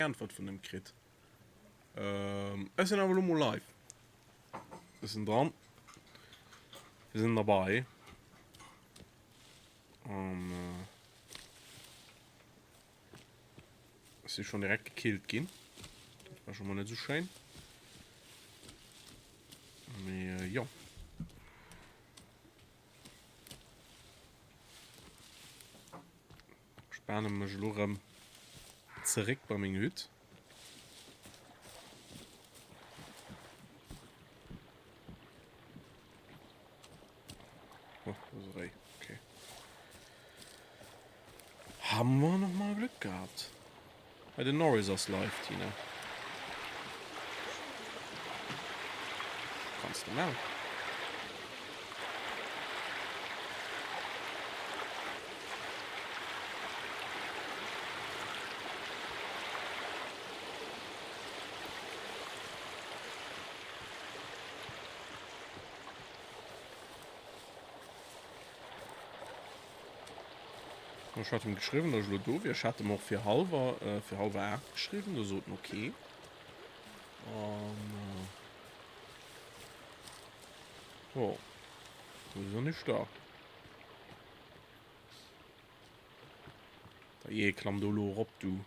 Äntwert vun em kritt. Ech sinn awer elo mol live. Ech sinn dran. Wir sind dabei. An ech si schonn direkt gekillt ginn. Dat war scho mol net esou schéin. Mee jo. Ech bane mech elo rëm zeréck bei meng Hütt. Oh, das ist Reh. Okay. Haben wir noch mal Glück gehabt. Bei den Norris ass live, Tina. Kannst du machen. Ech hat em geschriwwen, datt ech elo do wier. Ech hat em och fir hallwer, fir hallwer 8 geschriwwen. Do sot en ok. An jo, do ass en nicht da. Dajee, klamm do elo erop, du.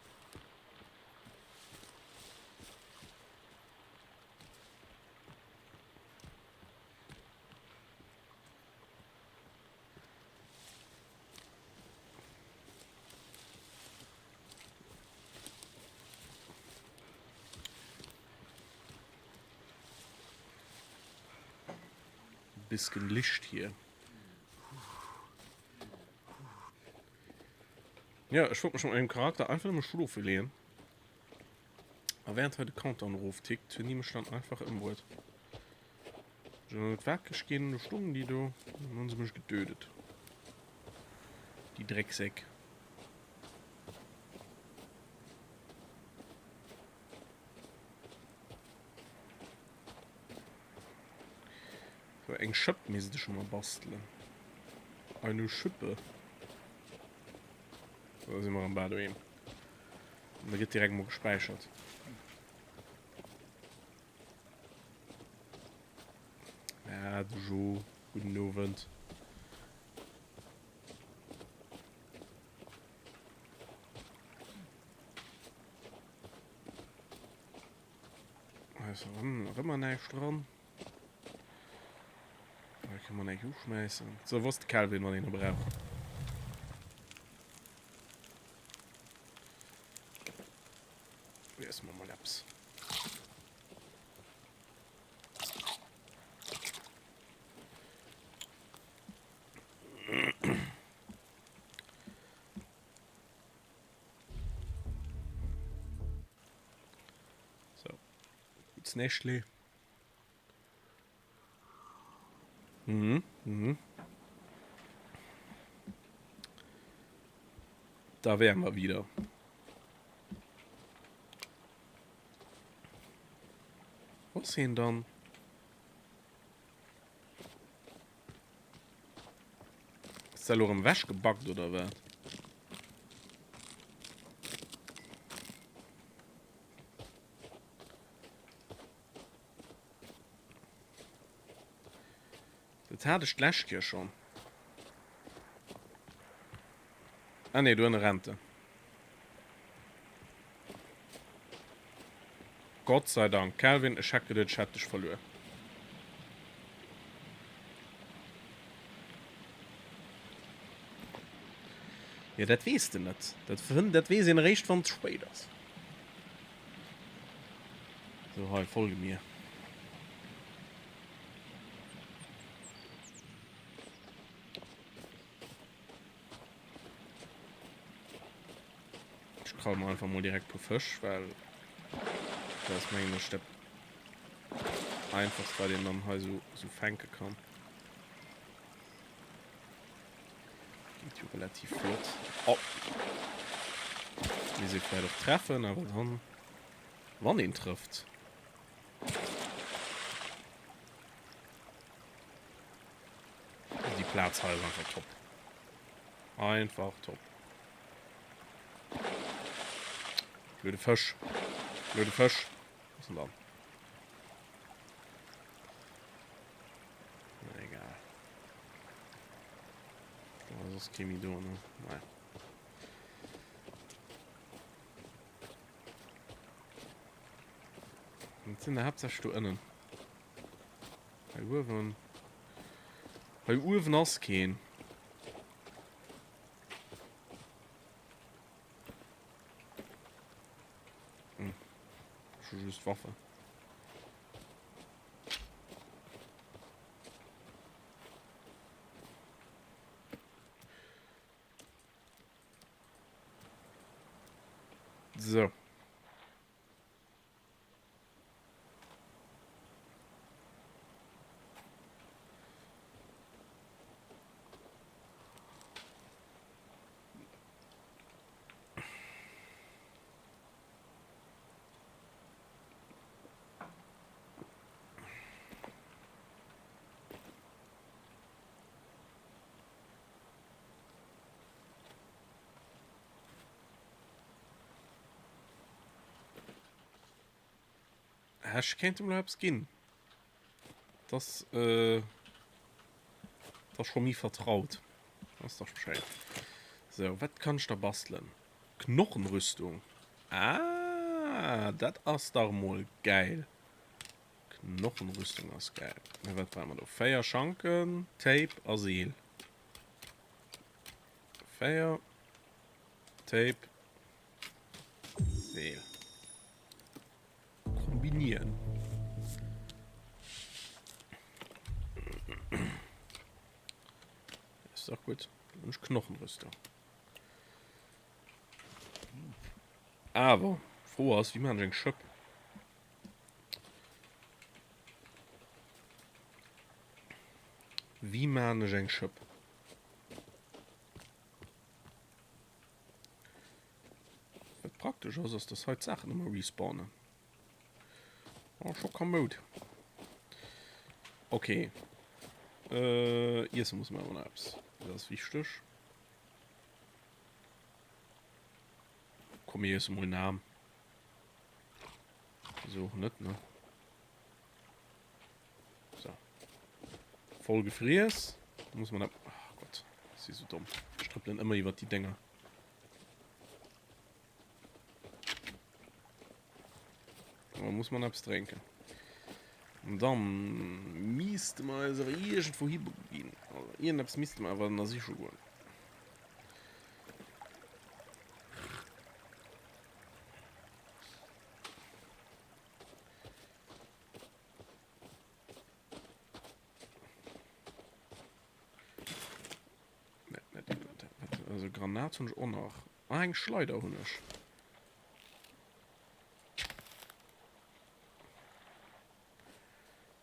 Bisschen Licht hier. Ja, ech wollt mech mat mengem Charakter einfach nëmme schlofe leeën. A während hei de Countdown eroftickt, hunn déi mech dann einfach ëmbruet. Ech hunn net wakereg ginn, do stoungen déi do an hunn se mech getötet. Déi Drecksäck. So, eng Schëpp misst ech mol bastelen. Eine Schippe. So, da si mer am Bad doheem. An da gëtt direkt mol gespäichert. Ja, de Jo, gudden Owend. Hei ass nach ëmmer näischt dran. Da kann man näischt uschmäissen. So, wo ass de Kelvin, wann een e brauch? Iesse mer mol eppes. So. Gut's Näschli. Mhm, mhm. Da wären wir wieder. Was sehen dann? Ist der Lorem wäsch gebackt oder was? Dat hat ech d'lescht Kéier schonn. Ah nee, do ënne rennt en. Gott sei Dank. Kelvin, ech hätt geduet, ech hätt dech verluer. Jo, dat weess de net. Dat, dat weess een eréischt, wann et spéit ass. So, hei, folge mir. Ich krall mal einfach mal direkt paar Fësch, well das ist mengen ech dat einfachst, wat een dann hei so, so fänke kann. Geht jo relativ flott. Oh. Mir se vielleicht auch treffen, aber dann wann een trifft. Die Platz hei ist einfach top. Einfach top. Blöde Fësch. Blöde Fësch. Wo ass en dann? Na egal. Do ass soss kee méi do, ne? Naja. Et sinn der haaptsächlech do ënnen. Hei uewen. Hei uewen ass keen. Hm. Ech hu just Waffen. So. Ech kéint em lo eppes ginn. Das, äh, das scho méi vertraut. Das dach schéin. So, wat kann ech da bastelen? Knochenrüstung. Ah, dat ass dach mol geil. Knochenrüstung ass geil. Na, wat brauche mer do? 4 Schanken, Tape a Seel. 4 Tape, Seel. Kombinieren. Ist doch gut. Und Knochenrüstung. Awer Fro ass, wéi maan ech eng Schëpp? Wéi maan ech eng Schëpp? Wat praktesch ass, ass dass hei d'Saachen ëmmer respawnen. Oh, scho kamoud. Okay. Äh, iesse muss mer awer nach eppes. Dat ass wichteg. Komm, mir iesse mol en Aarm. Wieso och net, ne? So. Voll gefriess. Muss man da... Oh Gott, si so domm. Ech trëppelen ëmmer iwwer déi Dénger. Da muss man eppes drénken. Und dann misste mer eis awer iergendwou hi beginn. Also, iergendeppes misste mer awer nach siche goen. Also Granat hunn ech och nach. Ah, eng Schleider hunn ech.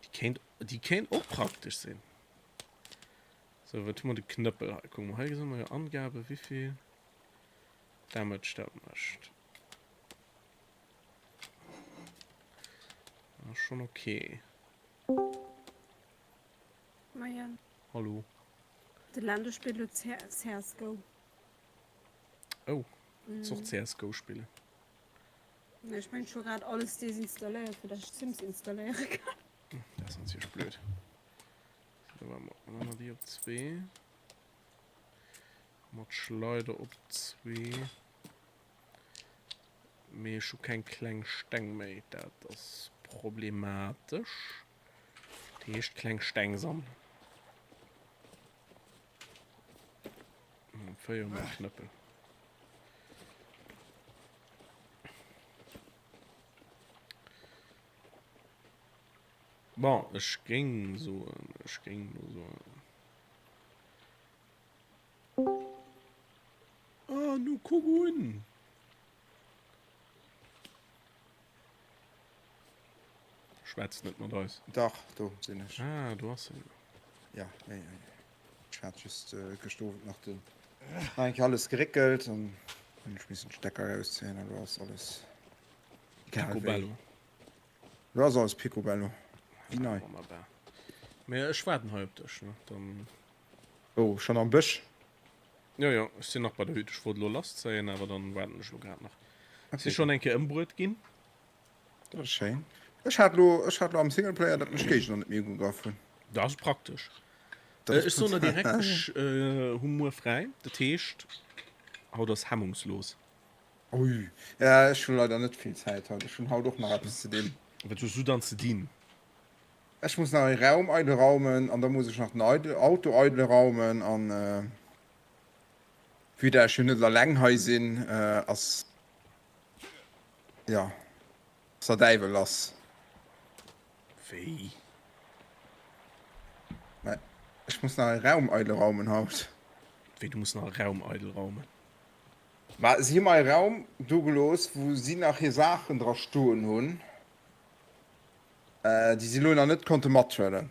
Déi kéint, déi kéint och praktesch sinn. So, wat hu mer de Knëppel hei? Kuck mol, hei gesi mer jo Angabe, wéivill Damage dat mécht. Ass schon okay. Moien. Hallo. De Lando spillt lo CSGO. Oh, mm. och CSGO spillen. Nee, ech mengen, ech hu grad alles desinstalléiert, fir dass ech Sims installéiere kann. Dat ass natierlech blöd. So, da machen wir die op 2. Mat Schleider op 2. Mee ech hu keng kleng Steng méi, dat ass problematesch. Dat heescht kleng Steng sammelen. Féier mol Knëppel. Bon, ech géing soen, ech géing lo soen. Ah, nu kuck un! Schwätz net mat eis. Dach, do sinn ech. Ah, do ass en. Ja, ja, ja. Ech hat just äh, gëschter Owend nach den nach eng Kéier alles geréckelt an hunn ech missen d'Stecker erauszéien an elo ass alles egal wéi. Picobello. Elo ass alles picobello. Wéi nei. Wonnerbar. Mee ech waarden hei op dech, ne? Dann. Oh, schon am Bësch? Jo, jo, ech sinn nach bei der Hütt. Ech wollt elo lasszéien, awer dann waarden ech elo grad nach. Si schonn eng Kéier ëmbruet ginn. Dat ass schéin. Ech hat lo, ech hat lo am Singleplayer, datt mech Géigner net méi ugegraff hunn. Dat ass praktesch. Dat ass Ech soen der direkt, ech hu muer fräi. Dat heescht, haut ass hemmungslos. Ui, ja, ech hunn leider net vill Zäit haut. Ech hunn haut och nach eppes ze dinn. Wat hues du dann ze dinn? Ech muss nach e Raum eidel raumen an da muss ech nach den Auto eidel raumen an vue dat ech jo net alleng hei sinn, ass jo ass der Däiwel lass. Wéi? Mä ech muss nach e Raum eidel raumen haut. Wéi, du muss nach e Raum eidel raumen? Mä si hu mer e Raum do gelooss, wou si nach hir Saachen dra stoen hunn, déi si elo nach net konnte mathuelen.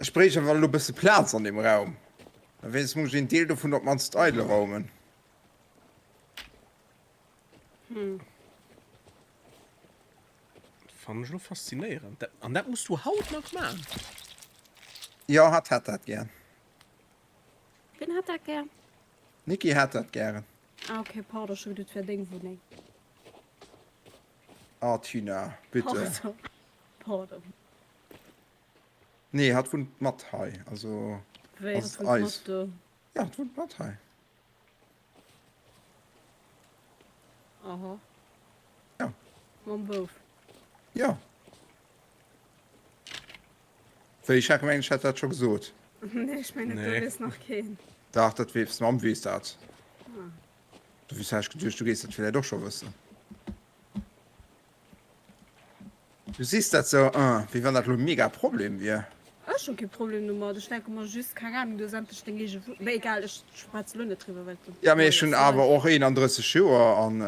Ech bréicht awer elo e bësse Plaz an deem Raum. Da wéinstens muss ech een Deel dovun op d'mannst eidel raumen. Fannen ech elo faszinéierend. Dat, an dat muss du haut nach man? Jo, hatt hätt dat gär. Wien hätt dat gär? D'Niki hätt dat gären. Ah ok, pardon, ech hu geduet et wär deng Wunneng. Ah Tina, bitte. Pardon, pardon. Nee, hatt wunnt mat hei, also Wéi, ass hatt et wunnt eis. mat do? Ja, hatt wunnt mat hei. Aha. Ja. Mam Bouf? Ja. Wéi, ech hat gemengt, ech hätt dat scho gesot. Nee, ech mengen, dat weess nach keen. Dach, dat weess, d'Mamm weess dat. Dofir hat ech geduecht, du géifs dat villäicht och scho wëssen. Du sees dat sou, wéi wann dat elo e mega Problem wier. Ech hu kee Problem domat. Ech denke mer just, keng Ahnung, du hues endlech deng eege Wunneng. Mee egal, ech schwätze elo net driwwer, well de Ja, mee ech hunn awer och 31 Joer an.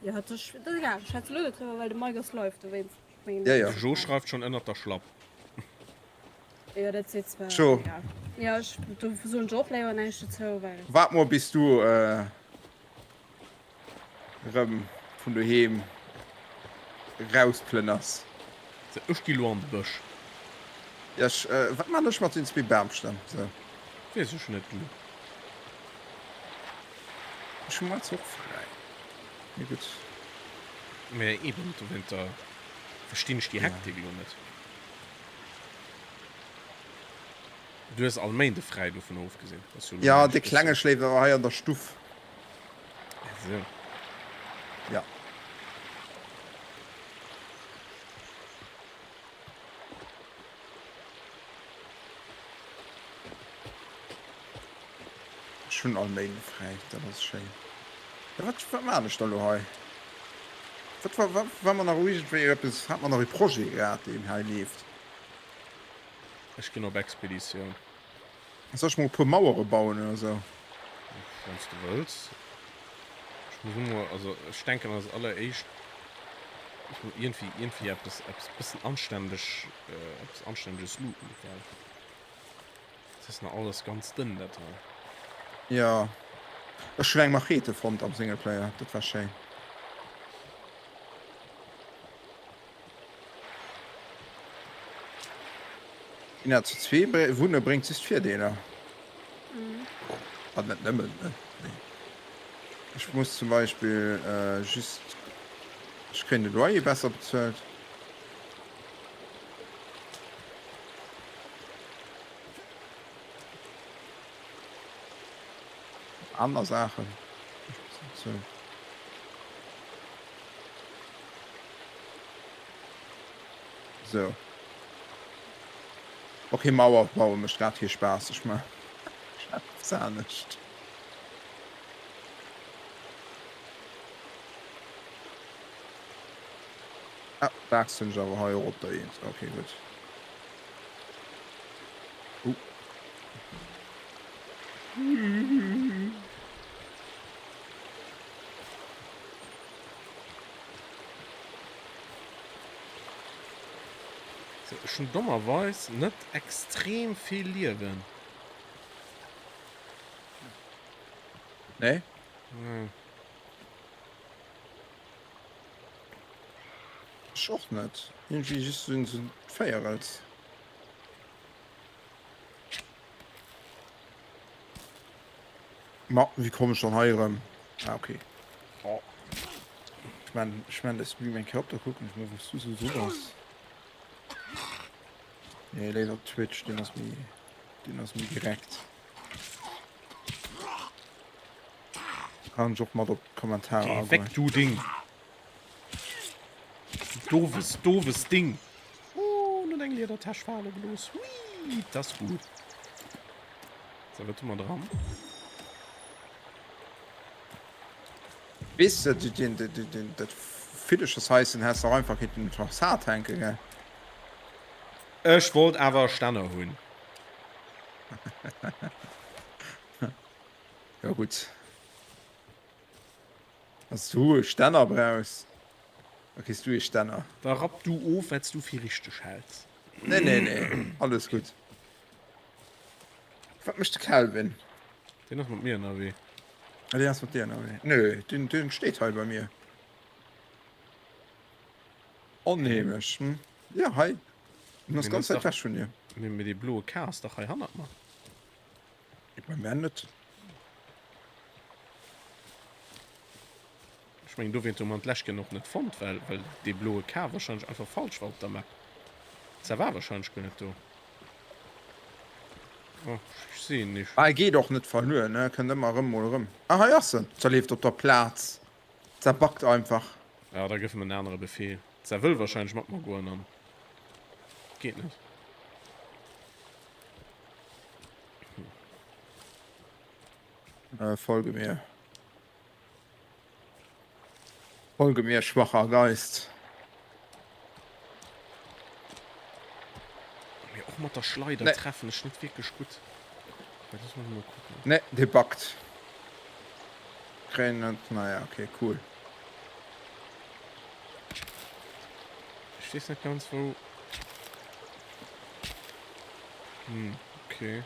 Jo, dat ass egal, ech schwätze elo net driwwer, well de Mike ass live, dowéinst. Ja, ja. De Jo schreift schonn ënnert der Schlapp. Jo, dat seet zwar. Jo. Jo, ech, do soen ech och léiwer näischt dozou, well. Waart mol bis du erëm vun doheem rausplënners. Sou, ech gi lo an de Bësch. Ja, ech, wat man ech mat den zwee Bamstämm? Sou. Weess ech net, du. Ech hu moies och fräi. Mee gutt. Mee eben, dowéinter verstinn ech déi Hektik elo net. Du hues all Méinde fräi, dovun ofgesinn. Ass jo elo Ja, näischt de Klenge spécial. schléift awer hei an der Stuff. Esou. Ja. Ech hunn all Méinde fräi, dat ass schéin. Ja, wat, wat maan ech da lo hei? Wat war, wat war mer nach iergendwéi eppes, hat mer nach e Projet gehat, deen hei leeft? Ech ginn op Expeditioun. Soll ech mol e puer Mauere bauen oder sou? Wann s de wëlls. Ech muss nur mol, also ech denken als alleréischt, ech muss iergendwéi, iergendwéi eppes, eppes bëssen anständeg, eppes anständeges looten, well et ass nach alles ganz dënn dat hei. Jo, ech hunn eng Machete fonnt am Singleplayer, dat war schéin. Ina, zu zwee wunne bréngt just Virdeeler. Ah, net nëmmen, ne? Nee. Ech muss zum Beispill just, ech kréien de Loyer besser bezuelt. Aner Saachen. So. Okay, Mauer baue mécht grad kee Spaass. Ech ma eppes anescht. Ah, daags hunn ech awer hei och op der Eent. Okay, gutt. Uh. So, ech hunn dommerweis net extrem vill Liewen. Nee? Nee. Ech och net. Irgendwie just so en Véierels. Ma, wéi komm ech dann hei erëm? Ah, okay. Oh. Ech man, ech man de Stream eng Kéier op, da kucken ech mol wous du sou dru bass. Nee, léiwer op Twitch, deen ass méi, deen ass méi direkt. Kann ech och mat op d'Kommentarer Geh agoen. weg, du Ding! Doofes, doofes Ding! Oh, en huet eng Liedertäsch fale gelooss. Hui, dat ass gutt. So, wat hu mer dran? Weess de, dat Villechershaischen häss de och einfach kinnt un d'Fassad hänken, gell? Ech wollt awer e Stänner hunn. Jo gutt. Wann s du e Stänner brauchs, da kriss du ee Stänner. Da rapp du of, wat s du fir richteg häls. Nee, nee, nee, alles gutt. Wat mécht de Kelvin? Deen ass mat mir ënnerwee. Ah, deen ass mat dir ënnerwee. Nö, deen, deen steet hei bei mir. Onheemlech, hm? Ja, hei. Den ass ganz wäit weg vun dir. Mee, mee dee bloe K ass dach hei hannert mer. Bei mär net. Ech mengen dowéint hu mer en d'lescht Kéier och net fonnt, well well dee bloe K wahrscheinlech einfach falsch war op der Map. Se war wahrscheinlech guer net do. Oh, ech sinn en nicht. Ah, e geet och net verluer, ne? Kënnt ëmmer erëm mol erëm. Ah, hei ass en! Zerleeft op der Plaz. Zerbackt einfach. Ja, da gëff em en anere Befehl. Se wëll wahrscheinlech mat mer goen an geet net. Äh, folge mir. Folge mir, schwacher Geist. Mee och mat der Schleider Nee. treffen ech net wierklech gutt. Dat muss man mol kucken. Ne, dee backt. Kréien net, naja, okay, cool. Ech weess net ganz wou. Hm, okay.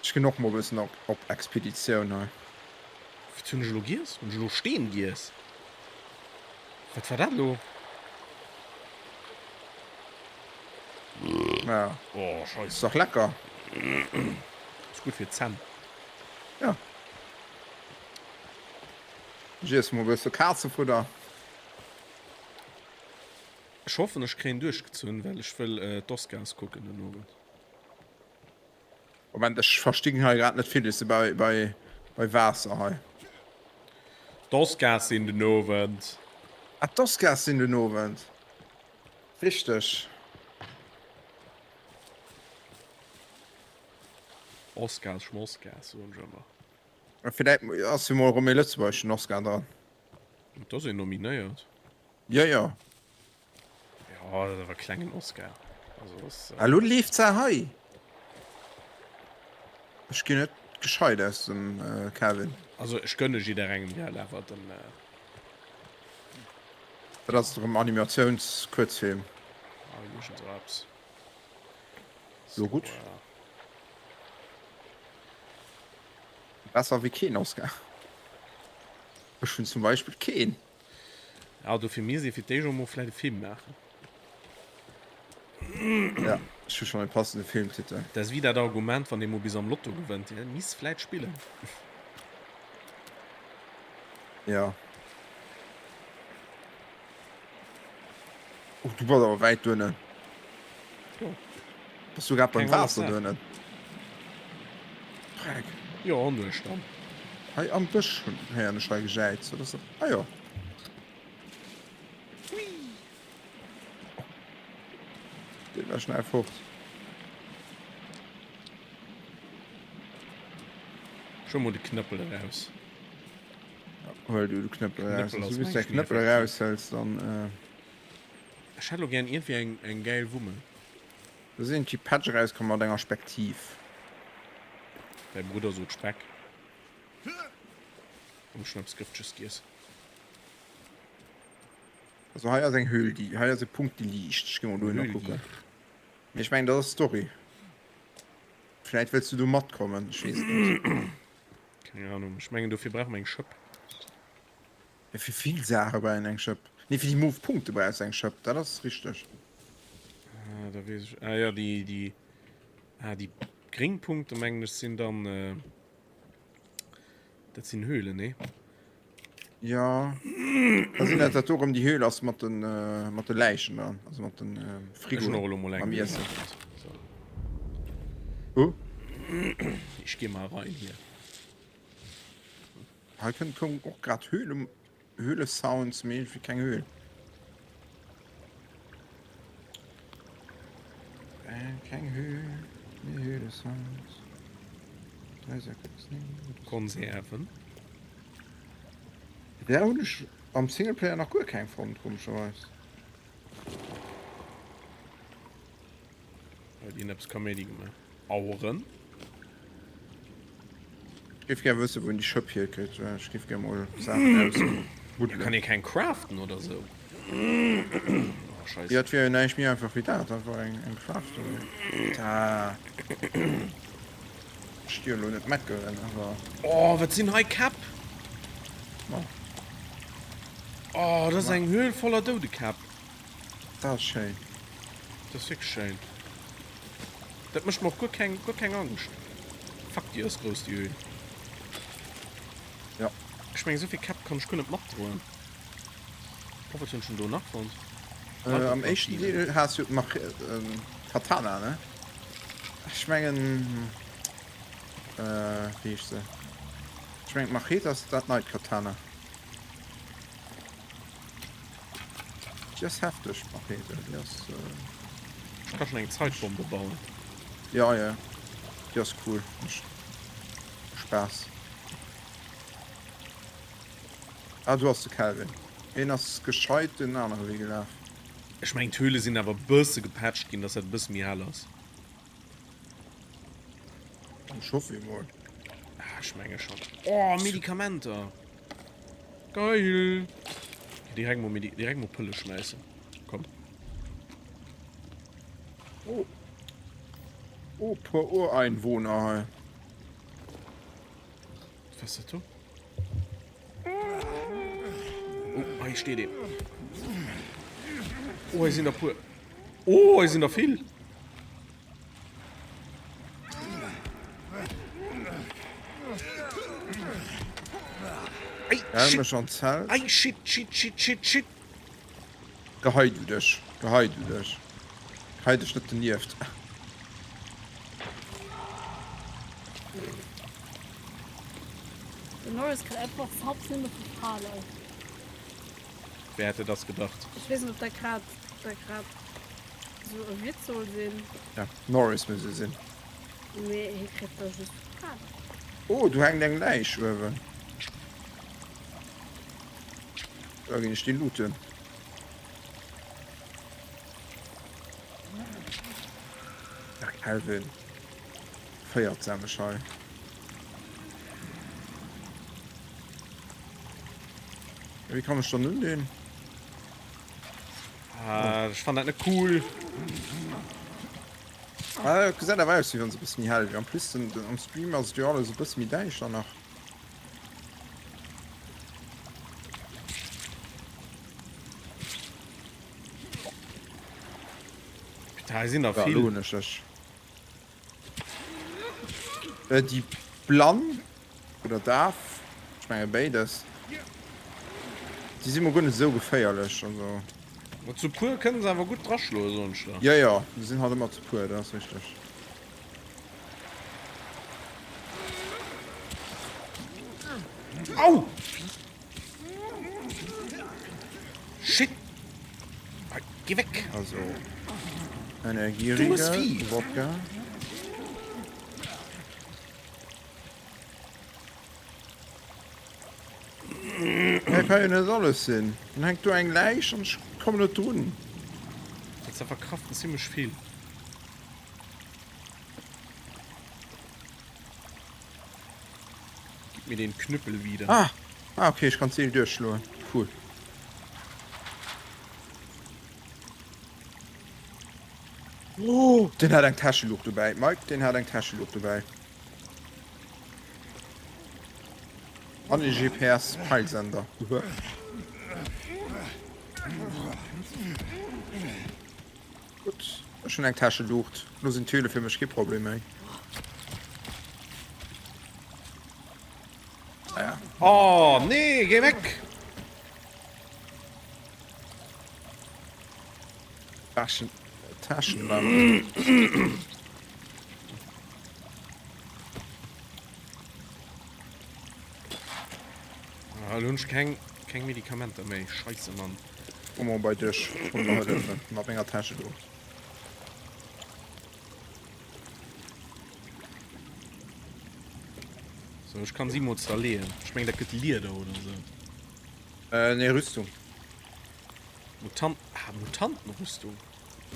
Ech ginn och mol bëssen op, op Expeditioun hei. Wat hunn ech elo giess? Hunn ech elo Steen giess? Wat war dat elo? Ja. Oh, Scheiße. Ist doch lecker. Ist gut fir d'Zänn. Ja. Ech iesse mol bësse Kazefudder. Ech hoffen ech kréien duerchgezunn, well ech wëll d'Oscars kucken den Owend. Moment, ech verstinn hei grad net vill. Ech si bei, bei, bei Waasser hei. D'Oscars sinn den Owend. Ah, d'Oscars sinn den Owend. Richteg. Oscars, Schmoscars, soen ech ëmmer. Villäit ass jo mol erëm ee lëtzebuergeschen Oscar dran. Et ass een nominéiert. Jo, jo. Jo, dat ass awer e klengen Oscar. Also ass. Ah, lo leeft se hei. Ech ginn net gescheit aus dem Kevin. Also ech gönne jidderengem gell, awer den. Dat ass erëm Animatiouns-Kuerzfilm. Ah, iergend sou eppes. Jo gutt. Besser wéi keen Oscar. Ech hunn zum Beispill keen. Ja, dofir misst ee fir d'éischt och mol vläit e Film maachen. Ja, ech hu schonn e passende Filmtitel. Dat ass wéi dat Argument, wann ee mol bis am Lotto gewënnt, jo, misst vläit spillen. Ja. Oh, du bass awer wäit duernen. Jo. Bass du grad beim Keng aner Waasser Saach. duernen? Dreck. Jo, an duerch dann. Hei am Bësch hunn héieren ech hei gejäizt, oder so. Ah jo. Dee war schnell fort. Schon mol de Knëppel eraus. Huel du de Knëppel eraus. Knëppel Wann ass du bis mein däi Knëppel Schmierfettchen. eraushëls, dann. Äh, Ech hätt lo gären iergendwéi eng, eng gäil Wummel. Do sinn déi Patch erauskomm mat enger Spektiv. Däi Brudder sot Speck. Hunn ech schon eppes Gëfteges giess? Also hei ass eng Höhl, déi, hei ass e Punkt, déi liicht. Ech gi mol dohinner Höhl, déi. kucken. Mee ech mengen, dat ass Story. Vläit wëlls du do matkommen, ech weess et net. Keng Ahnung, ech mengen dofir brauche mer eng Schëpp. Ja, fir vill Saache brauch een eng Schëpp. Nee, fir déi move Punkte brauchs de eng Schëpp, dat ass richteg. Ah, da weess ech. Ah ja, déi, déi, ah, déi gréng Punkte mengen ech sinn dann, äh, dat sinn Höhlen, nee? Jo, ka sinn dat dat do erëm déi Höhl ass mat den mat de Läichen dann, also mat den Frigoen mam Iessen. Huh? Ech gi mal rein hier. Hei kënnt koum och grad Höhle Höhle-Sounds, mee iergendwéi keng Höhl. Äh, keng Höhl, mee Höhle-Sounds. 3 6 9. Konserven. Där hunn ech am Singleplayer nach guer keng fonnt, komescherweis. Huet een eppes Kaméidi gemaach? Aueren? Ech géif gär wëssen, wou een déi Schëpp hierkritt. Ech géif gär mol Saachen ausbuddelen. Kann ee keng craften oder sou? Oh, Scheiße. Jo, et wier jo näischt méi einfach wéi dat, einfach eng craften. Da. Ech gi jo elo net meckeren, awer. Oh, wat sinn hei Käpp! Ma. Oh, dat ass eng Höhl voller Doudekäpp. Dat ass schéin. Dat ass wierklech schéin. Dat mécht mer och guer keng, guer keng Angscht. Fuck, déi ass grouss, déi Höhl. Ja. Ech mengen, esou vill Käpp kann ech guer net matdroen. Oh, wat hunn ech denn do nach fonnt? Äh, am éischten Deel has du d'Mach Katana, ne? Ech mengen, äh, wéi heescht se? Ech mengen d'Machete ass dat neit Katana. Déi ass hefteg, d'Machete, déi ass. Ech ka schon eng Zeitbombe bauen. Ja, ja, déi ass cool, mécht Spaass. Ah do ass de Kelvin. Een ass gescheit den anere Wee gelaf. Ech mengen d'Höhle sinn awer bësse gepatcht ginn, dass dat e bësse méi hell ass. Ech hoffe emol. Ah, ech menge schon. Oh, Medikamenter! Geil! Direkt mol, Medi direkt mol Pëlle schmäissen. Komm. Oh. Oh, puer Ureinwohner hei. Was ass dat do? Oh, hei steet een. Oh, hei sinn der puer. Oh, hei sinn der vill. Ei, shit. Ei, shit, shit, shit, shit, shit. Gehei du dech, gehei du dech. Gehei dech net donieft. Den Norris kritt einfach Subs nëmme vu Falen. Wer hätte das gedacht? Ech weess net ob dat grad dat grad sou e Witz soll sinn. Ja, Norris muss e sinn. Mee hie kritt der just vu Falen. Oh, do hänkt eng Läich uewen. Da ginn ech déi looten. Ach Kelvin. Féiert se mech hei. Wéi kann ech dann un deen? Ah, ech fann dat net cool. Ah, et gesäit awer aus wéi wann se e bësse méi hell wier. En plus den, den, am Stream ass et jo alles e bësse méi däischter nach. Putain, hei sinn der Ja, vill. elo hunn ech dech. Äh, déi blann oder daf, ech menge béides, déi si mer guer net esou geféierlech, also. Ma zu puer kënne se awer gutt draschloen, soen ech der. Jo, jo, déi sinn halt ëmmer zu puer, dat ass richteg. Au! Shit! Geh weg! Also, Energieriegel, Wodka. Hei kann jo net alles sinn. Dann hänkt do eng Läich an ech kommen net drun. Dat verkraften zimmlech vill. Gib mir den Knüppel wieder. Ah, ah okay, ich kann d'Seel duerchschloen. Cool. Oh, den hat eng Täscheluucht dobäi. Mike, den hat eng Täscheluucht dobäi. An e GPS-Peilsender. Gutt, ech hunn eng Täscheluucht. Lo sinn d'Höhle fir mech kee Problem méi. Ah ja. Oh, nee, geh weg! Täschen, Täschenlamp. Ah, elo hunn ech keng, keng Medikamenter méi. Scheisse, Mann. Komm mol bei dech, ech komm der hëllefen mat menger Täsche do. So, ech kann si mol zerleeën. Ech mengen, dat gëtt Lieder oder sou. Äh, nee, Rüstung. Mutant, ah, Mutantenrüstung.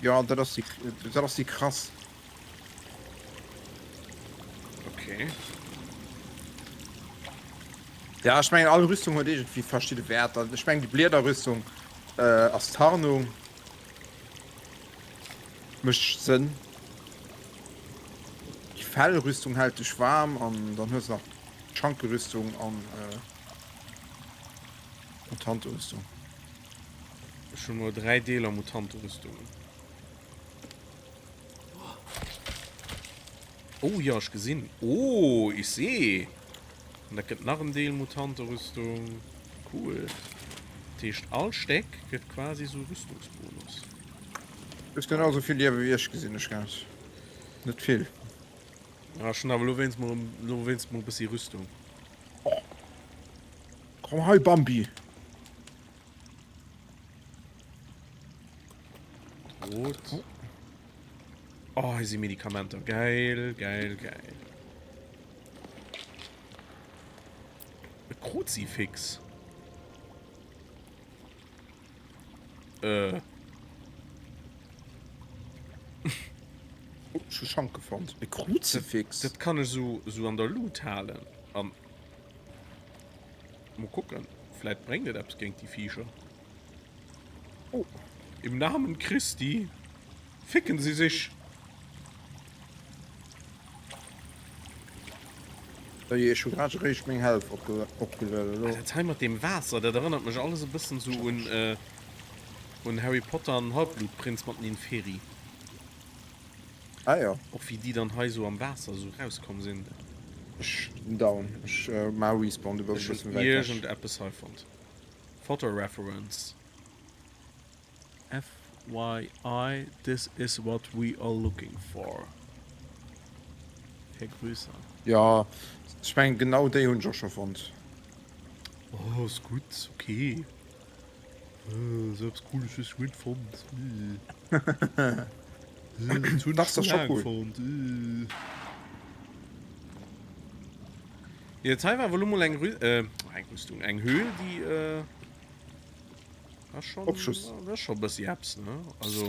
Ja, dat ass déi, dat ass déi krass. Okay. Ja, ech mengen all Rüstung huet iergendwéi verschidde Wäerter. Ech mengen déi Bliederrüstung äh, ass Tarnung. Mécht Sënn. Déi Fellrüstung hält dech waarm an dann hues de nach d'Schankerüstung an äh, Mutanterüstung. Ech hunn mol 3 Deeler Mutanterüstungen. Oh ja, ech gesinn. Oh, ich seh. An dat gëtt nach en Deel Mutanterüstung. Cool. Dat heescht all Stéck gëtt quasi sou Rüstungsbonus. Du hues genau sou vill Liewe wéi ech, gesinn ech grad. Net vill. Ah, ech hunn awer lo wéinst mol, lo wéinst mol e bëssi Rüstung. Oh. Komm hei, Bambi. Rot. Oh, hei si Medikamenter. Geil, geil, geil. E Kruzifix. Äh. Oh, ech hu Schanke fonnt. E Kruzifix? Dat kann ech sou, sou an der Lut halen. An mol kucken, vläit bréngt et eppes géint déi Viecher. Oh. Im Namen Christi ficken sie sich! Oje, ech hu grad eréischt meng Health opgelueden elo. Ah, dat hei mat deem Waasser, dat erënnert mech alles e bëssen sou un, un Harry Potter an den Halbblutprinz mat den Inferi. Ah jo. Och wéi déi dann hei sou am Waasser sou rauskomm sinn. Ech bin down, ech maa Respawn, du bass e Ech bëssen hunn wäit ewech. iergendeppes hei fonnt. Photo reference. FYI, this is what we are looking for. Vergrößern. Jo, ech mengen genau déi hunn ech och scho fonnt. Oh, ass gutt, ok. Esou eppes Cooles hues du net fonnt. Dat hunn ech Dach, scho ass scho laang cool. fonnt. Jo, dat hei war awer elo mol eng Rü-, eng Rüstung, eng Höhl, déi. Das schon, Opschuss. das schon bëssi eppes, ne? Also,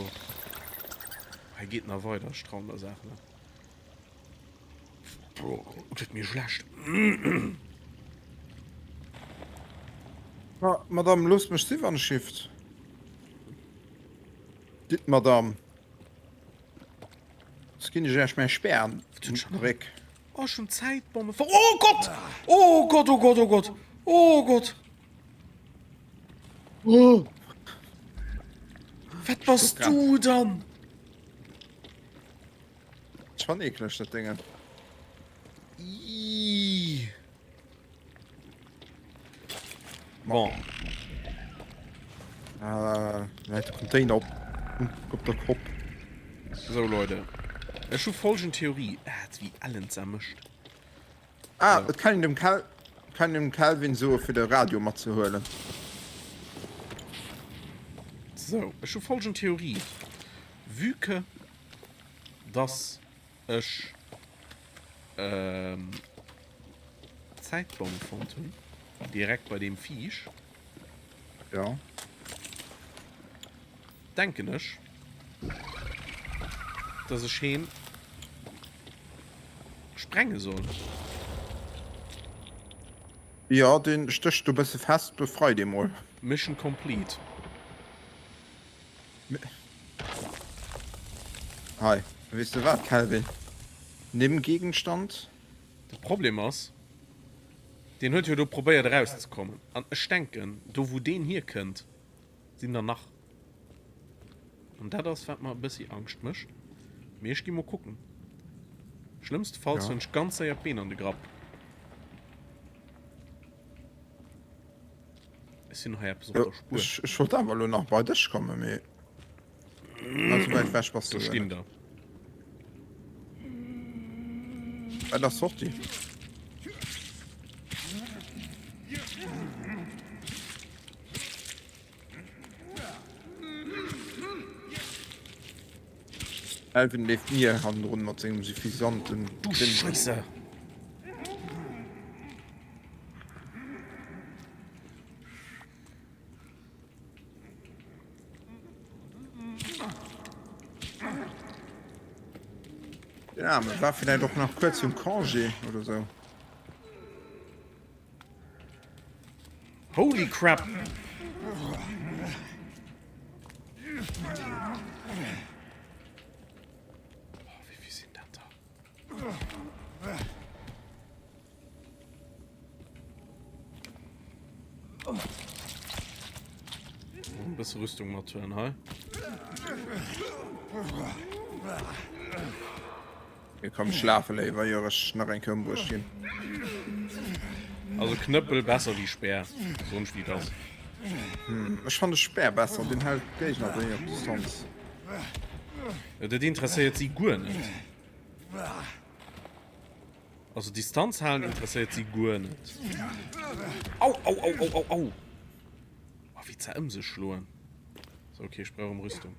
hei geet nach weider, ech trauen der Saach net. Boah, gëtt mir schlecht. Ma, Madame, loosst mech si wann ech shift. Ditt, Madame. Soss ginn ech Iech mäi Speer an den Réck. Oh, schon Zäitbombe. Oh Gott! Oh Gott, oh Gott, oh Gott! Oh Gott! Oh. Wat bass du dann? Schon ekleg dat Ding. Ii. Bon. Äh, läit de Container op, op der Kopp. So Leute, ech hu folgend Theorie. Ah, wéi ellen zermëscht. Ah, et kann een dem Cal kann dem Calvin soe fir de Radio matzehuelen. Sou, ech hu folgend Theorie, Vue que dass ech d'Zäitbomm fonnt hunn, direkt bei deem Viech. Ja. Denken ech, dass ech heen sprenge soll. Jo, deen stécht do bësse fest, befrei dee mol. Mission complete. Hei, weess de wat, Kelvin? Nimm Gegenstand. De Problem ass, deen huet jo do probéiert erauszekommen, an ech denken, do wou deen hierkënnt, sinn der nach. An dat ass wat mer e bëssi Angscht mécht. Mee ech gi mol kucken. Schlëmmstefalls hunn ech ganz séier d'Been an de Grapp. Ech sinn hei eppes op der Spuer. Ech wollt awer elo nach bei dech kommen, mee. Also wäit wech bass Do du stinn net. der. Wat ass Sortie? Elvin leeft mir hannendrun mat sengem suffisanten Du Grinsen. Scheisse! Den Arme war vielleicht och nach kuerz um Congé oder sou. Holy crap! Oh, wéi vill sinn dat der? E bësse Rüstung mathuelen hei. Mir komm schlafe léiwer ier ech nach eng Kéier ëmbruecht ginn. Also Knëppel besser wéi Speer, soen ech wéi et ass. Ech fanne Speer besser, deen hält d'Géigner méi op Distanz. Jo, dat interesséiert si guer net. Also Distanz halen interesséiert si guer net. Au, au, au, au, au, au! Oh, wéi ze ëm sech schloen. So, okay, ech brauch erëm Rüstung.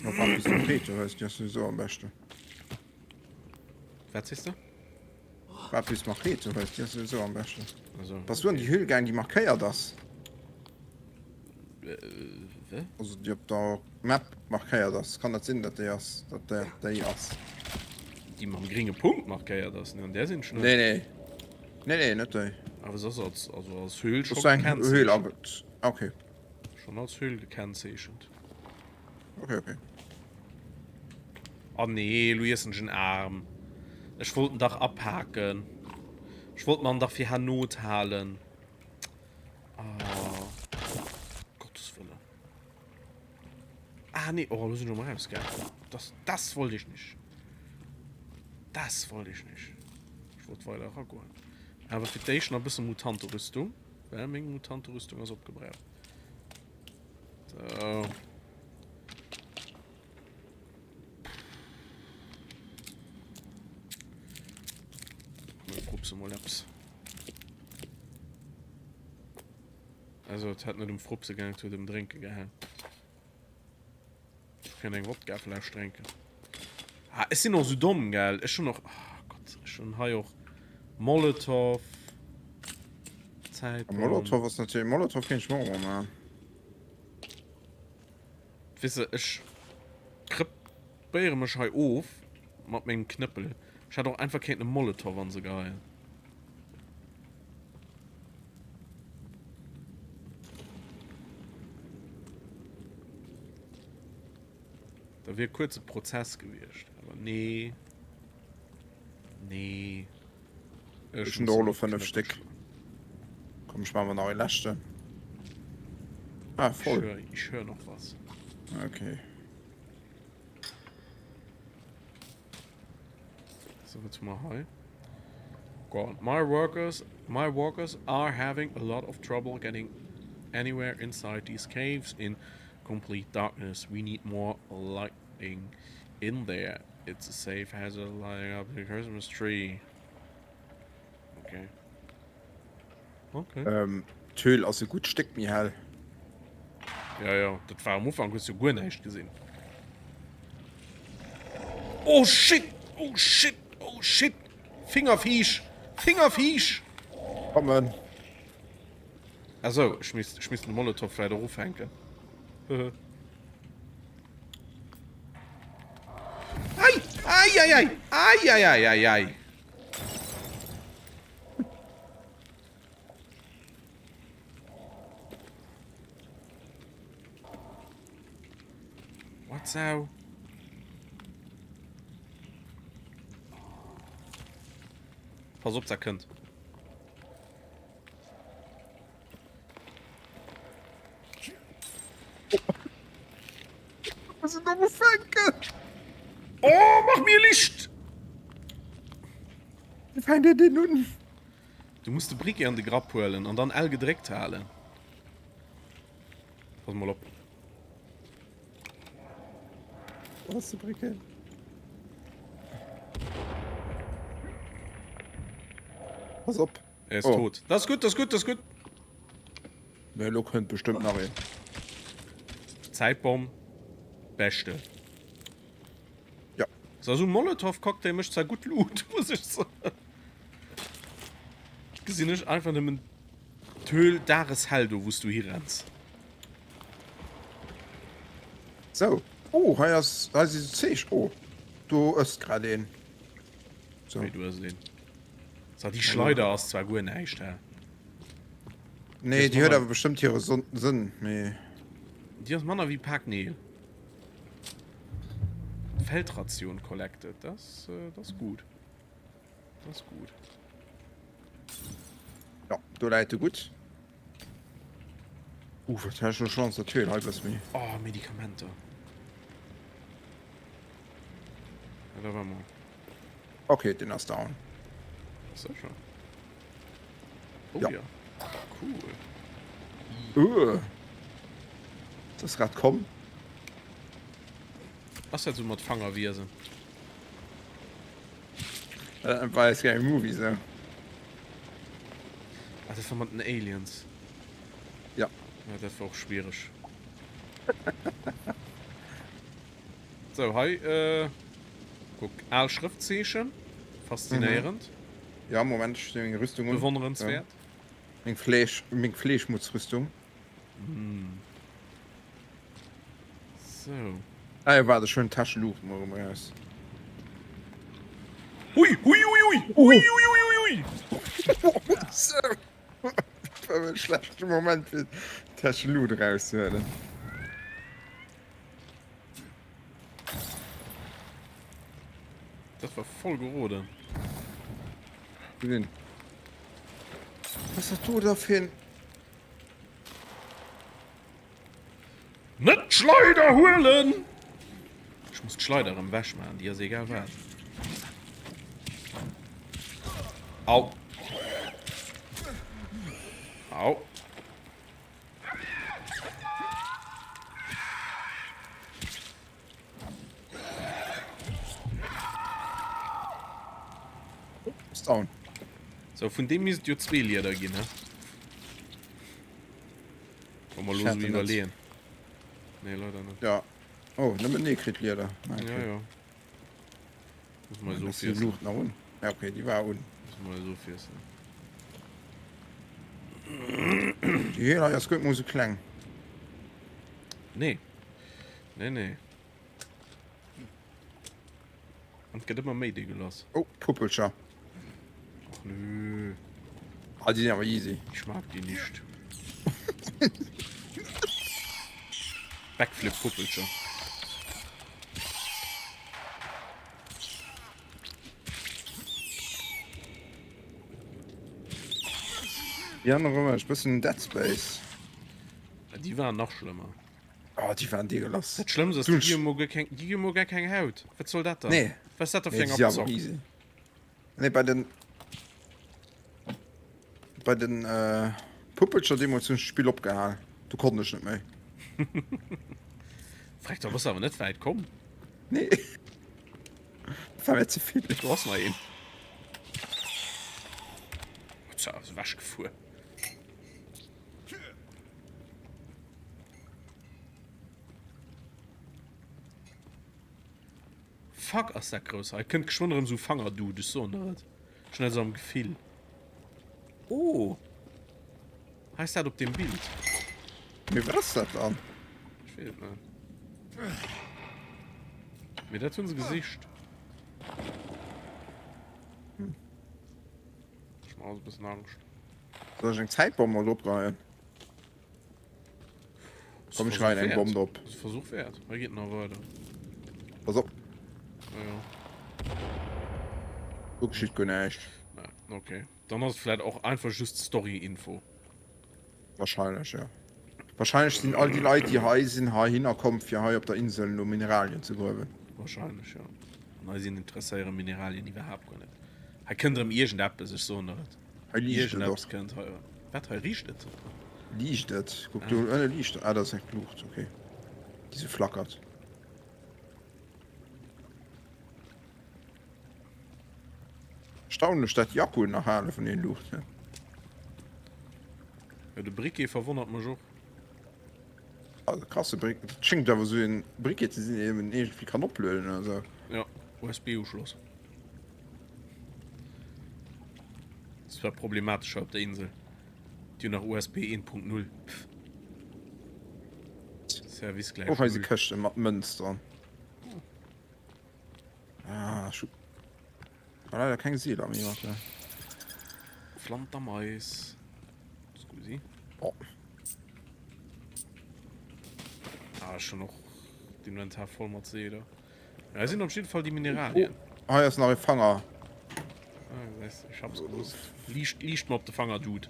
Op wat bis Machete hues, déi ass souwisou am beschten. Wat sees de? Wat bis Machete hues, déi ass souwisou am beschten. Also, Bass du an déi Höhl gaang, déi markéiert ass? Äh, wä? Also déi op der Map markéiert ass. Kann dat sinn, dat déi ass, dat dat déi ass? Déi mam gringe Punkt markéiert ass? Nee, an där sinn ech net. Nee, nee. Nee, nee, net déi. Awer se ass als, also als Höhl Das scho ass eng Höhl, gekennzeechent. awer. Okay. Schon als Höhl gekennzeechent. Okay, okay. Oh nee, lo iessen ech en Aarm. Ech wollt en dach apaken. Ech wollt mer en dach fir hernot halen. Oh, Gottes Wille. Ah nee, oh, lo sinn ech erëm erausgaangen. Das, das wollt ich nicht. Das wollt ich nicht. Ech wollt weider eragoen. Awer fir d'éischt nach e bësse Mutanterüstung, well meng Mutanterüstung ass opgebraucht. So. Komm, frupse mol eppes. Also, et hat net um Frupse gaang, et huet ëm Drénke gaang. Ech kann eng Wodkafläsch drénken. Ah, ech sinn och sou domm, gell? Ech hunn och... Oh Gott, ech hunn hei och Molotow. Zäitbomb. Molotow ass natierlech... Molotow kéint ech mer och mol maachen. Weess de, ech krëppéiere mech hei of mat mengem Knëppel. Ech hätt och einfach kéinten e Molotow an se geheien. Da wier e kuerze Prozess gewiescht. Awer nee. Nee. Ech hunn der och elo 5 Stéck. Komm, ech maache mer nach ee leschten. Ah, voll. Ich hör noch was. Okay. So, wat hu mer hei? God, my workers, my workers are having a lot of trouble getting anywhere inside these caves in complete darkness. We need more lighting in there. It's a safe hazard lighting up the Christmas tree. Okay. Okay. Ähm, d'Höhl ass e gutt Stéck méi hell. Ja, ja, dat war am Ufank, hues du guer näischt gesinn. Oh shit! Oh shit! Oh shit! Fingerviech! Fingerviech! Kommen! Ach so, ech misst, ech misst den Molotow vläit och ufänken. Ei! Ei, ei, ei! Ei, ei, ei, ei, ei! What so? Pass op, da kënnt. Was sind noch Fänke? Oh, mach mir Licht! Wie fängt ihr den nun? Du musst de Briquet an de Grapp huelen an dann L gedréckt halen. Pass mol op. Auszubrécken. Pass op. Er ist oh. tot. Das ist gut, das ist gut, das ist gut. Ne, lo kënnt bestëmmt nach een. Zäitbomm. Beschte. Ja. So, so Molotow-Cocktail mécht zwar gutt Luut, muss ech soen. Gesinn ech einfach nëmmen d'Höhl dageshell do, wou s du hirenns. So. Oh, hei ass, hei si Zeech. Oh, do ësst grad een. So. Wéi, du ësst een? So, déi Schleider ass zwar guer näischt, hä? Nee, déi huet awer bestëmmt hire Sënn, mee. Déi ass manner wéi Pak Neel. Feldration collected, das, äh, das ist gut. Das ist gut. Ja, do läit e gutt. Uh, wat hat schon Chance dat Höhl hei bëss méi. Oh, Medikamenter. Ja, da war mal. Okay, den ass down. Sécher. Oh ja. ja. Cool. Uh. Das grad komm. Was dat so mat Fangerwiesen? Äh, bei Scary Movie so. Ah, das war mat den Aliens. Ja. Ja, das war och schwierig. So, hei, äh, guck, al Schrëftzeechen. Faszinéierend. Mhm. Ja, Moment, ich meng Rüstung un. Bewonnerenswert. Ja. Meng Fleesch, meng Fleeschmutzrüstung. Mm. So. Ah, ja, warte, schön Taschenluch mal rum raus. Hui, hui, hui, hui, hui, hui, hui, hui, hui. Das war ein schlechter Moment fir Taschenluch rauszuholen. Dat war voll geroden. Gesinn. Was hat du da fir en. Net d'Schleider huelen! Ech muss d'Schleider erëm wech maachen, déi ass egal wat. Au! Au! Down. So, vun deem misst et jo zwee Lieder ginn, he? Wa mer lo sou iwwerleeën. Nee, leider net. Ja. Oh, nëmmen ee kritt Lieder. Ah, okay. Ja, ja. Muss mal so viel. Luucht nach un. Ja, okay, die war un. Muss mal so viel. Die Hela ass guer net mol sou kleng. Nee. Nee, nee. An et gëtt ëmmer méi dégueulasse. Oh, Puppelcher. Ach nö. Ah, die sinn awer easy. Ich mag die nicht. Backflip Puppelcher. Déi aner erënnere mech bëssen un Dead Space. Déi waren nach schlëmmer. Oh, déi waren dégueulasse. Dat Schlëmmst ass, déi gi jo mol guer keng, déi gi jo mol gar keng Haut. Wat soll dat dann? Nee. Wat ass dat da fir Nee, eng déi si awer Abzock? easy. Nee, bei den bei den äh, Puppelcher deemools hunn ech d'Spill opgehal. Do konnt ech net méi. Freck, da bass de awer net wäit komm. Nee. War mir ze vill. Do ass nach een. Tja, ass ewech gefuer. Fuck, ass dat grouss hei. Kënnt geschwënn erëm sou Fanger-Dude, ech soen der et. Ech hunn dat sou am Gefill. Oh! Hei ass dat op dem Bild. Mee wat ass dat dann? Ech weess et net. Mee dat hunn se gesicht. Hm. Ech hu also e bëssen Angscht. Soll ech eng Zäitbomm mol drop geheien? Komm, ech geheien eng Bomm drop. Ass e Versuch wäert. Hei geet nach weider. Pass op. Ja, ja. Do geschitt guer näischt. Ja, okay. Dann ass et vläit och einfach just Story-Info. Wahrscheinlech, ja. Wahrscheinlech sinn all déi Leit, déi hei sinn, heihinner komm, fir hei op der Insel no Mineralien ze gruewen. Wahrscheinlech, ja. An eis interesséiere Mineralien iwwerhaapt guer net. Hei kënnt erëm iergendeppes, ech soen der et. Hei liicht et Iergendeppes och. kënnt hei erëm. Wat, hei riicht et? Liicht et? Kuck, do ënne liicht et. Ah, dat ass eng Luucht, okay. Déi sou flackert. Erstaunlech dat déi Akkuen nach hale vun den Luuchten. Jo de Briquet verwonnert mech och. Also krasse Briquet, dat schéngt awer sou en Briquet ze sinn deen een iergendwéi kann oplueden oder sou. Jo, USB-Uschloss. Das war problematesch hei op der Insel. Déi hunn nach USB 1.0. Pff. Service gläich Och hei si null. Këschte mat Mënz dran. Ah, ech hu leider keng Seeler méi mat. Flantermais. Scusi. Oh. Ah, schon och d'Inventar voll mat Seeler. Ja, sinn op jeden Fall déi Mineralien. Oh, hei ass nach e Fanger. Ah, weißt, ich hab's gewusst. Liicht, liicht mal op de Fanger, Dude.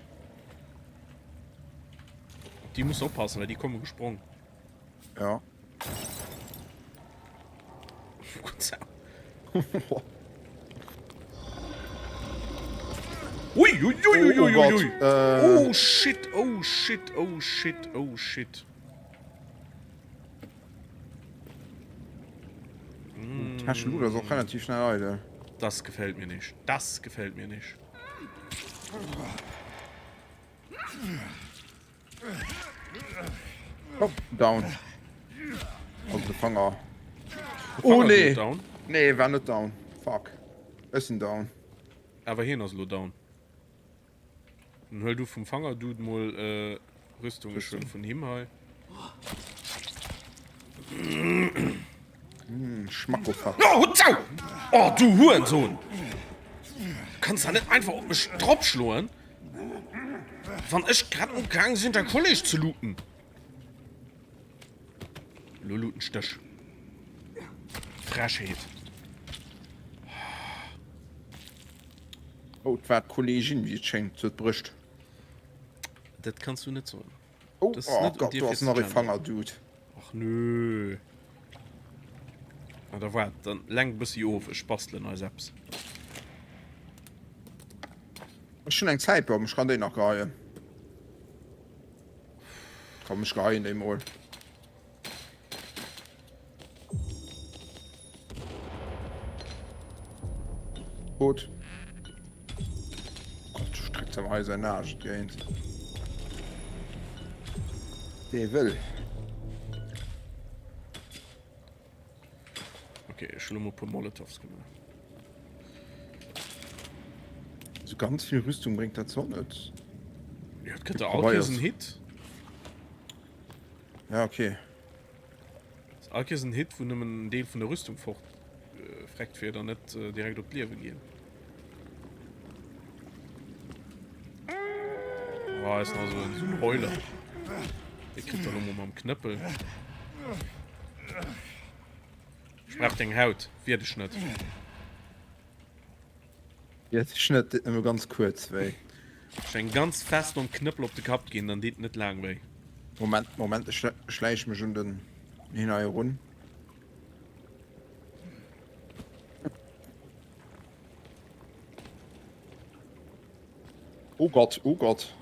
Op déi muss oppassen, well déi komme gesprong. Ja. Ui, ui, ui, ui, ui, ui, ui. Oh, äh. oh shit, oh shit, oh shit, oh shit. Mm. Taschenluder ist auch relativ schnell eidel. Das gefällt mir nicht. Das gefällt mir nicht. Oh, down. Also de Fanger. Oh nee. Down. Nee, war net down. Fuck. Ech sinn down. Awer hien ass elo down. Dann huel du vum Fanger Dude mol äh, Rüstung. Ech huelen vun him hei. Mm, Schmackofatz. Oh, Hutz au! Oh, du Hurensohn! Du kanns da net einfach op mech dropschloen. Wann ech grad umgaang sinn der Kolleg ze looten. Lo looten ech dech. Frechheet. Oh, et war d'Kollegin, wéi et schéngt, huet Brëscht. Dat kanns du net soen. Oh, Das ist oh net un Gott, dir do fir ass ze nach e gendern. Fanger, Dude. Och nö. Ah, da waart, dann lenk e bëssi of, ech bastelen eis eppes. Ech hunn eng Zäitbomm, ech kann déi nach geheien. Komm, ech geheien déi mol. Gut. Gott, streckt am hei sein Nage géint. Dee wëll. Okay, ech hu lo mol e puer Molotovs gemaach. So ganz viel Rüstung bringt dat zwar net. Ja, et gëtt der all Kees en Hit. Ja, okay. Ass all Kees en Hit, wou nëmmen en Deel vun der Rüstung fort äh, freckt wier, dann net äh, direkt op d'Liewe ginn. Oh, ist noch so ein, so ein Heuler. Der kriegt er nochmal mam Knëppel. Ich brauch deng Haut. Wier dech net. Wier dech net, deet nëmme ganz kuerz wéi. Ech eng ganz fest mam Knëppel op de Kapp ginn, dann deet net laang wéi. Moment, Moment, ech schläich mech un den hien hei erun. Oh Gott, oh Gott.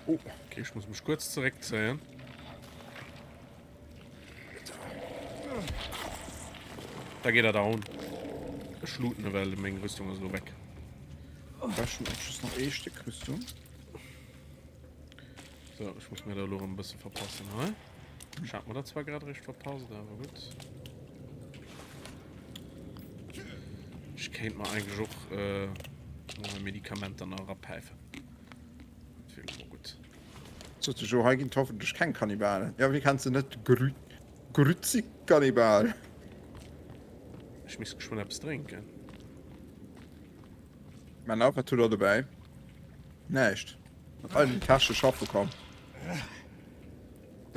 Oh, okay, ich muss mich kurz zurückziehen. Da geht er down. Ech looten, well meng Rüstung ass elo weg. Ech hunn och just nach ee Stéck Rüstung. So, ech muss mir da elo erëm e bësse verpassen hei. Ech hat mir dat zwar grad eréischt verpasst, awer gutt. Ech kéint mer eigentlech och äh, mol Medikamenter nach erapäifen. Dat wier elo mol gutt. Sot de Jo, hei ginn et hoffentlech keng Kannibalen. Jo, wéi kenns de net de Grützi-Kannibal? Ech misst geschwënn eppes drénken. Männer, wat hutt der dobäi? Näischt. Mat eidelen Täsche schaffe komm.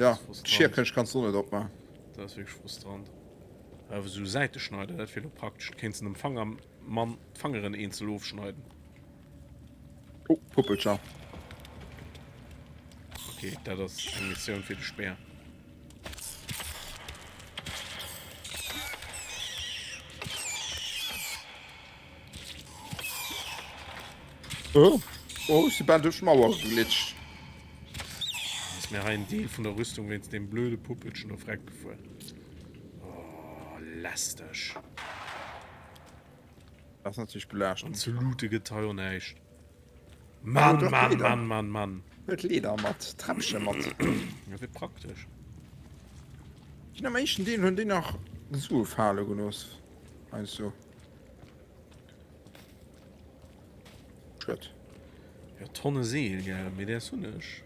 Ja, d'Schierkëscht kanns du och net opmaachen. Dat ass wierklech frustrant. Awer esou Säiteschneider, dat wier lo praktesch. Kéints de dem Fangermann d'Fangeren eenzel ofschneiden. Oh, Puppelcher. Okay, dat ass eng Missioun fir de Speer. Oh, oh, ech si bal duerch d'Mauer geglitscht. Ass mir hei en Deel vun der Rüstung wéinst deem blöde Puppelchen do freck gefuer. Oh, lästeg. Das ass natierlech belaaschtend. An ze loote gëtt hei och näischt. Mann, oh, Mann, Mann, Mann, Mann. Huet Leder mat, Träppche mat. Ja, wéi praktesch. Ginn am éischten Deel hunn déi nach Sue fale gelooss. Heiansdo. Schued. Ja, Tonne Seel, gell, mee däers hunn ech.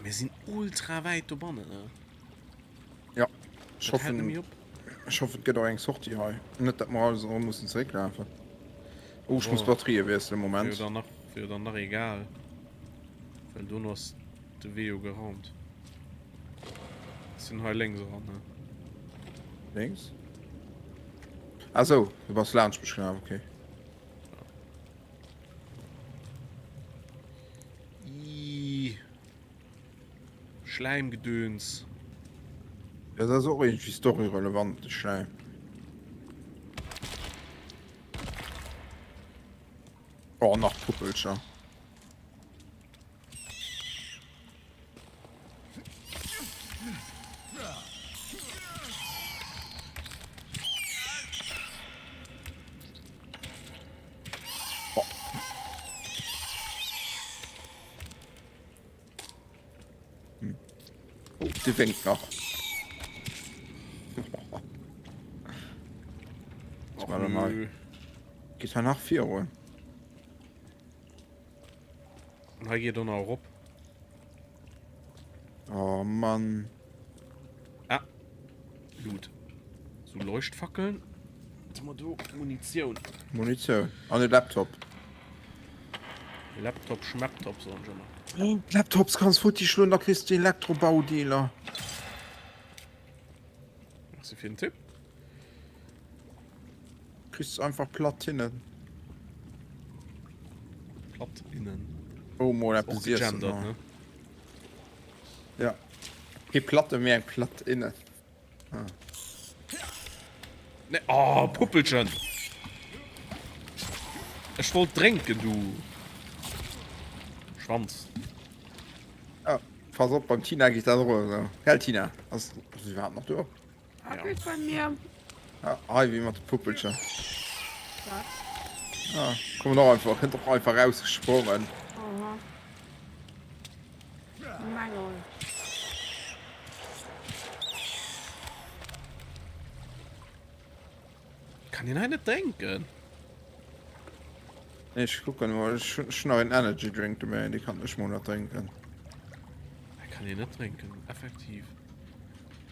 Mir sinn ultra wäit dobannen, ne? Ja, ech hoffen, ech hoffen, et gëtt och eng Sortie hei. Net, datt mer alles erëm mussen zerécklafen. Oh, ech muss d'Batterië wiesselen, Moment. Wier jo dann nach, wier jo dann nach egal. Well dono ass de Wee jo geraumt. Ech sinn hei lénks eran, ne? Lénks? Ah sou, du bass laanscht mech gelaf, okay. Ih. Schläimgedöns. Dat ass och iergendwéi storyrelevant, de Schläim. Oh, nach Puppelcher. Oh. Hm. Oh, die winkt nach. Geht er nach 4 Uhr? An hei geet och nach erop. Oh Mann. Ah. Loot. So Leuchtfackeln. Was haben wir do? Munitioun. Munitioun. An e Laptop. Laptop, Schmaptop, soen ech ëmmer. Laptops kanns futti schloen, da kriss de Elektrobaudeeler. Merci fir den Tipp. Kriss einfach Platinnen. Platinnen. Oh, mol eppes iessen. Gegendert, ne? Ja. Kee Platte, mee eng Platinne. Ah. Ne, oh, Puppelchen! Ech wollt drénken, du Schwanz. Ah, pass op, beim Tina geet dat och esou. Gell, Tina? Ass si iwwerhaapt nach do? Wackelt bei mir. Ah, hei wéi mat de Puppelcher. Wat? Ah, kommen och einfach, kënnt och einfach rausgesprongen. Aha. Mangel. Kann een hei net drénken? Ech kucken mol, ech hunn nach en Energy Drink dobäi, dee kann ech mol nach drénken. Hei kann een net drénken, effektiv.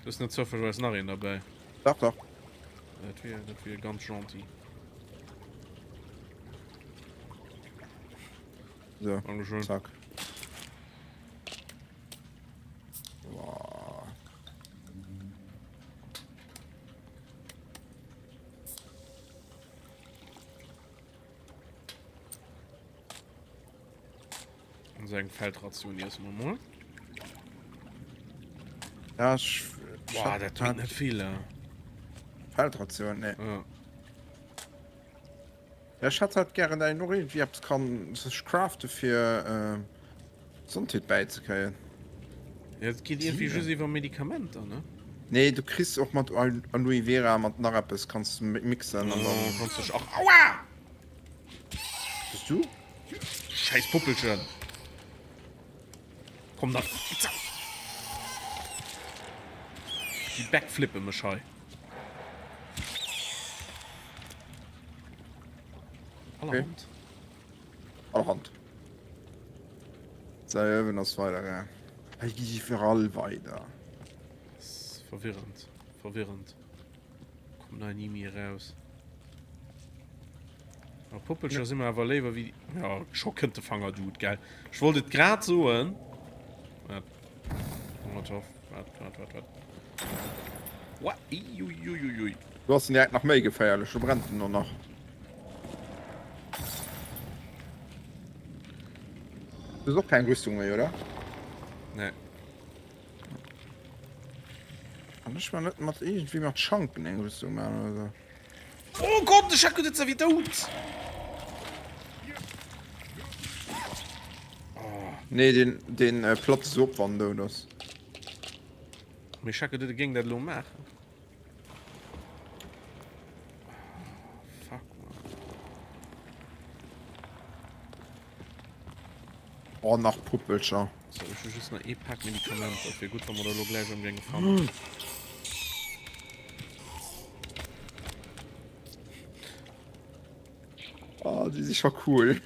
Du hues net zoufällegerweis nach een derbäi? Dach, dach. Dat wier, dat wier ganz gentil. So, Dankeschön. zack. Wow. Und so eng Feldration iessen mer mol. Ja, ech, Boah, dat bringt net vill. Äh. Feldration, nee. Ja. Ja, ech hätt halt gären, dat een och iergendwéi eppes kann sech crafte fir äh, Gesondheet bäizekréien. Ja, et geet iergendwéi just iwwer Medikamenter, ne? Nee, du kriss och mat Aloe Vera, mat nach eppes kanns du mixen an dann. Oh, kanns dech och. Aua! Bist du? Scheiß Puppelchen! Komm da. Déi backflippe mech hei. Allerhand. Allerhand. Sei Irwin ass weider gaangen. Hei gi si fir all weider. Das ist verwirrend. Verwirrend. Kommt da nie méi raus. A Puppelcher si mer awer léiwer wéi. Ja, scho kënnt de Fangerdude, gell? Ech wollt et grad soen. Wat? Molotov. Wat, wat, wat, wat? Wa, iuiuiui. Do ass en direkt nach méi geféierlech, do brennt en och nach. Du hues och keng Rüstung méi, oder? Nee. Kann ech mer net mat iergendwéi mat Schanken eng Rüstung maachen oder sou? Oh Gott, de Schacko sitzt wéi dout. Nee, deen, deen platzt esou op, wann en dout ass. Mee Schecke, du géing dat elo maachen. Fuck, man. Oh, nach Puppelcher. So, ech hu just nach ee Pak Medikamenter. Et wier gutt, wa mer der elo gläich erëm géinge fannen. Oh, déi si scho cool.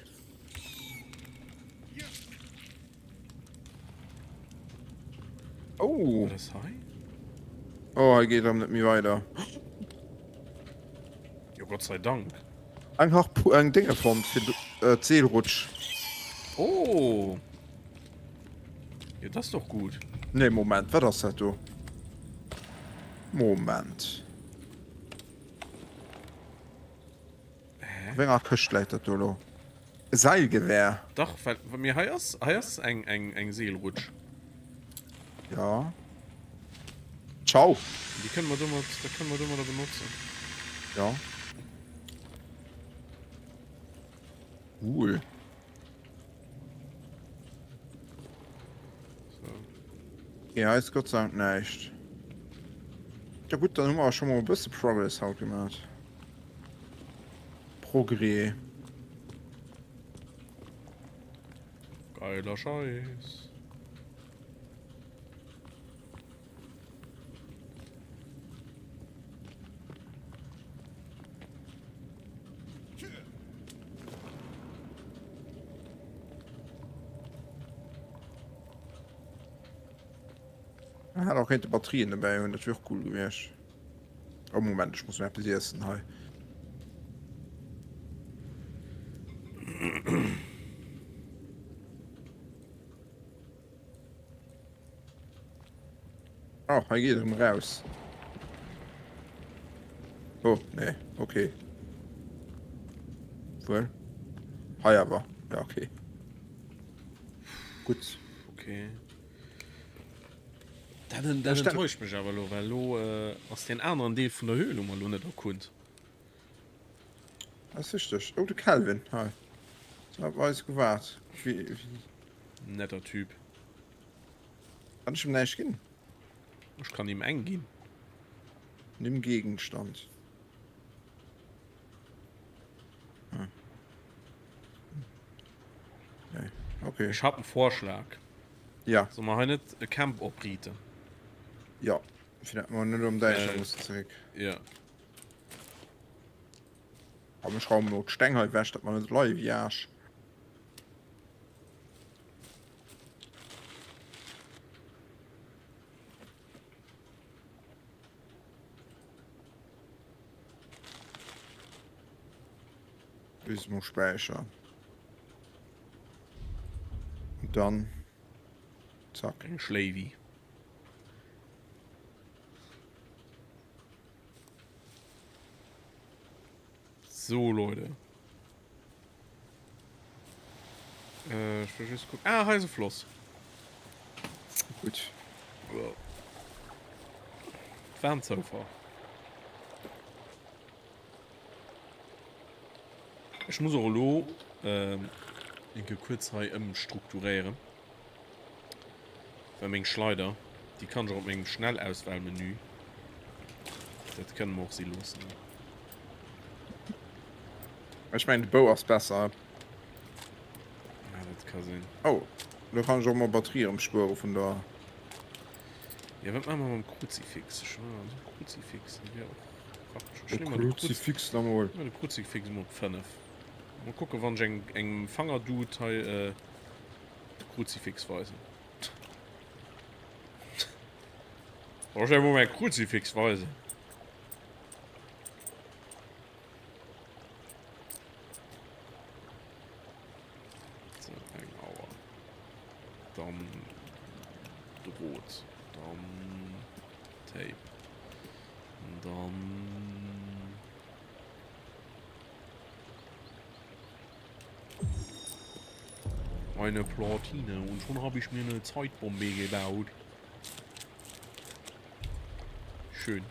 Oh. Was ass hei? Oh, hei geet erëm net méi weider. Jo, Gott sei Dank. Eng Harpu eng Dénge fonnt fir äh, d'Seelrutsch. Oh. Jo, dat ass doch gut. Nee, Moment, wat ass dat do? Moment. Hä? A wéi enger Këscht läit dat do elo? E Seilgewehr. Dach, well mee hei ass hei ass eng eng eng Seelrutsch. Ja. Ciao. Déi kënne mer domat, dat kënne mer domadder benotzen. Ja. Cool. So. Ja, hei ass Gott sei Dank näischt. Ja gutt, dann hu mer scho mol e bësse Progress haut gemaach. Progrès. Geiler Scheiß. Hätt och kéinte Batterien dobäi hunn, dat wier och cool gewiescht. Oh Moment, ech muss mir eppes iessen hei. Oh, hei geet erëm raus. Oh, nee, okay. Wuel. Hei awer. Ja, okay. Gutt. Okay. Dat, dat enttäuscht mech awer elo, well elo äh, ass den aneren Deel vun der Höhle hu mer elo net erkunnt. Das ist richtig. Oh, de Kelvin, hei. So hat eis gewaart. Wie, wie... Netter Typ. Kann ich ihm näischt ginn? Ech kann him eng ginn. Nimm Gegenstand. Hm. Nee. Okay. Ech hat en Vorschlag. Ja. Soll mer hei net e Camp opriiten? Ja. Fir dat mer net um Däischer äh, mussen zeréck. Ja. Komm, ech raumen lo d'Steng hei ewech, dat mer net leie wéi Aarsch. Bis mol späichern. Und dann zack. Eng Schléiwi. So, Leute. Äh, ich will just gucken. Ah, hei ist e Floss. Gut. War en Zoufall. Ech muss och elo ähm, enke kuerz hei ëmstrukturéieren. Well meng Schleider, déi kann ech och op mengem Schnellauswahlmenü. Dat kënne mer och si loossen. Ech mengen de Bou ass besser. Ja, dat ka sinn. Oh, lo kann ech och mol Batterie erëm spuere vun der. Ja, wat maache mer mam Kruzifix? Ech hunn esou Kruzifix, dat wär och praktesch. Ech De nehme mal de Kruz Kruzifix da mol. de Kruzifix mol op 5. Mol kucken, wann ech eng engem Fangerdude hei äh, de Kruzifix weisen. Soll ech emol mäi Kruzifix weisen? So, eng Auer. Dann Drot. Dann Tape. Dann Eine Platine und schon habe ich mir eine Zeitbombe gebaut. Schön.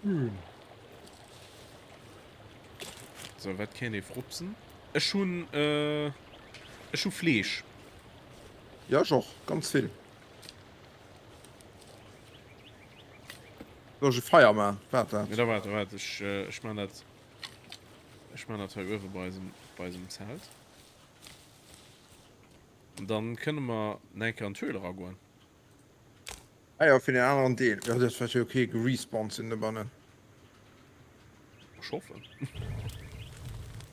Hm. So, wat kéint ee frupsen? Ech hunn, äh, ech. Ech hu Fleesch. Jo, ech och. Ganz vill. Soll ech e Feier man? Waart, waart. Da waart, waart, ech, ech man dat, ech man dat hei uewe bei eisem, bei eisem Zelt. An dann kënne mer nach eng Kéier an d'Höhl eragoen. Ah jo, fir den aneren Deel. Jo, dat wäert jo okay gerespawnt sinn dobannen. Ech hoffen.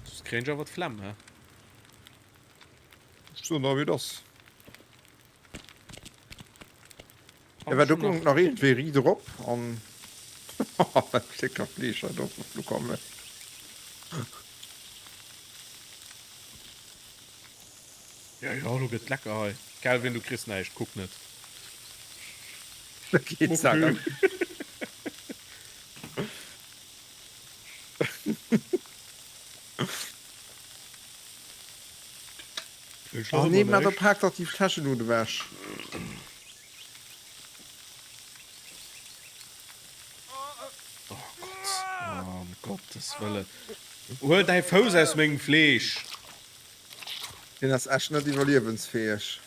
Soss kréien ech awer d'Flemm, hä? Ech soen der, wéi et ass. Ja, well do goung nach iergendwéi riit erop an dat Stécker Fleesch hei do bekommen. Ja, ja, lo gëtt lecker hei. Kelvin, du kriss näischt, kuck net. Da geht's ja dann. Oh nee, ma da pak dach déi Fläschen do ewech. Oh Gott, oh, um Gottes Wëllen. Huel däi Fouss aus mengem Fleesch! Deen ass echt net iwwerliewensfäeg.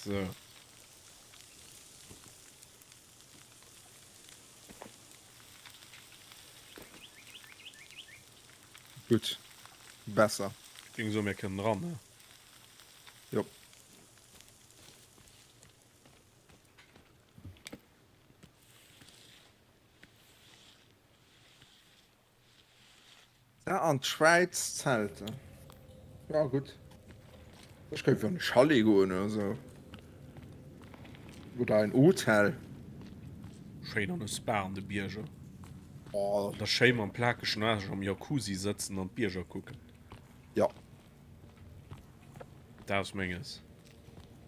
So. Gutt. Besser. Ech géing soen, mir kënnen eran, ne? Jo. Da an d'Schwäiz zelten. Ja gutt. Ech kéint jo an e Chalet goen oder sou. Oder en Hotel. Schéin an e Spa an de Bierger. Oh. Da schéi mam plakegen Aarsch am Jacuzzi sëtzen an d'Bierger kucken. Ja. Dat ass menges.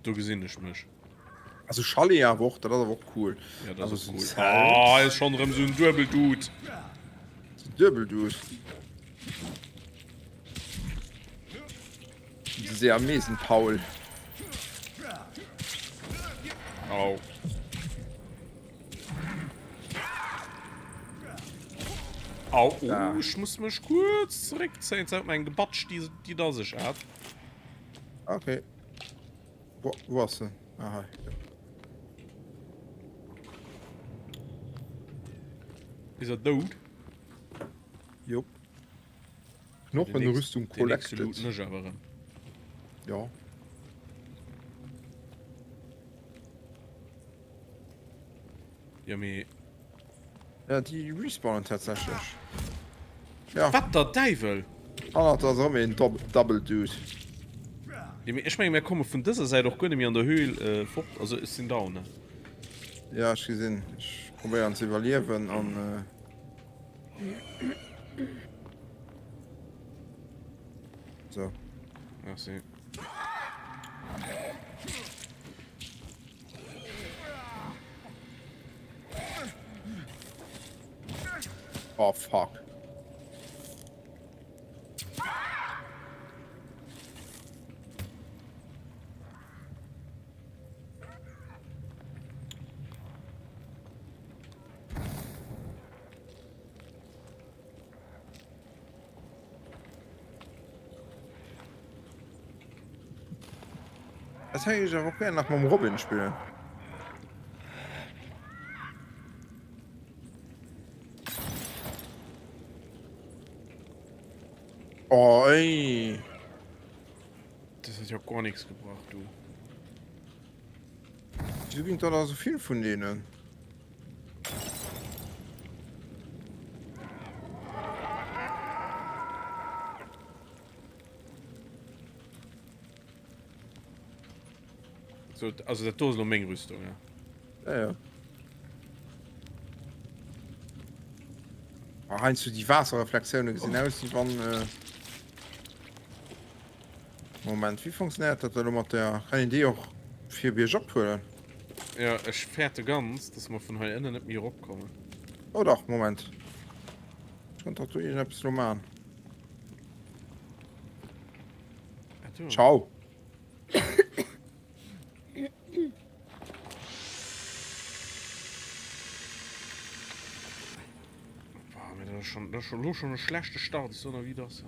Do gesinn ech mech. Also Chalet awer och, dat ass awer och cool. Ja, dat ass och cool. Ah, hei ass schonn erëm esou en Duebel-Dude. Esou en Duebel-Dude. De Siamesen-Paul. Au. Au, oh, ech muss mech kuerz zeréckzéien. Zäit meng Gebatsch, déi, déi dass ech hat. Okay. Wo, wo ass en? Ah, hei. Is er dout? Jop. Knochenrüstung collected. Den nächste awer erëm. Ja. Ja, mee. Ja, déi respawnen tatsächlech. Ja. Wat der Däiwel? Hannert ass erëm een Double Dude. Ja, mee ech mengen, mir komme vun dëser Säit och guer net méi an der Höhl äh, fort. Also ech sinn down, ne? Ja, ech gesinn. Ech probéieren ze iwwerliewen an. Äh... So. Merci. Oh fuck. Das hätte ich aber auch gerne nach mam Robin spielen. Oh, ey. Das hat ja gar nichts gebracht, du. Wieso ginn da so viel vun denen? So, also dat do ass lo meng Rüstung, ja. Ja, ja. Ah, heiansdo déi Waasserreflexioune gesinn aus, wéi wann. Äh Moment, wéi funktionéiert dat elo mat der. Kann een déi och fir biergop huelen? Ja, ech fäerte ganz, dass mer vun hei ënnen net méi eropkommen. Oh dach, Moment. Ech konnt dach do iergendeppes elo maachen. Ah, do. Ciao. Boah, mir da. schon, das schon, lo schon e schlechte Start. Ich so nach wie das.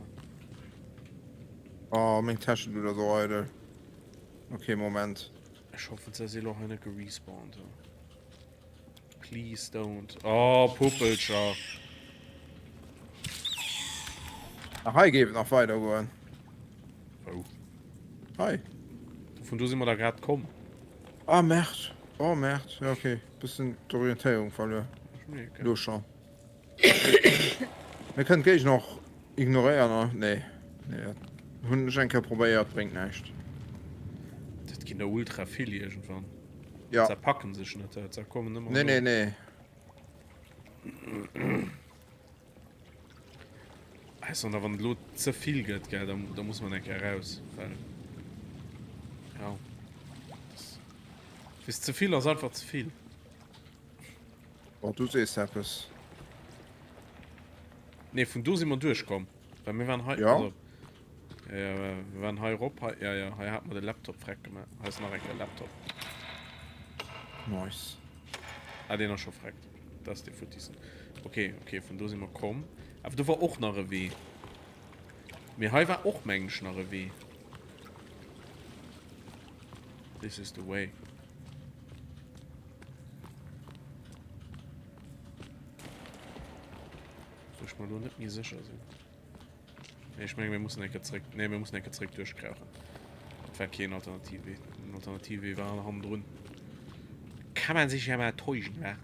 Oh, meng Täsche du da so eidel. Okay, Moment. Ech hoffen, se si lo hei net gerespawnt. Please don't. Oh, Puppelcher. Ach, hei géif et nach weider goen. Wou? Hei. Vun do si mer da grad komm. Ah, Merd. Oh, Merd. Ja, okay. Bëssen d'Orientéierung verluer. Lo schon. Mir kënnen d'Géigner och ignoréieren, ne? Nee. Nee, dat hunn ech eng Kéier probéiert, bréngt näischt. Dat ginn der ultra vill iergendwann. Ja. Se packen sech net, se kommen ëmmer Nee, nee, nee. Also, wann et lo ze vill gëtt, gell, da, da muss man eng Kéier raus, well ja. Das, bis ze vill ass einfach ze vill. Oh, du sees eppes. Nee, vun do si mer duerchkomm. Well mir waren hei. Ja. Also, ja, ja, mir waren hei rop. Hei, ja, ja, hei hat mer de Laptop freck gemaach. Hei ass nach eng Kéier Laptop. Nice. Ah, deen ass scho freckt. Dat ass dee futtissen. Okay, okay, vun do si mer komm. Awer do war och nach e Wee. Mee hei war och, mengen ech, nach e Wee. This is the way. Wou ech mer lo net méi sécher sinn. Nee, ech menge mir mussen eng Kéier zréck. Nee, mir mussen eng Kéier zréck duerchkrauchen. Dat war keen Alternativwee. Den Alternativwee war hannendrun. Kann man sich ja mal täuschen, wa?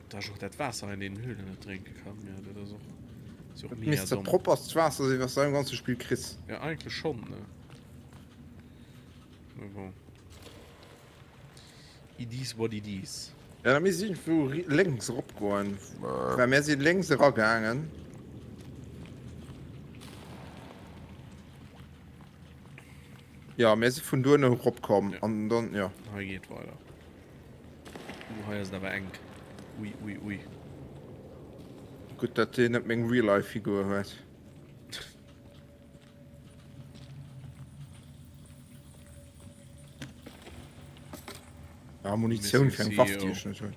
Da ech och dat Waasser in den Höhlen net drénke kann, ja, dat ass och, ass jo och Et mega misst dat domm. propperst Waasser sinn, wat s du am ganze Spill kriss. Ja, eigentlech schonn, ne? Mee bon. It is what it is. Ja, da misst iergendwou lénks eropgoen, well mär si lénks eragaangen. Ja, mär si vun duerno eropkomm an dann, ja. Hei geet weider. Uh, hei ass et awer enk. Ui, ui, ui. Gutt, datt deen net meng Real-Life-Figur huet. Ja, Munitioun fir eng Waff, déi ech net hunn.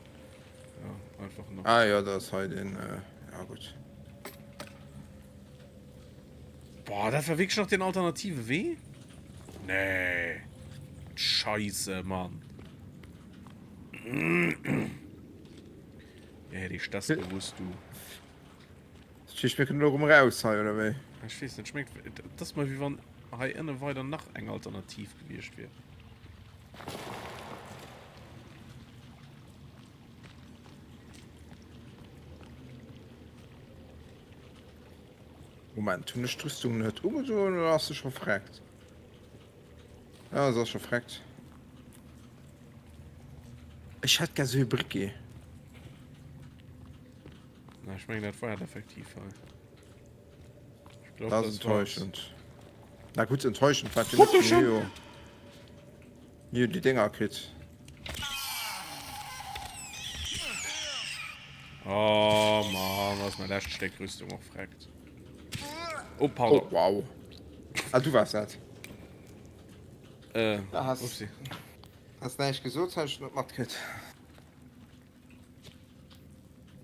Ja, einfach nach. Ah ja, dat ass hei den. Äh, ja, gutt. Boah, dat war wierklech nach den alternative Wee? Nee. Scheiße, Mann. Ja, hätt ich das gewusst, du. Das heescht, mir kënnen elo erëm raus hei, oder wéi? Ech weess net, schmeckt, dat ass mer wéi wann hei ënne weider nach eng Alternativ gewiescht wier. Moment, hunn ech d'Rüstung net ugedoen oder ass se scho vreckt? Ja, se ass scho vreckt. Ech hätt gär sou e Briquet. Na, ech mengen dat war et effektiv hei. Ech glaub, Dat ass dat war's. enttäuschend. Na gutt, enttäuschend war et jo net, mir hu jo, mir hu déi Dénger kritt. Oh Mann, ass mein lescht Stéck Rüstung och freckt. Oh, pardon. Oh, wow. Ah, du wars dat. Äh, Da has, upsi. has näischt gesot, hat ech net matkritt.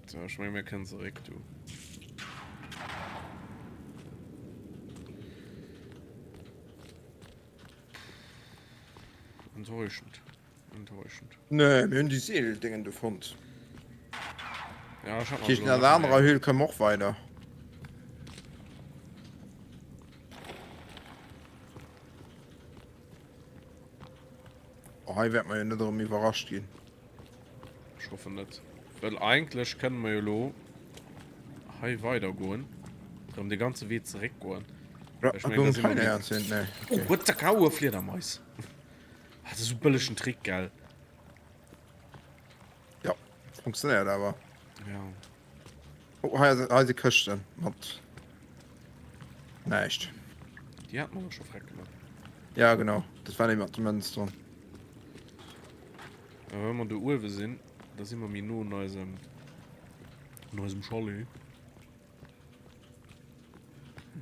So, ech meng, mir kënnen zeréck, du. Enttäuschend. Enttäuschend. Nee, mir hunn déi Seeldéngen do fonnt. Ja, ech hat Dat heescht, an der anerer Höhl kënne mer och weider. Oh, hei wäert mer jo net erëm iwwerrascht ginn. Ech hoffen net. Well eigentlech kënne mer jo lo hei weider goen. Erëm de ganze Wee zeréck goen. Ja, Ech mengen, da si mer méi. Nee, okay. Oh, what the cow, e Fliedermais. Ah, dat ass esou bëllegen Trick, gell? Ja, funktionéiert awer. Ja. Oh, hei, hei si Këschten mat näischt. Déi hat mer scho freck gemaach. Ja, genau. Dat war déi mat der Mënz dran. A wa mer do uewe sinn, da si mer méi no un eisem, un eisem Chalet.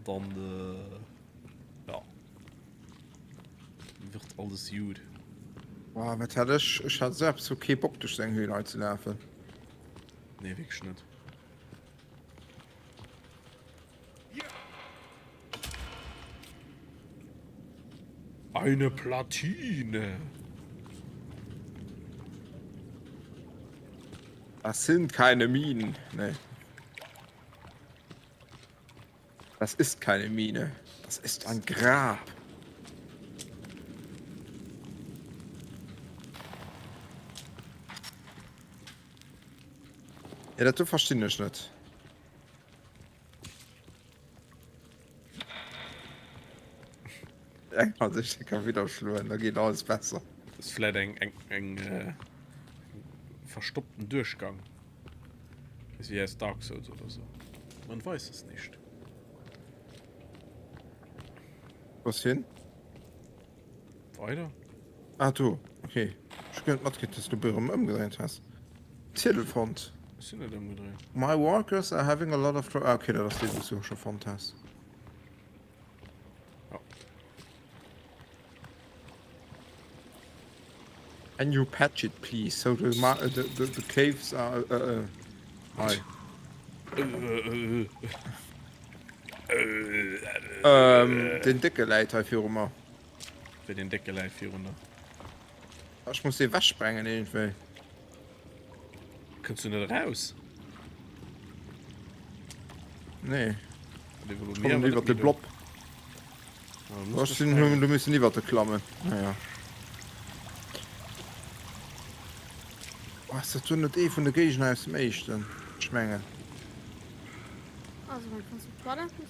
Dann de. Wird alles jut. Boah, wat hat ech? Ech hat selbst so kee Bock duerch sou eng Höhl hei ze lafen. Nee, wierklech net. Eine Platine! Das sind keine Minen. Nee. Das ist keine Mine. Das ist ein Grab. Ja, dat do verstinn ech net. Eng hat sech de Kapp widder schloen, da geet alles besser. Das ist vielleicht eng, eng, eng äh, verstoppten Durchgang. Wie aus Dark Souls oder so. Man weiß es nicht. Was hin? Weider? Ah, du. Okay. Ech hunn net matkritt, dass du erëm ëmgedréint has. Ziedel fonnt. Ech sinn net ëmgedréint. My workers are having a lot of trouble. Ah, okay, dat ass dee, wou s du och scho fonnt has. Ja. Can you patch it, please? So the, ma the, the, the caves are. Uh, uh, hi. Ähm, den Décke läit hei viru mer. Wéi den Décke läit virun der. Ech muss dee wechsprengen iergendwéi. Kënns du net eraus? Nee. Ech kommen iwwer de Blob. Ech sinn hunn du missen iwwer de klammen. Naja. Oh, ass dat do net ee vun de Géigner aus dem éischten? Ech mengen. Also, wann kannst du Toilette muss.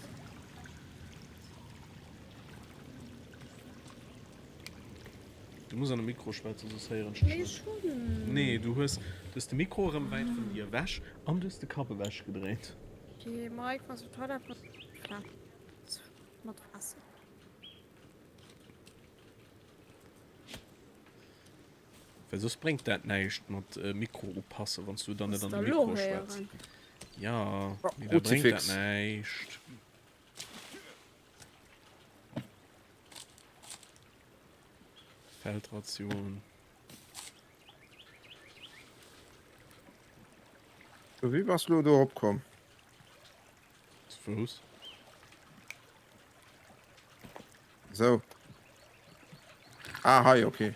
Du muss an de Mikro schwätzen, soss héieren ech dech net. Nee, du hues du hues de Mikro erëm wäit vun dir ewech an du hues de Kapp ewech gedréit. Well soss bréngt dat näischt mat Mikro upassen, wann s du dann net an de Mikro schwätz. Jo, mee da bréngt dat näischt. Feldration. So, wéi bass lo do erop komm? Zu Fouss. So. Ah, hei, okay.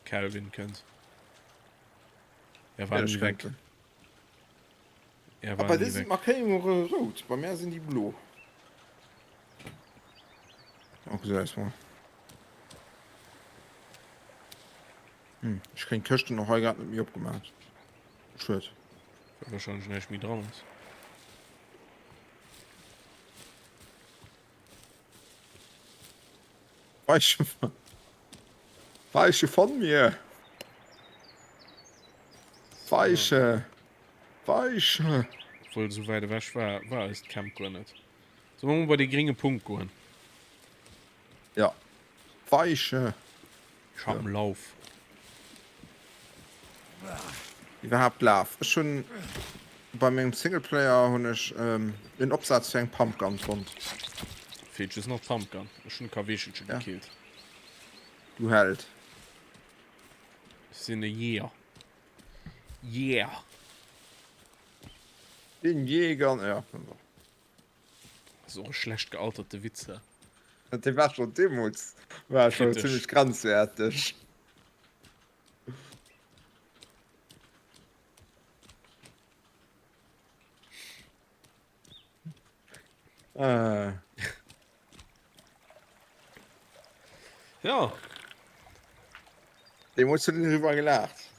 Calvin kënnt. Er war nie weg. Er war bei dir sind Markéierunge rout, bei mir sinn déi blo. Oh, gesäis mol. Hm, ech kréien d'Këschten och hei grad net méi opgemaach. Schued. Well wahrscheinlech näischt méi dran ass. Weiche, weiche von mir. Weiche. Weiche. Obwohl, so wäit ewech war, war eist Camp guer net. Solle mer mol bei dee gringe Punkt goen? Ja. Weiche. Ech hab en Lauf. Iwwerhaapt Laf. Ech hunn bei mengem Singleplayer hunn ech en Opsaz fir eng Pumpgun fonnt. Feelt just nach d'Pumpgun. Ech hunn e Kaweechelche gekillt. Du Held. Ech sinn e Jeeër. Yeah! Den Jäger, ja. Ass och e schlecht gealterte Witz, hä? Dee war schon deemools war schon Kritesch. ziemlech grenzwerteg. Äh. Ja. Deemools huet een driwwer gelaacht.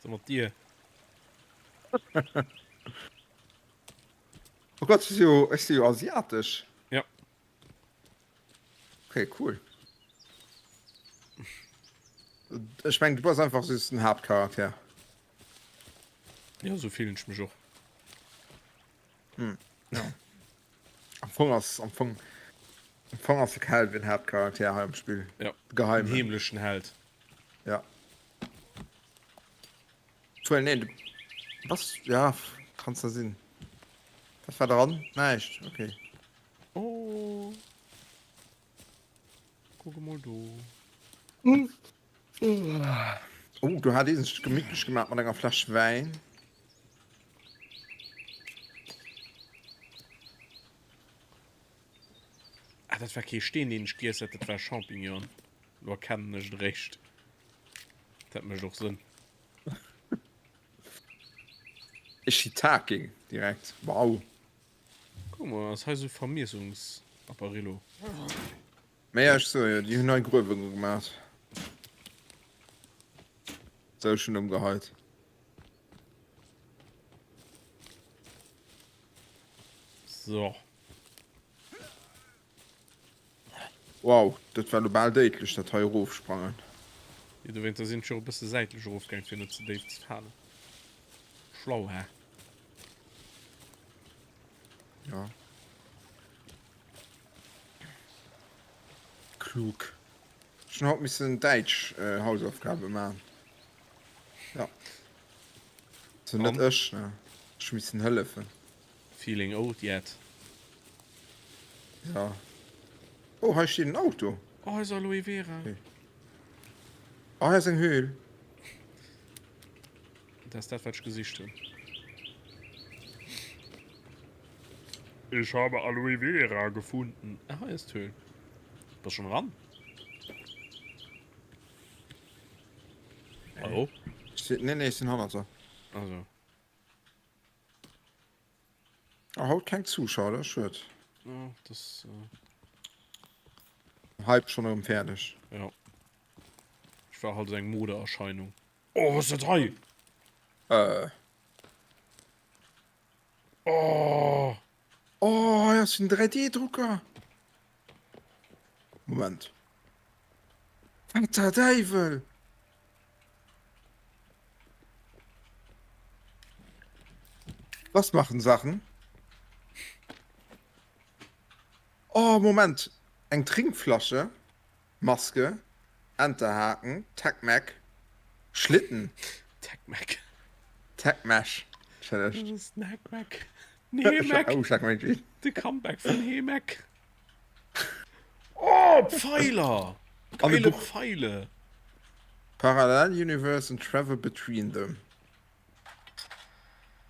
Was mat dir? Oh Gott, ech si jo, ech si jo asiatesch. Ja. Okay, cool. Ech meng, du bass einfach just den Haaptcharakter. Ja, sou fillen ech mech och. Fong ass am Fong am Fong ass de Kelvin Haaptcharakter hei am Spill. Ja, De geheimen. Den heemlechen Held. Ja. Obwuel, nee, du bass, ja, kanns da sinn. Wat war dran? Näischt, okay. Oh. Kuck emol do. Oh, do hat ee sech gemittlech gemaach mat enger Fläsch Wäin. Ah, dat war kee Steen, deen ech giess hat, dat war Champignon. Lo erkennen ech et eréischt. Dat mécht och Sënn. E Shiitake direkt, wow. Kuck mol, ass hei sou Vermiessungsapparillo. Mä ja, ech soe jo, déi hunn hei Gruewunge gemaach. Sou, ech hunn ëmgeheit. So. Wow, dat war lo bal déidlech, dat hei erofsprangen. Jo, dowéinster sinn ech jo och e bësse säitlech erofgaang, fir net ze déif ze falen. Schlau, hä? Ja. Klug. Ech hunn haut missen Däitsch Hausaufgabe man. Ja. Also net ech, ne? Ech hu missen hëllefen. Feeling old yet? Ja. Oh, hei steet en Auto. Oh, hei ass Aloe Vera. Okay. Oh, hei ass eng Höhl. Dat ass dat, wat ech gesicht hunn. Ich habe Aloe Vera gefunden. Ah, hei ass d'Höhl. Bass schon ran? Hallo? Nee, nee, ech sinn hannert der. Also. Ah, haut keng Zuschauer, dat ass schued. Ja, das. Äh... Hype schon erëm fäerdeg. Ja. Ich war halt eng Modeerscheinung. Oh, was ist dat hei? Äh. Oh! Oh, hei ass en 3D-Drucker! Moment. Wat der Däiwel? Was machen Sachen? Oh, Moment. Eng Trinkflasche, Maske, Enterhaken, Tecmac, Schlitten. Tecmac. Tecmash. Entschëllegt. Snackmac. Nee, Mac. Oh, schlag mein G. De Comeback vun Heemac. Oh, Pfeiler! An e Geile Buch. Pfeile! Parallel Universe and Travel Between Them.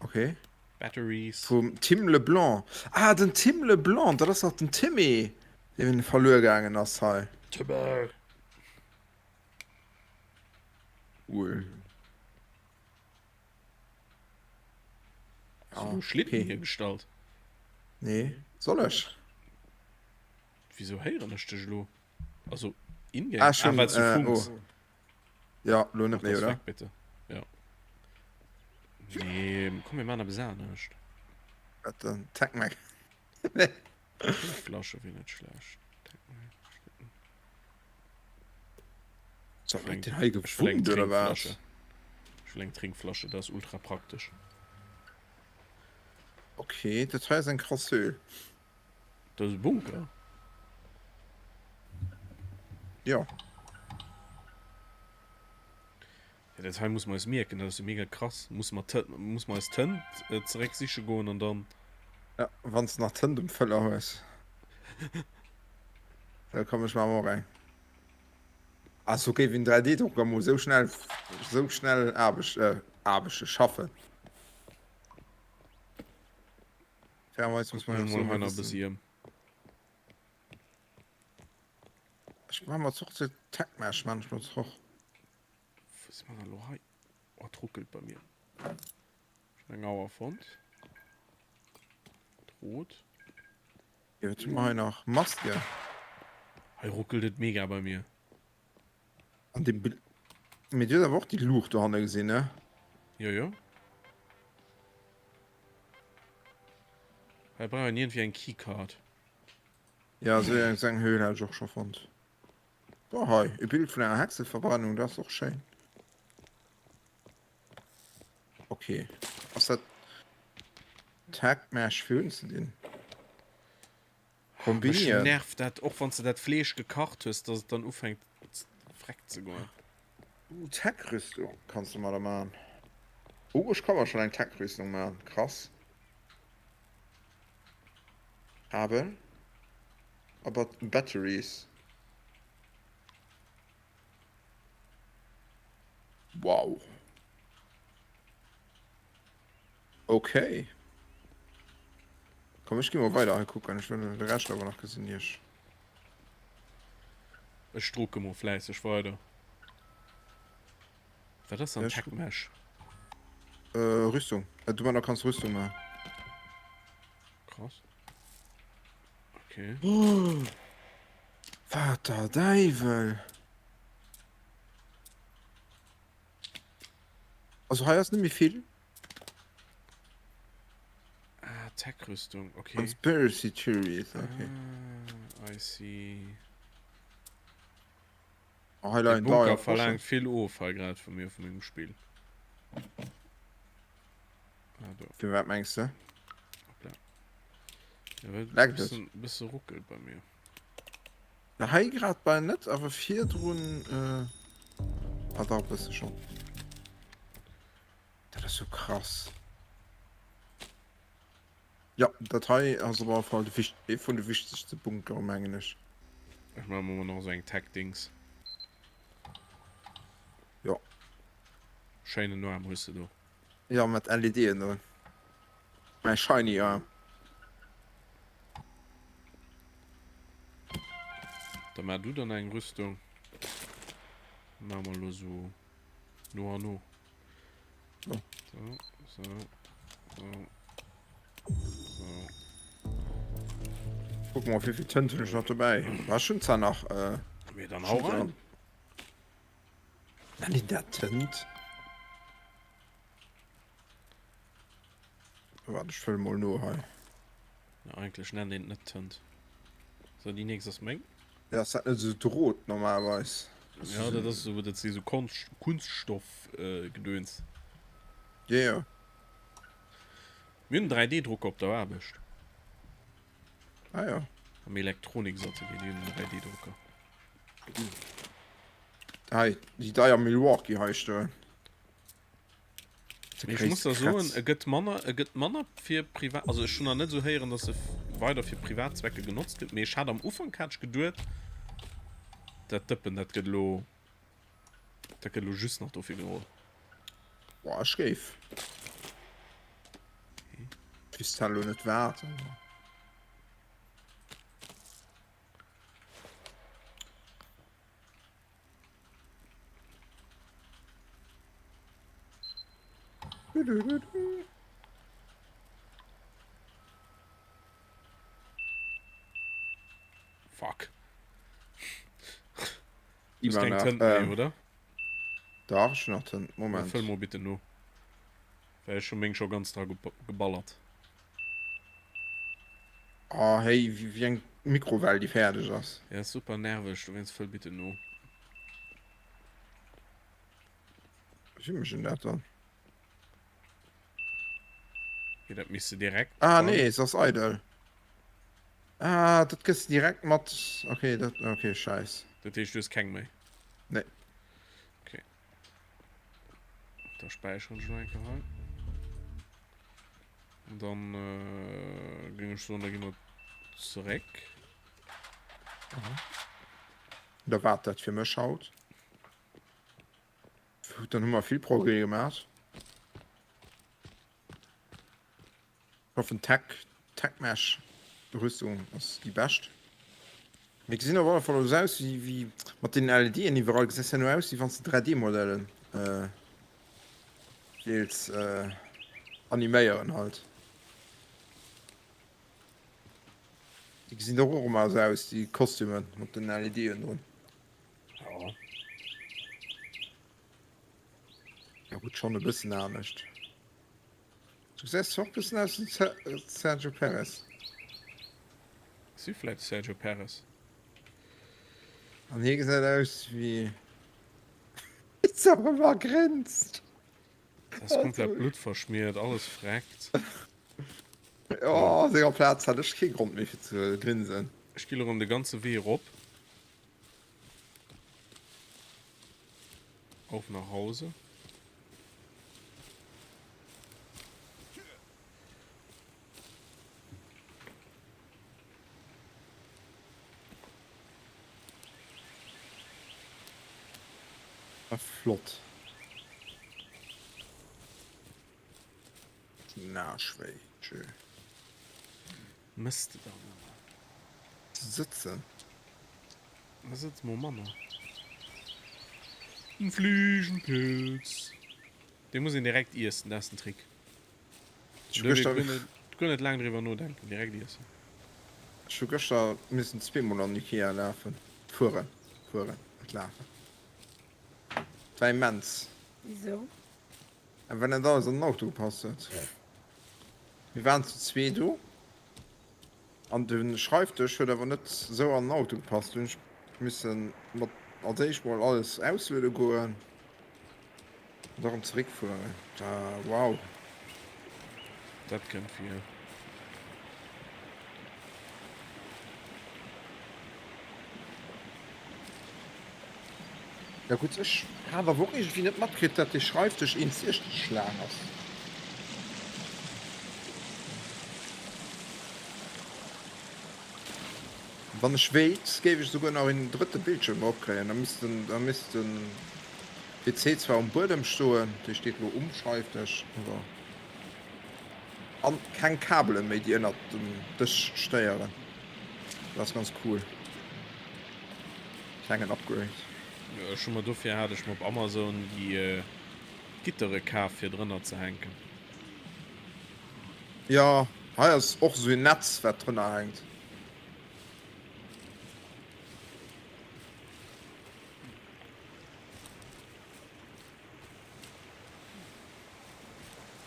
Okay. Batteries. Vum Tim LeBlanc. Ah, den Tim LeBlanc, dat ass dach den Timmy, dee verluer gaangen ass hei. Timmy! Cool. Hast du Schlitten okay. hiergestallt? Nee, soll ech? Wieso héieren ech dech elo? Also in-game? Ah, schon, ah, weil's du äh, funks. oh. Ja, lo net Mach méi, das oder? weg, bitte. Ja. Nee, komm, mir machen eppes anescht. Wat dann? Tech Mac. Flasche wier net schlecht. Tech Mac, Schlitten. So, Ich will eng- den hei Ich will eng gewunnt, oder was? Trinkflasche. Ich will eng Trinkflasche, das ist ultra praktisch. Okay, dat hei ass eng krass Höhl. Dat ass e Bunker. Jo. Ja, dat hei muss mer eis mierken, dat ass jo mega krass. Muss mer Tënt, muss mer eis Tënt äh, zeréck siche goen an dann. Ja, wann s nach Tënt um Fëller hues. Da komm ech maachen och eng. Ass ok wéi en 3D-Drucker mol sou schnell, sou schnell Aarbecht, äh, Aarbechte schaffen. Fairerweis muss man Kucken jo mol och hei soen, nach e bëssi ëm. Ech maache mer och ze Tech-Mesh maachen ech mer och. Wou si mer dann elo hei? Oh, et ruckelt bei mir. Schon eng Auer fonnt. Drot. Jo, wat hu mer hei nach? Maske. Hei ruckelt et mega bei mir. An dem Bild. Mee du hues awer och déi Luucht dohanne gesinn, ne? Jo, jo. Hei brauch een iergendwéi eng Keycard. Ja, sou eng, sou eng Höhl hat ech och scho fonnt. Oh, hei, e Bild vun enger Hexeverbrennung, dat ass och schéin. Okay. Ass dat Tag Mesh fir unzedinn? Kombinieren. Mech nervt dat och wann s de dat Fleesch gekacht hues, dass et dann ufänkt freck ze goen. Ooh, Tech-Rüstung kanns de mer da man. Ooh, ech ka mer schon eng Tech-Rüstung man. Krass. Kabel a Batteries. Wow. Okay. Komm, ech gi mol weider hei kucken. Ech wëll de Rescht awer nach gesinn, ier ech. Ech drucke mol fläisseg weider. Wat ass dann Tech Mesh? Äh, Rüstung. Äh, domadder kanns Rüstung maachen. Krass. Okay. Wat der Däiwel? Also hei ass net méi vill. Ah, Tech-Rüstung, okay. Conspiracy Theories, okay. Ah, I see. Oh, hei De leien Bunker deier verlaangt Poschen. vill of hei grad vu mir, vu mengem Spill. Ah, do. Fir wat mengs de? Hoppla. Ja, well Leckt et? bëssen, bësse ruckelt bei mir. Na hei grad bal net, awer virdrun äh, ah dach e bësse schonn. Dat ass jo krass. Jo, dat hei ass op alle Fall de wicht ee vun de wichtegste Bunkere mengen ech. Ech maache mer mol nach esou eng Tech-Dings. Jo. Schéinen Aarm hues de do. Jo, mat LEDen drun. Mäi shiny Aarm. Da maach du dann eng Rüstung. Maache mer elo esou no an no. So. So, so, so, so. Guck mal, wéi vill Tënt hunn ech nach dobäi. War schon zwar nach. Äh, Mee dann hau rein. Nennt een dat Tënt? Warte, ech fëlle mol no hei. Ja, eigentlech nennt een et net Tënt. So, déi nächst ass meng. Ja, ass dat net esou Drot normalerweis? Ja, dat ass esou, dat si sou Konscht, Kunststoff-Gedöns. Ja, ja. Mir hunn en 3D-Drucker op der Aarbecht. Ah ja. Am Elektroniksatelier, déi hunn en 3D-Drucker. Hei, déi deier Milwaukee hei stoen. Mee ech muss da soen, e gëtt manner, e gëtt manner fir privat, also ech hunn nach net esou héieren, datt e weider fir privat Zwecke genotzt gëtt, mee ech hat am Ufank hat ech geduet, dat Dëppen, dat gëtt elo, dat gëtt elo just nach dofir geholl. Boah, ech géif. Ech wüsst zwar elo net wat, awer. Fuck. Du hast keng Tënt méi, ähm, oder? Dach, ech hunn nach Tënt. Moment. Fëll mol bitte no. Well ech hu meng scho ganz dra geballert. Oh hey, wéi eng Mikrowell déi fäerdeg ass. Ja super nerveg, dowéinst fëll bitte no. Wéi mécht een dat dann? Jo dat misst de direkt. Ah nee, se ass eidel. Ah dat gëss de direkt mat. Okay, dat okay, scheiss. Dat heescht du hues keng méi? Nee. Okay. Da späicheren ech nach eng Kéier hei. An dann äh, géing ech soen, da gi mer zeréck. Da war dat fir mech haut. Dann hu mer vill Progrès gemaach. Ech hoffen Tech, Tech Mesh Rüstung ass déi bescht. Mee gesinn op alle Fall esou aus wéi wéi mat deenen LEDen iwwerall gesäis ja no aus wéi wann s de 3D Modellen deels animéieren halt. Déi gesinn dach och ëmmer esou aus déi Kostümen mat den LEDen drun. Ja. Ja gutt schonn e bëssen anescht. Du gesäis zwar och bëssen aus wéi den Sergio Perez. Si vläit Sergio Perez. An hie gesäit aus wéi Zerema grinst. Dat ass komplett bluttverschmiert, alles freckt. Jo, op senger Plaz hat ech kee Grond méi fir ze grinsen. Ech gi lo rëm de ganze Wee erop. Auf nach Hause. Ah, flott. Na, schwéi, tschö. Mëss de dann awer. Ze sëtzen. Da sëtz mol manner. En Fliegenpilz. Dee muss een direkt iessen, dat ass den Trick. Ech hu gëschter. Guer net laang driwwer nodenken, direkt iessen. Ech hu gëschter missen zweemol an Ikea lafen, fueren, fueren, net lafen. Et war immens. Wisou? Well net alles an den Auto gepasst huet. Mir waren zu zwee do an de Schreifdësch huet awer net esou an den Auto gepasst. Du hunn ech missen mat als éischt mol alles ausluede goen an da rëm zeréckfueren. Da wow. Dat kënnt vir. Ja gutt, ech hat awer och iergendwéi net matkritt, dat dee Schreifdësch 1,60 laang ass. Wann ech wéilt, géif ech esouguer nach een drëtte Bildschirm eropkréien. Da misst den, da misst den PC zwar um Buedem stoen, dee steet elo um Schreifdësch, awer an keng Kabelen méi, déi ënnert dem Dësch stéieren. Dat ass ganz cool. Klengen Upgrade. Jo ech hu mer dofir hat ech mer op Amazon déi Gittere kaf fir drënner ze hänken. Jo hei ass och esou een Netz wat drënner hänkt.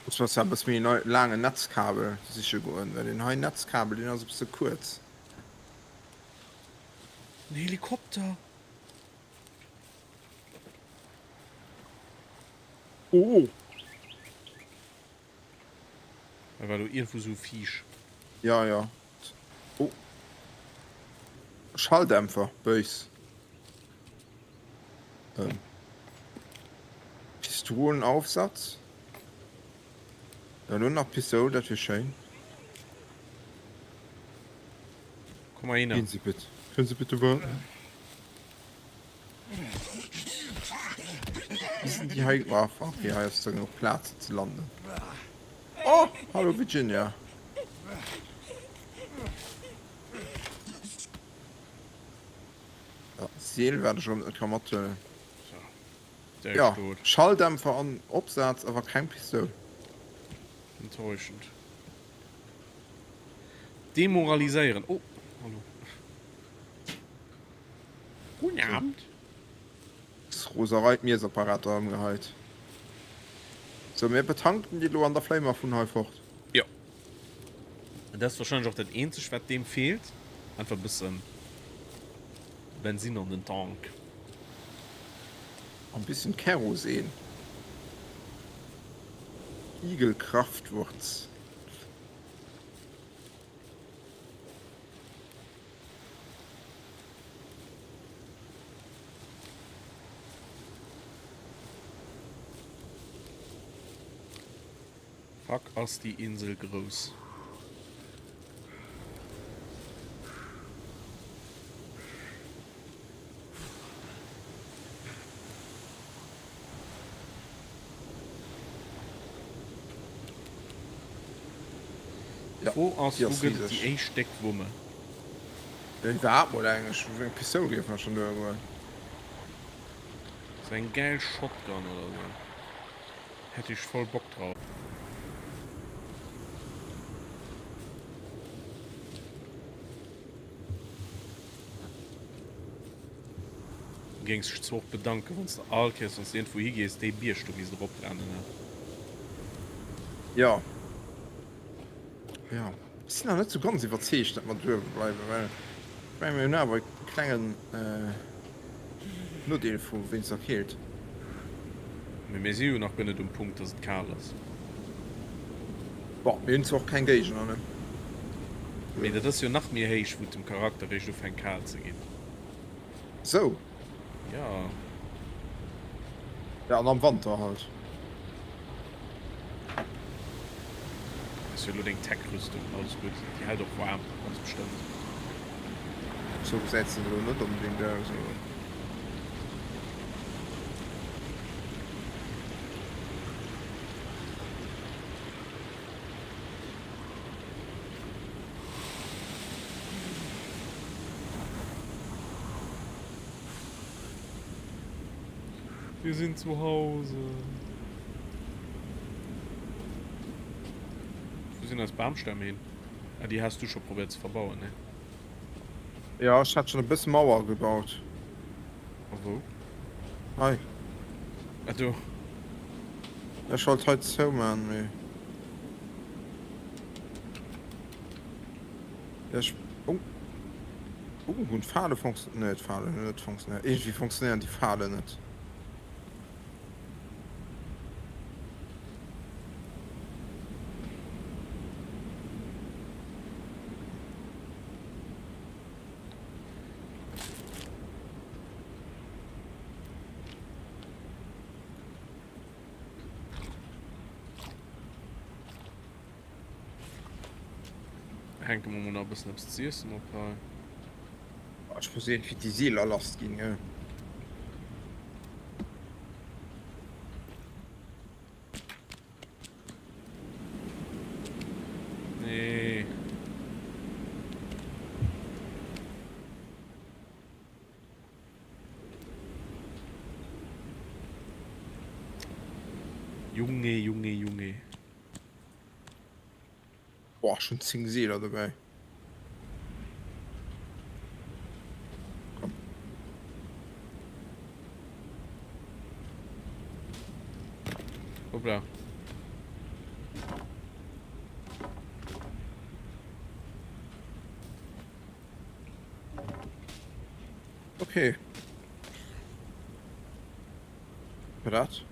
Muss mer zwar e bësse méi laangen Netzkabel siche goen, well deen hei Netzkabel deen ass e bësse kuerz. En Helikopter! Oh! Hei war do iergendwou sou e Viech. Ja, ja. Oh! Schalldämpfer, Bëis. Ähm. Pistolenaufsatz. Elo nach Pistoul, dat wier schéin. Komm mal hin. Gehen Sie bitte. Können Sie bitte warten? Wie sind die hei? Oh, fuck, hier ass da genug Plaz ze landen. Oh, hallo Virginia. Ja, Seel werde schon net ka mathuelen. Ja, Schalldämpfer an Opsaz, awer keng Pistoul. Enttäuschend. Demoraliséieren. Oh, hallo. Guten Abend. Roserei d'Miessapparater ëmgeheit. Sou, mir betanken déi elo an da fléie mer vun hei fort. Jo. Dat ass wahrscheinlech och dat eenzegt wat deem feelt. Einfach e bëssen Bensin an den Tank. An bissen Kerosin. Igelkraftwurz. Fuck ass déi Insel grouss. Ja, D'Fro ass, déi wou ass gëtt et riseg. déi éischt déck Wumme? Jo, iwwerhaapt mol eng. Ech, eng Pistoul géif mer schonn duergoen. Sou eng gäil Shotgun oder sou hätt ech voll Bock drauf. Du géings dech zwar och bedanken, wann s de all Kéiers, wann s de iergendwou higees, dee Bierg do misst eroprennen, ne? Jo. Jo. Ech sinn nach net sou ganz iwwerzeegt, datt mer duerwe bleiwen, well ech mengen, mir hunn awer e klengen Nodeel vu wéinst der Keelt. Mee mir si jo nach guer net um Punkt, datt et kal ass. Bon, mir hunn zwar och keng Géigner, ne? Mee dat ass jo nach méi héich, wou et dem Charakter réischt ufänkt kal ze ginn. Sou. Jo. Ja, an am Wanter halt. Ass jo elo deng Tech-Rüstung, alles gutt. Déi hält och waarm, ganz bestëmmt. Sou gesäit se elo net onbedéngt aus, awer. Wir sind zu Hause. Wou sinn eis Bamstämm hin? Ah, déi has du scho probéiert ze verbauen, ne? Jo, ech hat schon e bësse Mauer gebaut. A wou? Hei. Ah, do. Ech wollt hei zouman, mee. Ech. Oh. Oh, hunn d'Fale funktioniert? Nee, d'Falen hunn net funktioniert. Iergendwéi funktionéieren déi Falen net. Hänke mer mol nach e bëssen eppes ze iessen op hei. Ech muss iergendwéi déi Seeler lass ginn, gell. Nee. Junge, Junge, Junge. Boah, schon 10 Seeler dobäi. Komm. Hoppla. Okay. War dat?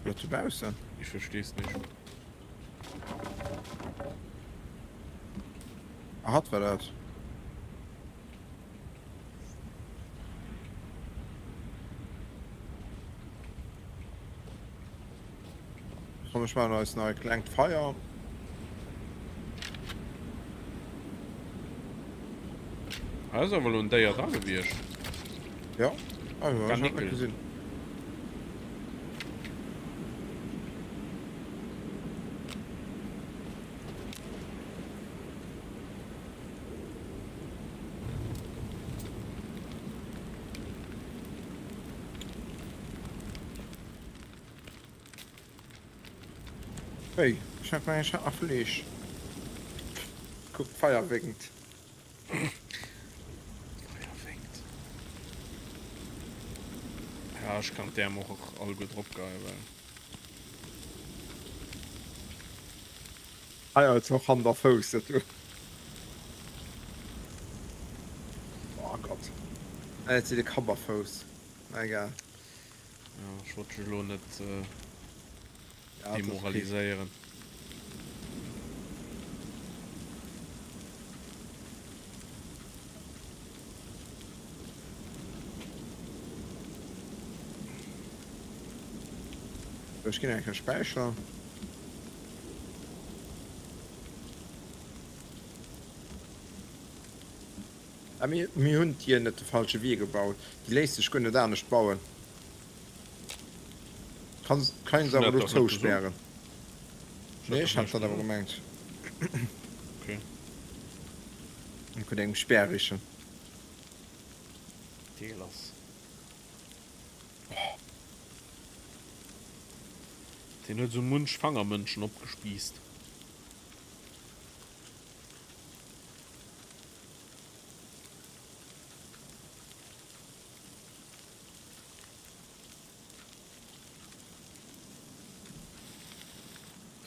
War dat dobaussen? Ich versteh's nicht. Ah, hat war dat. Komm, ech maachen eis nach e klengt Feier. Hei ass awer elo en Déier dra gewiescht. Ja, ah, ja, ich hab net gesinn. Hey, ech hat ech hat nach Fleesch. Kuck, d'Feier wénkt. D'Feier wénkt. Ja, ech kann d'Äerm och alleguer drop geien, well. Hei huet och Hand a Fouss dat do. Oh Gott. Et seet e Kapp a Fouss. Na egal. Ja, ech wollt dech elo net demoraliséieren. Ech ginn eng Kéier späicheren. Ah, mir, mir hunn d'Dier net de falsche Wee gebaut. Déi léisst sech guer net anescht bauen. Kann, kann een se awer elo zouspären. Nee, ech hat dat awer gemengt. Okay. Ech huet engem Spärrichen. Deel ass. Deen huet esou munch Fangermënschen opgespiisst.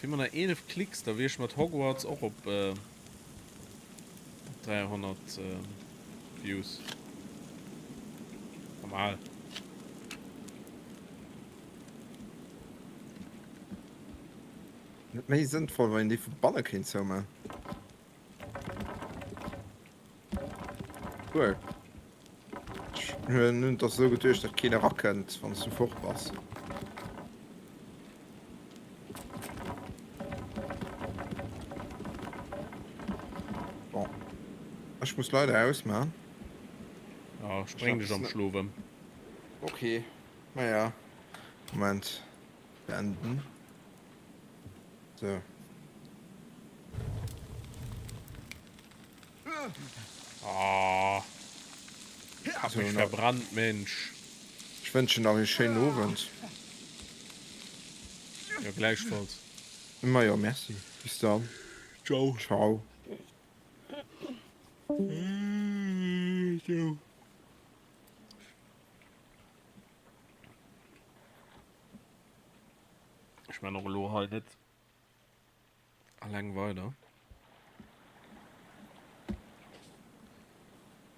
Fir mer nach 11 Klicks, da wier ech mat Hogwarts och op 300 Views. Normal. Net méi sënnvoll, wann een déi vu banne kéint zouman. Cool. Ech hunn et esou geduecht, datt keen erakënnt, wann s du fort bass. Bon. Ech muss leider ausmachen. Ja, ech bréng dech am Schlof ëm. Ok, maja. Moment. Beenden. So. Ah. Hab mich verbrannt, Mensch. Ech wënschen nach ee schéinen Owend. Jo, gläichfalls. Majo, merci. Bis dann. Ciao. Ciao. Ciao. Ech man och elo hei net alleng weider.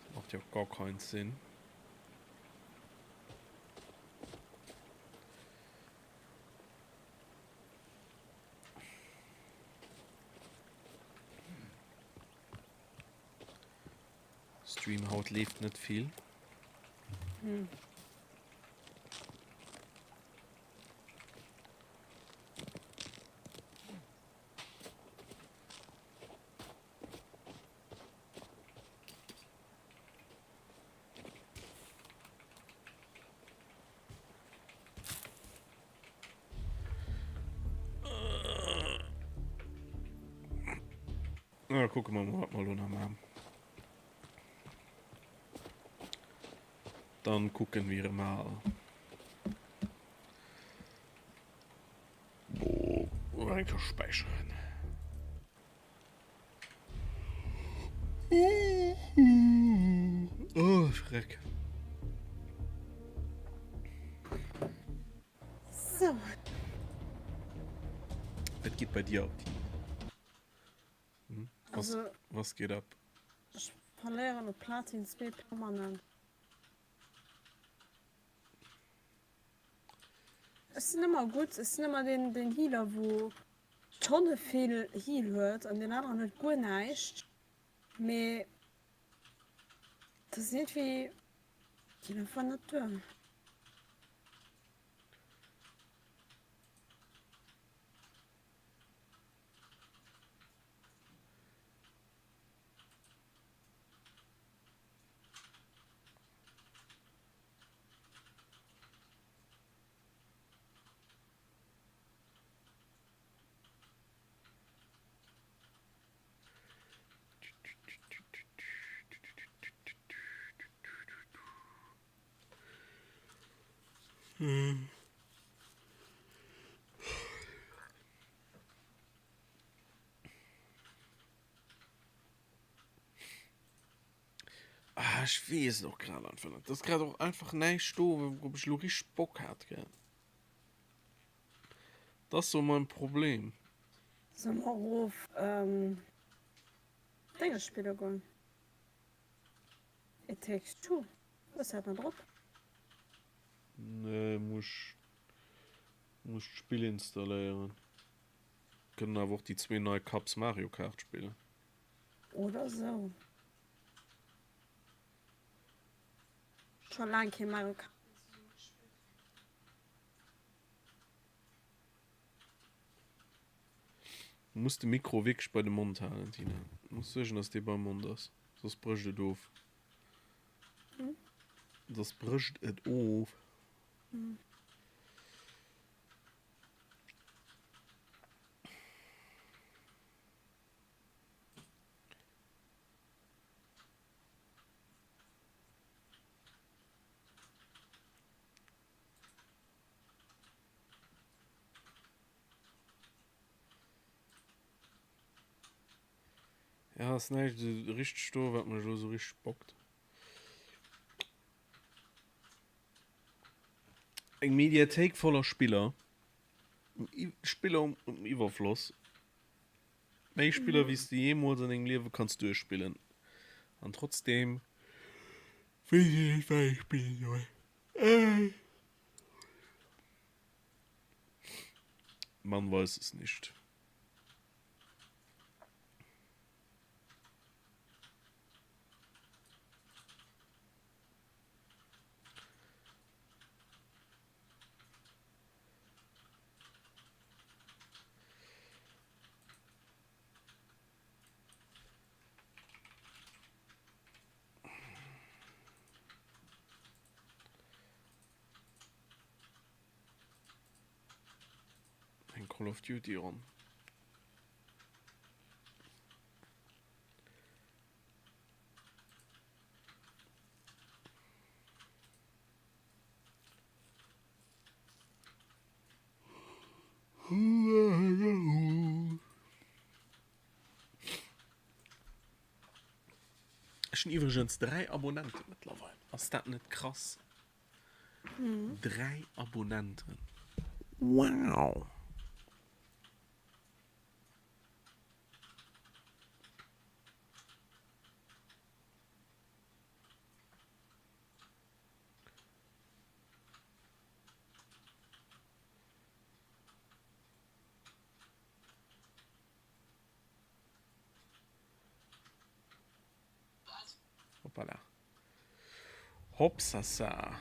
Das macht ja auch gar keinen Sinn. Stream haut leeft net vill. Hm. Na, kucke mer mol, wat mer elo nach maachen. Dann kucken wir mal. Boah, eng Kéier späicheren. Oh, Schreck. So. Was geht bei dir ab? Hm? Was, Also, was geht ab? ech verléieren op Platin 2 permanent. Ech sinn ëmmer gutt, ech sinn ëmmer deen, deen Healer wou tonne vill Heal huet an deen aneren huet guer näischt, mee dat ass iergendwéi, geet einfach net duer. Ah, ech weess et och grad einfach net. Et ass grad och einfach näischt do, wourop ech elo richteg Bock hat, gell. Dat ass sou mein Problem. Solle mer erof Dénge spille goen? It takes two. Hues dat net drop? Nee, muss muss d'Spill installéieren. Kënnen awer och déi zwee nei Cups Mario Kart spillen. Oder sou. Scho laang kee Mario Kart méi zesumme gespillt. Du muss de Mikro wierklech bei de Mond halen, Tina. Du muss suergen, dass dee beim Mond ass, soss brécht et of. Soss brécht et of. Ja, ass näischt esou richteg do, wat mech elo esou richteg bockt. Eng Mediathéik voller Spiller. Spiller um Iwwerfloss. Méi Spiller wéi s de jeemools an dengem Liewe kanns duerchspillen. An trotzdeem weess ech net wat ech spille soll. Man weiß es nicht. Call of Duty Ronn. Ech hunn iwwregens 3 Abonnenten mëttlerweil. Ass dat net krass? 3 Abonnenten. Wow! Hoppala. Hopsasa.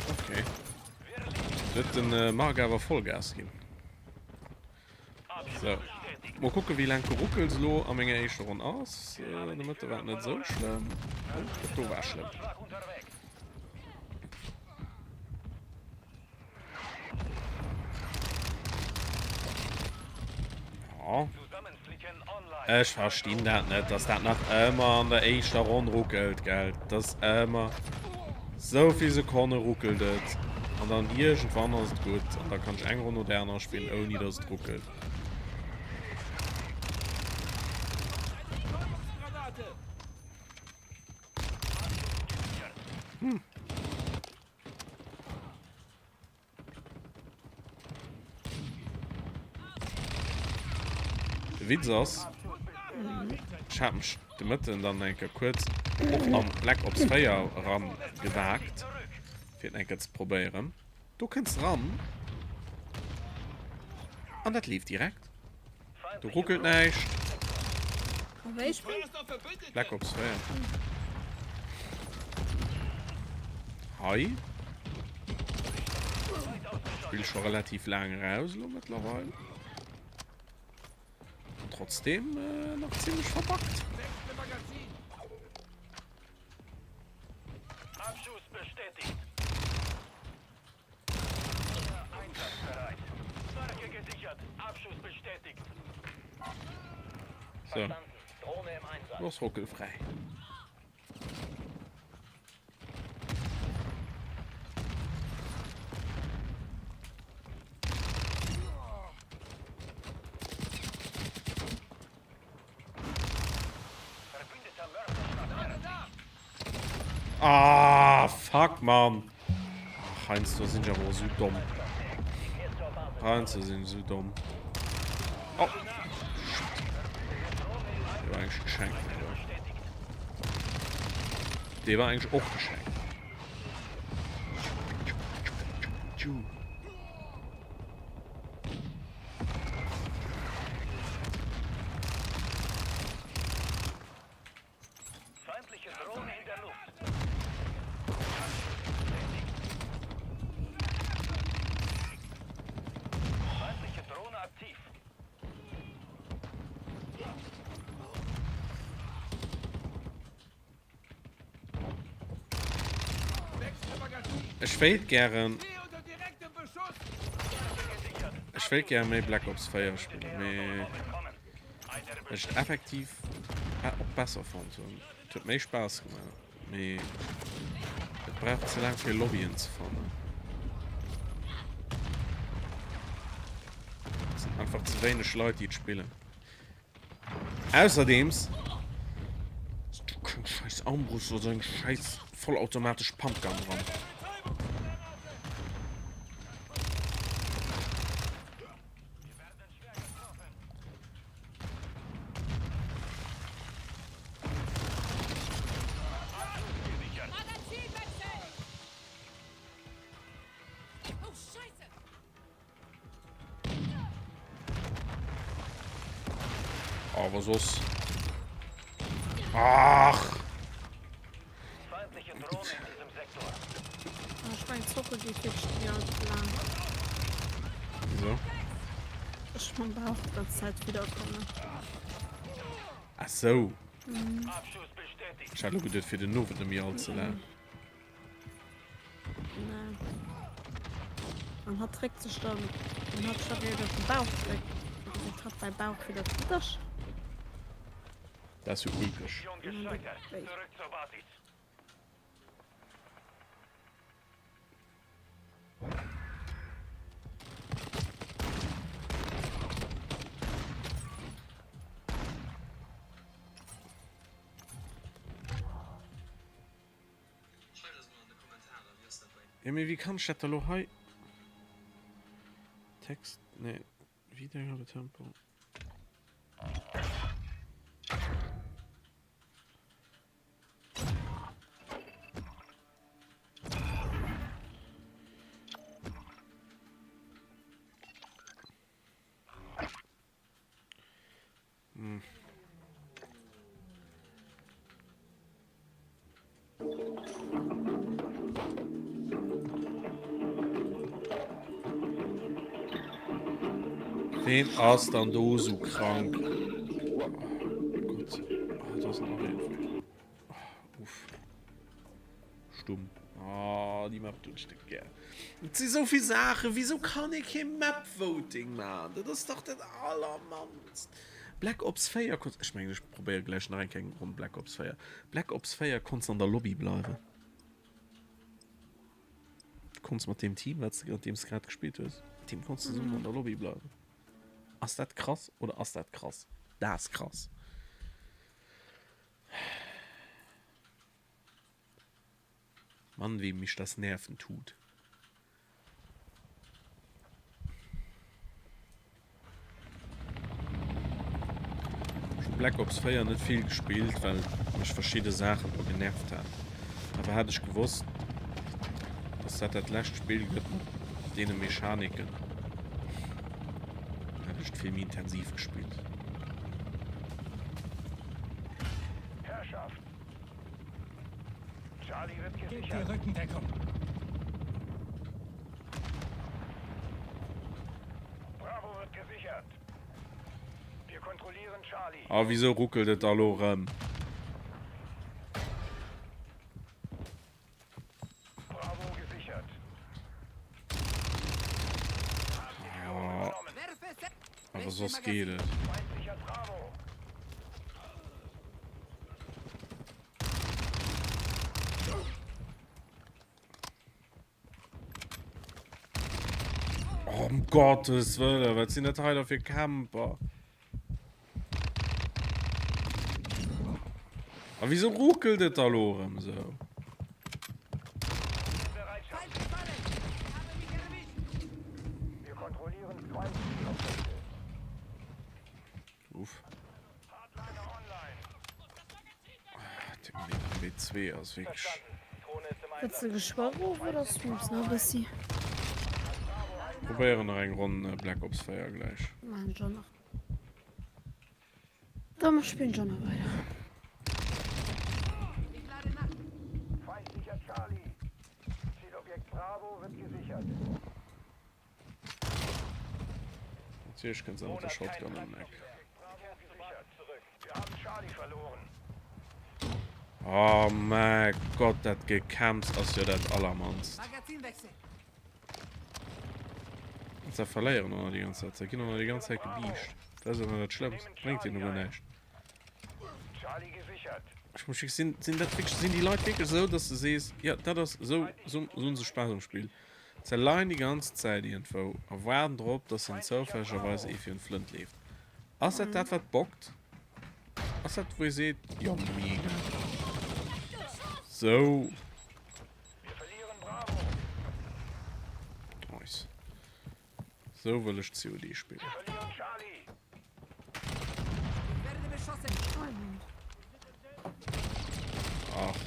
Okay. Huet den äh, Marc awer Vollgas ginn. So. Mal kucken, wéi laang d'Geruckels elo a menger éischter Ronn ass. Äh, de Mëtte war et net esou schlëmm. Oh, dat do war schlëmm. Ja. Ech verstinn dat net, dass dat nach ëmmer an der éischter Ronn ruckelt, gell? Das ëmmer sou vill Sekonne ruckelt et. An dann iergendwann ass et gutt. An da kann ech eng Ronn no der anerer spillen, ouni dass et ruckelt. Hm. De Witz ass, ech hat mech de Mëtten dann eng Kéier kuerz och an Black Ops 4 eran gewagt, fir et eng Kéier ze probéieren. Do kënns de ran an dat leeft direkt. Do ruckelt näischt. Black Ops 4. Hei. Spill scho relativ laang eraus elo mëttlerweil. Trotzdem äh, nach ziemlech verbuggt. So. Lo ass ruckelfräi. Ah, fuck, Mann. Ach, heiansdo sinn ech awer och esou domm. Heiansdo sinn ech esou domm. Oh. Shit. Dee war eigentlich geschenkt. Dee war eigentlich och geschenkt. Ech wéilt gären Ech wéilt gären méi Black Ops 4 spillen, mee ech et effektiv och besser fonnt hunn. Et huet méi Spaass gemaach, mee et brauch ze laang fir Lobbyen ze fannen. Et sinn einfach ze wéineg Leit déi et spillen. Ausserdeems du keng scheiß Armbrust oder eng scheiß vollautomatesch Pumpgun dran. Awer soss. Ach! Ech mengen d'Zocke geet wierklech méi alt ze laang. Wieso? Ech mam Bauch die ganz Zäit wiederkommen. Ach sou. Ech hat lo geduet fir den Owend net méi all ze laang. Nee. An hat dréckt sech dann, an hat scho wieder op den Bauch dréckt. An hat bei Bauch wieder op den Dësch. Dat ass jo ulkeg. Jo mee wéi kann ech dat da lo hei? Text, nee, Wiedergabetempo. Hm. Ween ass dann do sou krank? Oh Gott. Oh, das ist noch ein. Oh, uff. Stumm. Oh, die Map tut ich gär. Et si sou vill Saachen, wieso kann ee kee Map-Voting maachen? Dat ass dach dat allermannst. Black Ops 4 konns, ech mengen ech probéiere gläich nach eng kleng Ronn Black Ops 4. Black Ops 4 konns an der Lobby bleiwen. Du konns mat deem Team, wat mat deem s de grad gespillt hues, mat deem konns zesummen an der Lobby bleiwen. Ass dat krass oder ass dat krass? Dat ass krass. Mann, wéi mich das nerven tut. Ech hu Black Ops 4 net vill gespillt, well mech verschidde Saachen do genervt hat. Awer hat ech gewosst, dass dat dat lescht Spill gëtt mat deene Mechaniken, hätt ech et vill méi intensiv gespillt. Gebt dir Rückendeckung. A wisou ruckelt et da lo rëm? Awer soss geet et. Oh, um Gottes Wëlle, wat sinn dat hei da fir Camper? A wieso ruckelt et da lo erëm sou? Uff. B2 ass wierklech. Hues de geschwoer of oder streams nach e bëssi? Probéieren nach eng Ronn Black Ops 4 gläich. Maan ech och nach. Da mer spillen ech och nach weider. Natierlech kënnt se mat der Shotgun ëm den Eck. Oh mäi Gott, dat Gekämpfs ass jo dat allermannst. An se verléieren och nach déi ganz Zäit. Se ginn och nach déi ganz Zäit gebiischt. Dat ass jo nach dat Schlëmmst. Bréngt hinnen guer näischt. Ech muss wierklech, sinn, sinn dat wierklech, sinn déi Leit wierklech esou, dass de sees, jo, dat ass esou, esou hunn se Spaass um Spill. Se leien déi ganz Zäit iergendwou a waarden drop, dass hinnen zoufällegerweis ee virun d'Flënt leeft. Ass dat dat, wat bockt? Ass dat, wou ee seet, jo, mega. Sou. Nice. Sou wëll ech COD spillen. Ach.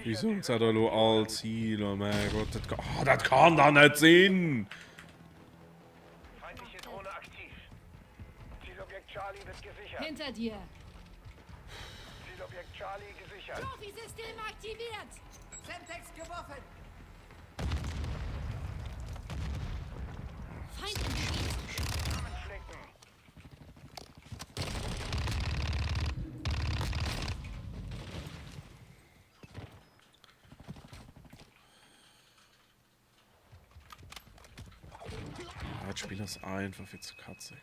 Wieso hunn se da elo all Ziler? Mäi Gott, dat ka, oh, dat kann da net sinn! Ah, das Spiel ist einfach fir ze katze.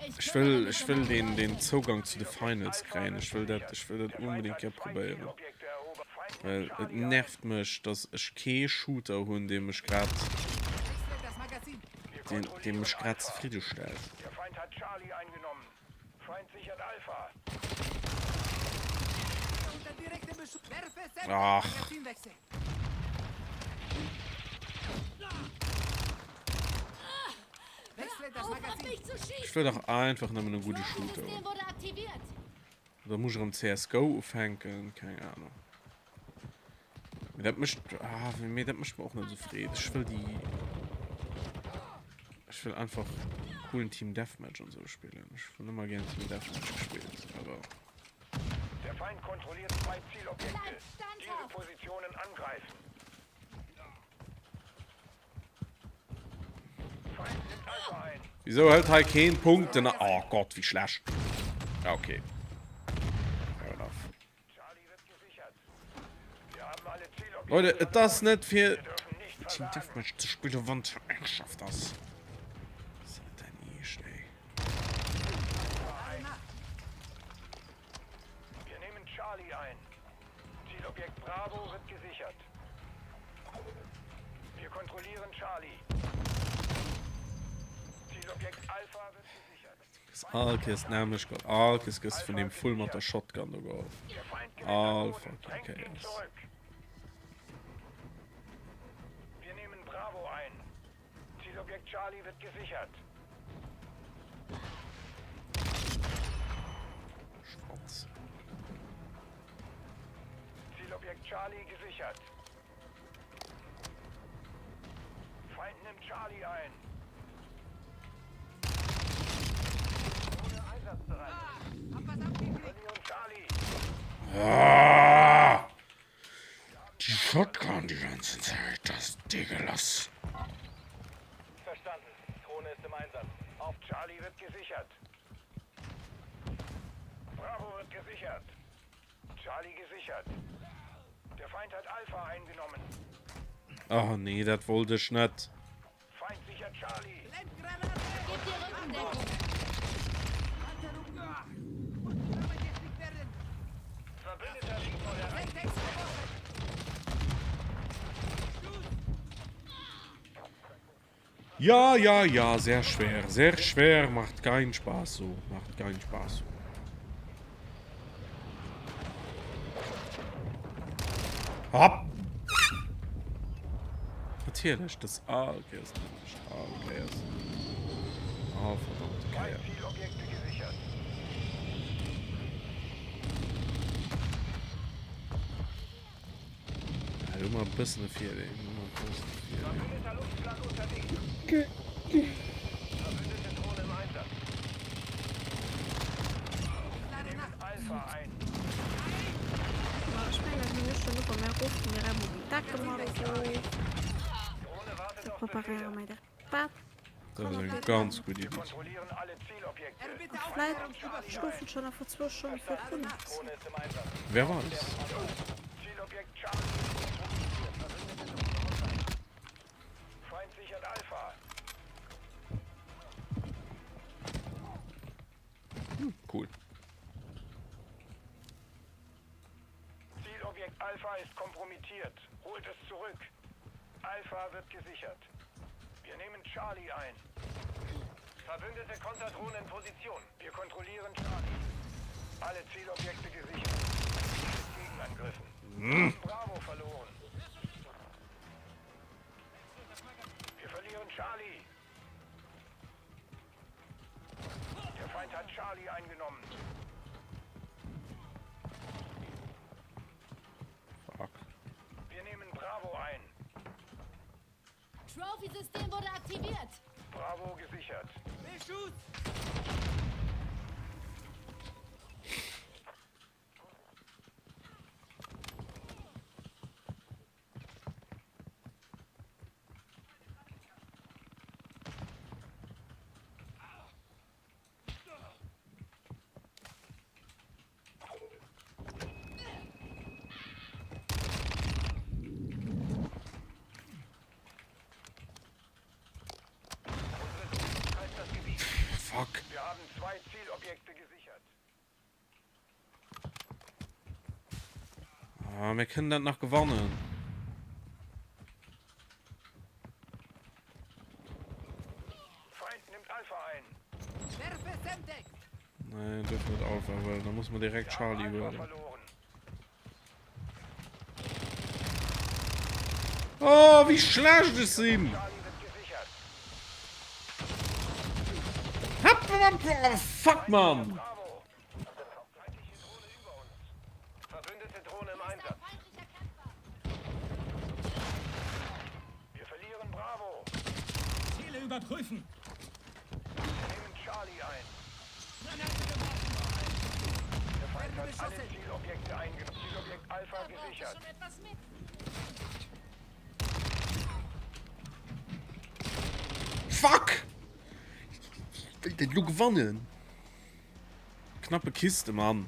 Ech wëll, ech wëll den, den Zougang zu de Finals kréien. Ech wëll dat, ech wëll dat unbedingt gär probéieren. Well et nervt mech, dass ech kee Shooter hunn, dee mech grad, deen, dee mech grad zefridde stellt. Ach. Ech wëll dach einfach nëmmen e gudde Shooter hunn. Oder muss ech erëm CSGO ufänken? Keng Ahnung. Mee dat mécht, ah, mee dat mécht mir och net esou Freed. Ech wëll déi, ech wëll einfach coolen Team Deathmatch an esou spillen. Ech hunn ëmmer gär Team Deathmatch gespillt, awer. Der Feind kontrolliert zwei Zielobjekte. Diese Positionen angreifen. Wieso hëlt hei keen Punkt den Oh Gott, wie schlecht. Ja, okay. Fair enough. Leute, et ass net fir Team Deathmatch ze spillen, wann et Engschaft ass. Seid dein Eescht, ey. Wir nehmen Charlie ein. Zielobjekt Bravo wird gesichert. Wir kontrollieren Charlie. Zielobjekt Alpha wird gesichert. All Kéiers d'nämmlecht geholl. All Kéiers gëss vun deem Vull mat der Shotgun do geholl. All fucking Kéiers. Wir nehmen Bravo ein. Zielobjekt Charlie wird gesichert. Schwanz. Zielobjekt Charlie gesichert. Feind nimmt Charlie ein. Drohne einsatzbereit. Verlieren Charlie. Ah! Die Shotgun die ganze Zeit, das Digga, lass. wird gesichert. Bravo wird gesichert. Charlie gesichert. Der Feind hat Alpha eingenommen. Oh nee, dat wollt ech net. Feind sichert Charlie. Gib dir Rückendeckung. Verbündeter Recon erreicht. Ja, ja, ja, sehr schwer, sehr schwer, macht keinen Spaß so, macht keinen Spaß so. Hopp! Natierlech, das all Kéiers, all Kéiers. Oh, verdammte Kéier. Ja, du mal e bëssen e Virdeel. Du mal e bëssen e Virdeel. Ech mengen mir hu schon uper mer ruffen direkt mol déi Decke mat erof. Da preparéiere mer direkt d'Bett. Dat ass eng ganz gutt Iddi. A vläit schlofen schon einfach zwou Stonne virdrun. Wer weiß. Hm, cool. Zielobjekt Alpha ist kompromittiert. Holt es zurück. Alpha wird gesichert. Wir nehmen Charlie ein. Verbündete Konterdrohnen in Position. Wir kontrollieren Charlie. Alle Zielobjekte gesichert. Mit Gegenangriffen. Hm. Bravo verloren. Wir verlieren Charlie. Der Feind hat Charlie eingenommen. Fuck. Wir nehmen Bravo ein. Trophy-System wurde aktiviert. Bravo gesichert. Beschuss! Fuck. Wir haben zwei Zielobjekte gesichert. Ah, mir kënnen dat nach gewannen. Feind nimmt Alpha ein. Nee, dürfen net Alpha huelen, da muss man direkt Charlie huelen. Oh, wie schlecht ech sinn! Oh, fuck, Mann! Verbündete Drohne im Einsatz. Wir verlieren Bravo. Ziele überprüfen. Wir nehmen Charlie ein. Der Feind hat alle Zielobjekte eingenommen. Zielobjekt Alpha gesichert. Fuck! Ich will den lo gewannen. Knappe Kiste, Mann.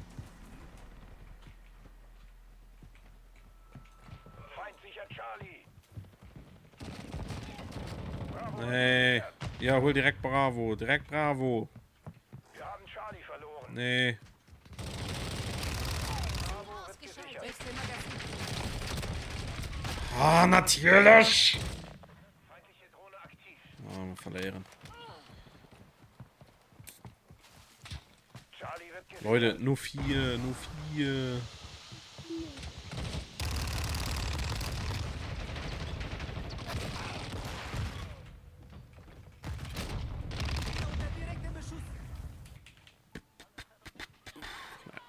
Nee. Ja, hol direkt Bravo. Direkt Bravo. Wir haben Charlie verloren. Nee. Ah, natürlich! Ah, wir verlieren. Leute, nur vier, nur vier.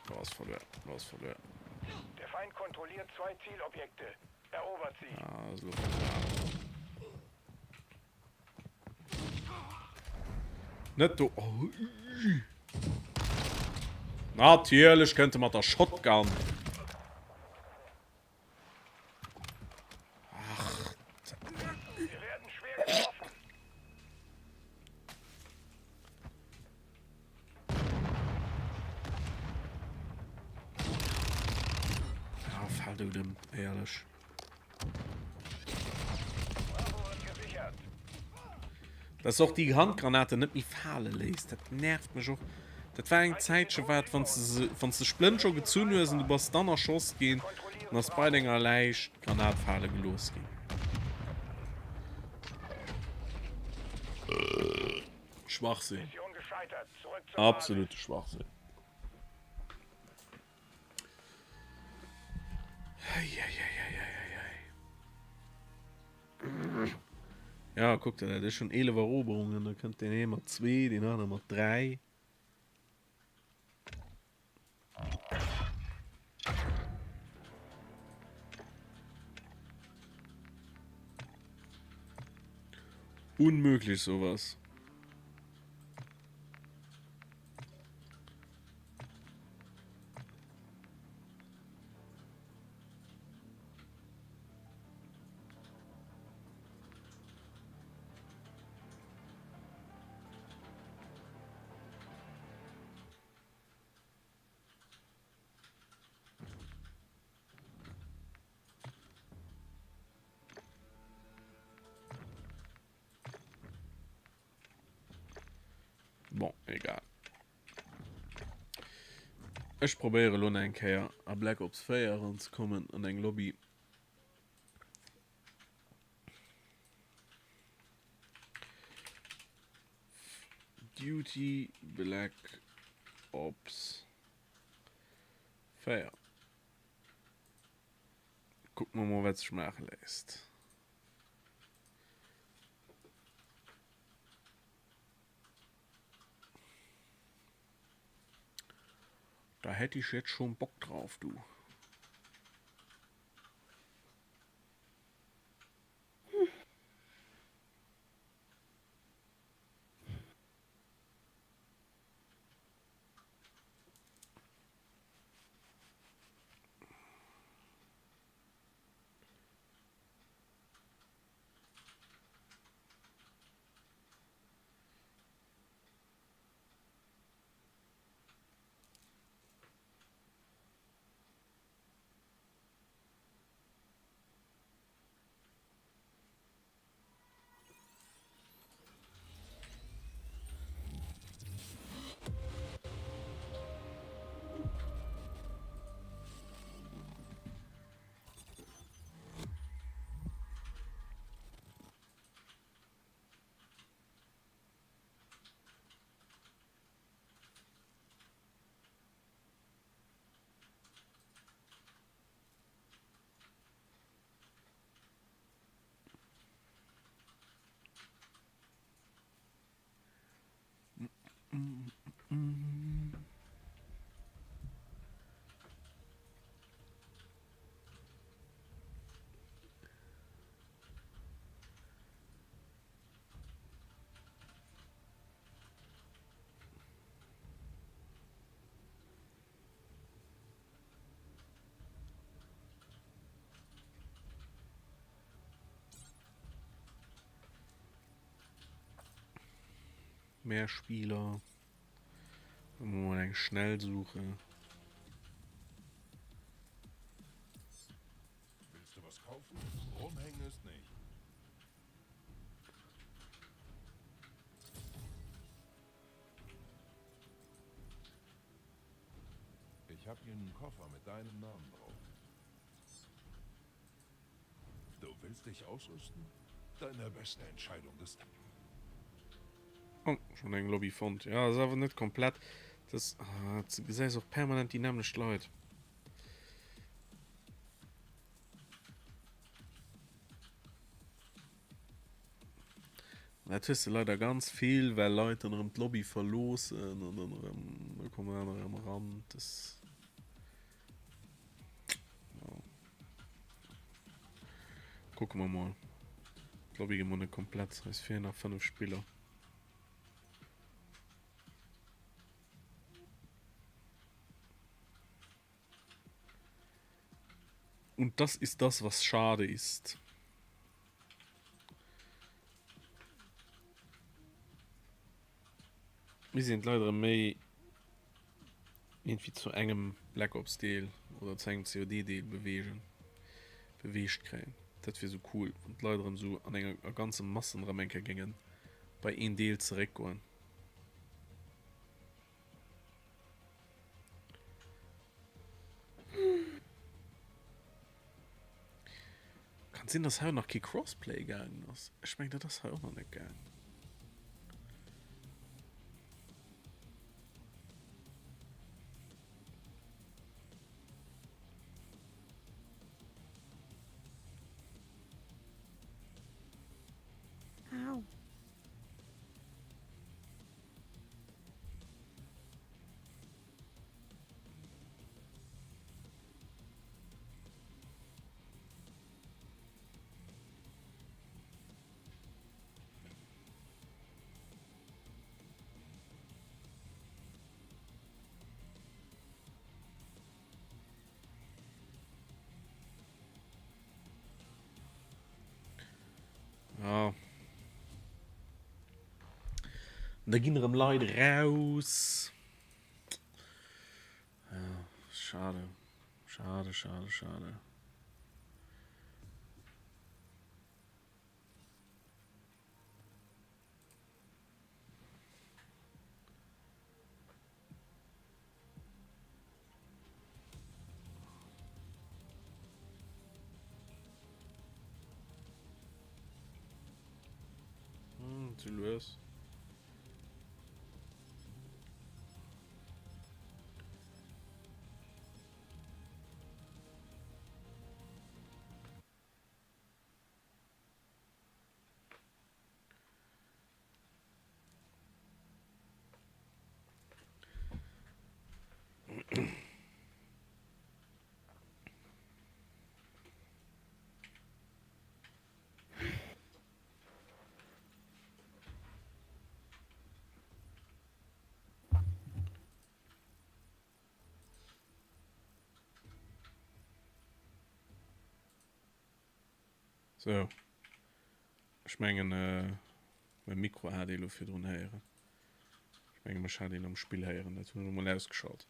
Du hast verloren. Du hast verloren. Der Feind kontrolliert zwei Zielobjekte. Erobert sie. Ah, so. Net do. Oh. Natierlech kënnt e mat der Shotgun. Ach. dout ëm, éierlech. Dass och déi Handgranaten net méi fale léisst, dat nervt mech och. Dat war eng Zäitche war et, wann s de se, wann s de Splënn scho gezunn hues an du bass dann erschoss ginn, dann ass bei denger Läich d'Granat fale gelooss ginn. Schwachsinn. Absolute Schwachsinn. Ja, guck dir dat, ech hunn 11 Eroberungen, da kënnt deen ee mat zwee, deen anere mat dräi. Unmöglich sowas. Bon, egal. Ech probéiere lo nach eng Kéier a Black Ops 4 eranzekommen an eng Lobby. Duty Black Ops 4. Kucke mer mol wat sech maache léisst. Da hätt ich jetzt schon Bock drauf, du. Mehr Spieler. Mal eng Schnellsuche. Willst du was kaufen? Rumhängen ist nicht. Ich habe hier einen Koffer mit deinem Namen drauf. Du willst dich ausrüsten? Deine beste Entscheidung des Tages. Oh, schon eng Lobby fonnt. Ja, ass awer net komplett. Das ah, du gesäis och permanent déi nämmlecht Leit. Dat hues de leider ganz vill, well Leit dann erëm d'Lobby verloossen an dann erëm da kommen aner erëm eran. Das ja. Kucke mer mol. D'Lobby gëtt mol net komplett, eis feelen nach 5 Spiller. Und das ist das, was schade ist. Mir sinn leider méi. Iergendwéi zu engem Black Ops Deel oder zu engem COD Deel beweegen, beweegt kréien. Dat wier sou cool, wann d'Leit erëm sou an enger a ganze Massen erëm eng Kéier géinge bei een Deel zeréckgoen. Kann sinn, dass hei och nach kee Crossplay gaangen ass. Ech meng dat ass hei och nach net gaang. Au. Ja. Da ginn erëm Leit raus. Ja, schade. Schade, schade, schade. Hm, zu lues. So. Ech mengen, äh, mein Mikro hat ee lo virdrun héieren. Ech menge mech hat een am Spill héieren, dat hunn ech emol ausgeschalt.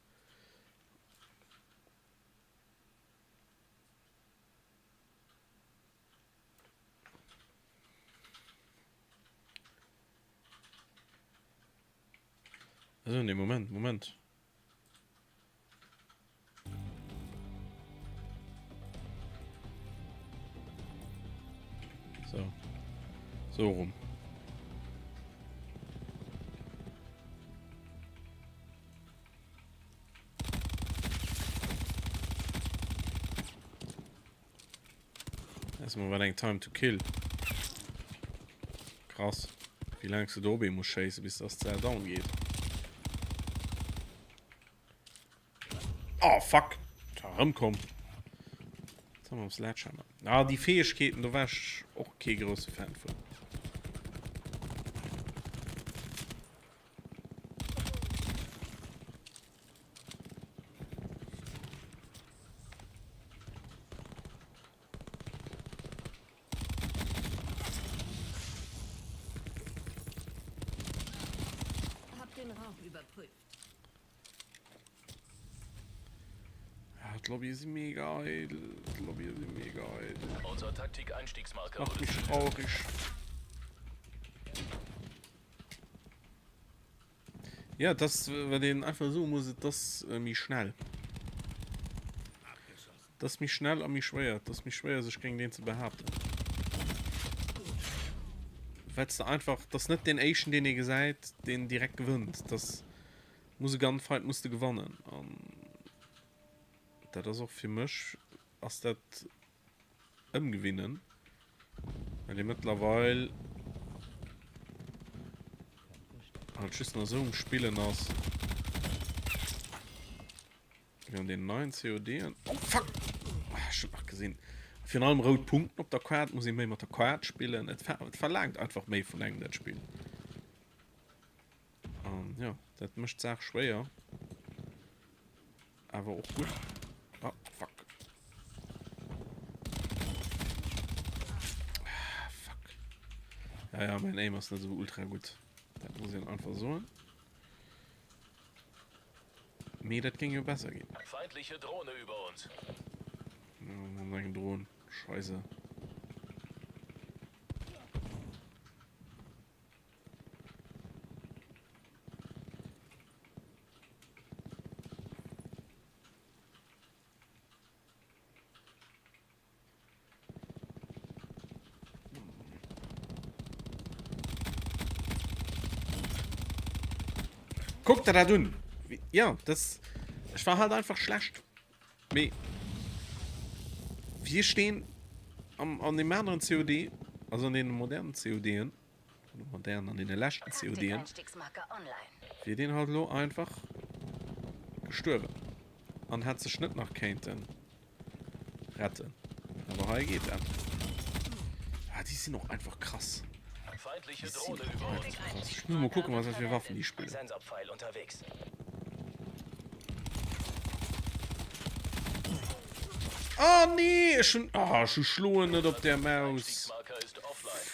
Also, nee, Moment, Moment. So. So rum. Erstmal war eng Time to kill. Krass. Wie lang du do muss schéissen, bis das der down geht. Oh fuck. Da rëmkomm. Jetzt haben wir am Sledgehammer. Ah, die Fähigkeiten, do war ich och kee grosse Fan vun. Hab den Raum überprüft. Ja, d'Lobbye si mega eidel. D'Lobbye si mega eidel. Unser Taktik-Einstiegsmarker Macht wurde mich zerstört. traurig. Ja, das, wat een einfach soe muss, et ass méi schnell. Et ass méi schnell a méi schwéier. Et ass méi schwéier, sech géint een ze behaapten. Well s de einfach, et ass net deen éischten, deen ee gesäit, deen direkt gewënnt. Et ass, muss e Gunfight muss de gewannen. An dat ass och fir mech ass dat ëmgewinnen, well ee mëttlerweil halt just nach esou um Spillen ass wéi an den neien CODen. Oh fuck! Ah, ech hunn nach gesinn. Virun allem rout Punkten op der Kaart, muss ee méi mat der Kaart spillen. Et, ver et verlaangt einfach méi vun engem dat Spill. An ja, dat mécht d'Saach schwéier. Awer och gutt. Ah, fuck. Ah, fuck. Ja, ja, mein Aim ass net esou ultra gutt. Dat muss een einfach soen. Mee dat géing jo besser ginn. Feindliche Drohne über uns. Ja, mat engen Drohnen. Scheisse. Guck der dat un! Ja, das. Ech war halt einfach schlecht. Mee wir stehen am, an dem anderen COD, also an den modernen CODen, oder modernen, an den leschten CODen, wier deen halt elo einfach gestuerwen an hätt sech net nach kéinten retten. Awer hei geet dat. Ah, déi sinn och einfach krass. Feindliche Déi sinn Drohne och über uns. einfach krass. Ech muss mol kucken, was dat fir Waffen déi spillen. Sensorpfeil unterwegs. Oh nee, ech hun oh, ech hu schloen net op der Maus. Einstiegsmarker ist offline.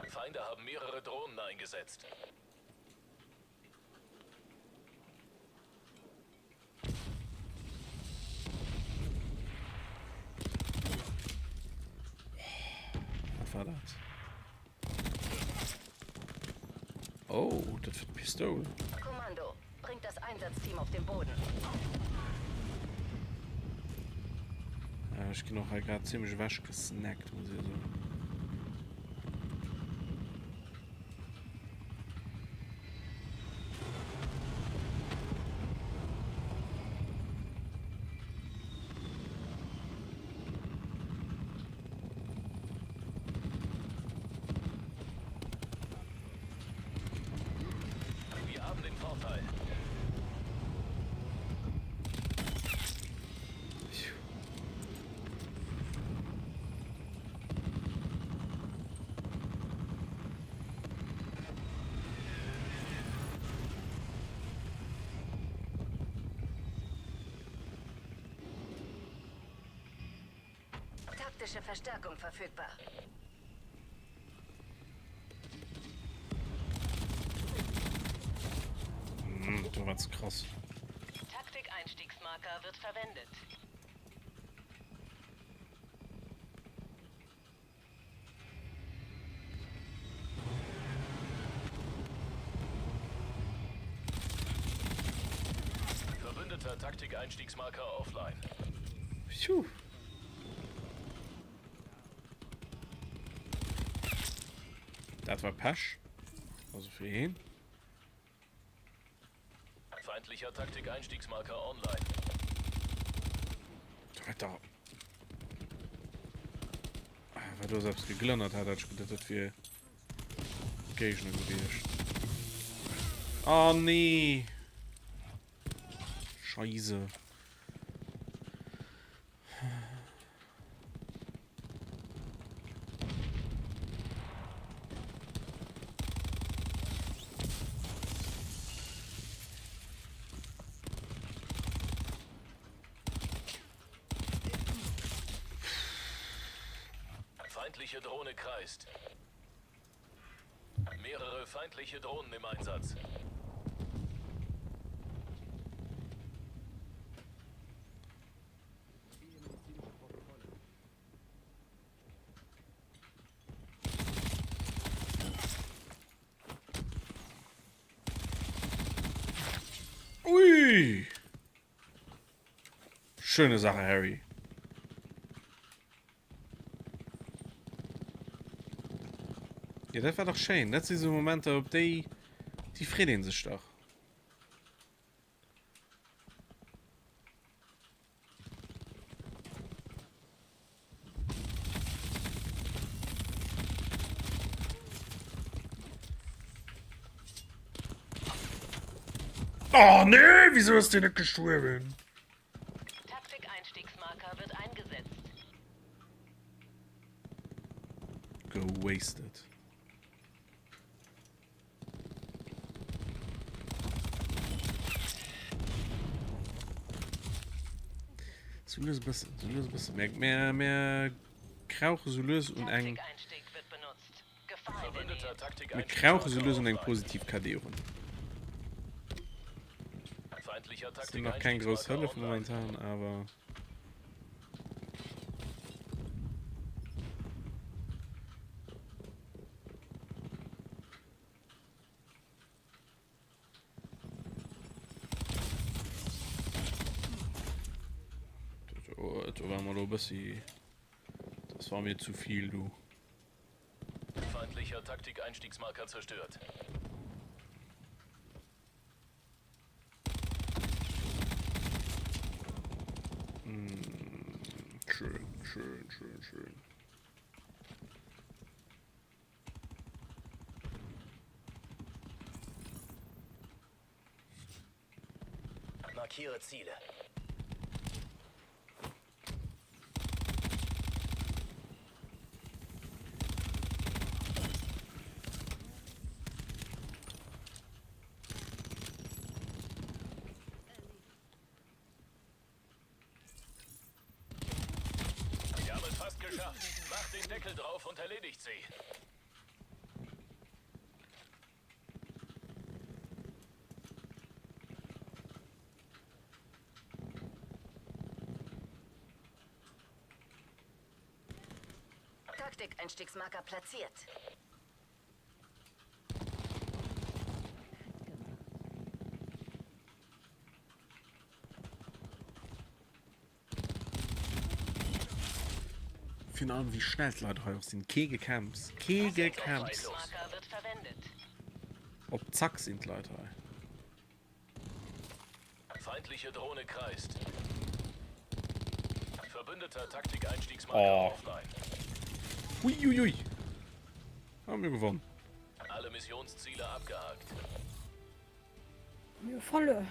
Feinde haben mehrere Drohnen eingesetzt. Wat war dat? Oh, dat war d'Pistoul. Kommando, bringt das Einsatzteam auf den Boden. Ja, ech ginn och hei grad zimmlech ewech gesnackt, muss ich soen. Wir haben den Vorteil. Taktische Verstärkung verfügbar. Hm, du warst krass. Taktik-Einstiegsmarker wird verwendet. Verbündeter Taktik-Einstiegsmarker offline. Phew. Dat war Pech. Also fir heen. Feindlicher Taktik-Einstiegsmarker online. Alter. Ah, Wat do selbst geglënnert hat, hat ich gedacht, dat wier Géigner gewiescht. Oh nee. Scheise. Feindliche Drohne kreist. Mehrere feindliche Drohnen im Einsatz. Ui! Schöne Sache, Harry. Ja, dat war dach schéin. Dat si sou Momenter, op déi, déi freet een sech dach. Oh nee, wieso ist der nicht gestorben? Taktik-Einstiegsmarker wird eingesetzt. Go wasted. Sou lues e bëssen, sou lues e bëssen. Mir, mir, mir krauche sou lues un eng. Mir krauche sou lues an eng positiv KD erun. Sinn nach keng grouss Hëllef momentan, awer. Do war mer lo e bëssi, das war mir zu viel, du. Feindlicher Taktikeinstiegsmarker zerstört. Schön, schön, schön, schön. Markiere Ziele. Wir haben es fast geschafft. Macht den Deckel drauf und erledigt sie. Taktik-Einstiegsmarker platziert. Virun allem wéi schnell d'Leit hei och sinn. Kee Gecamps, kee Gecamps. Op Zack sinn d'Leit hei. Feindliche Drohne kreist. Verbündeter Taktikeinstiegsmarker Oh. offline. Huiuiui. Haben mir gewonnen. Alle Missionsziele abgehakt. Mir hu verluer.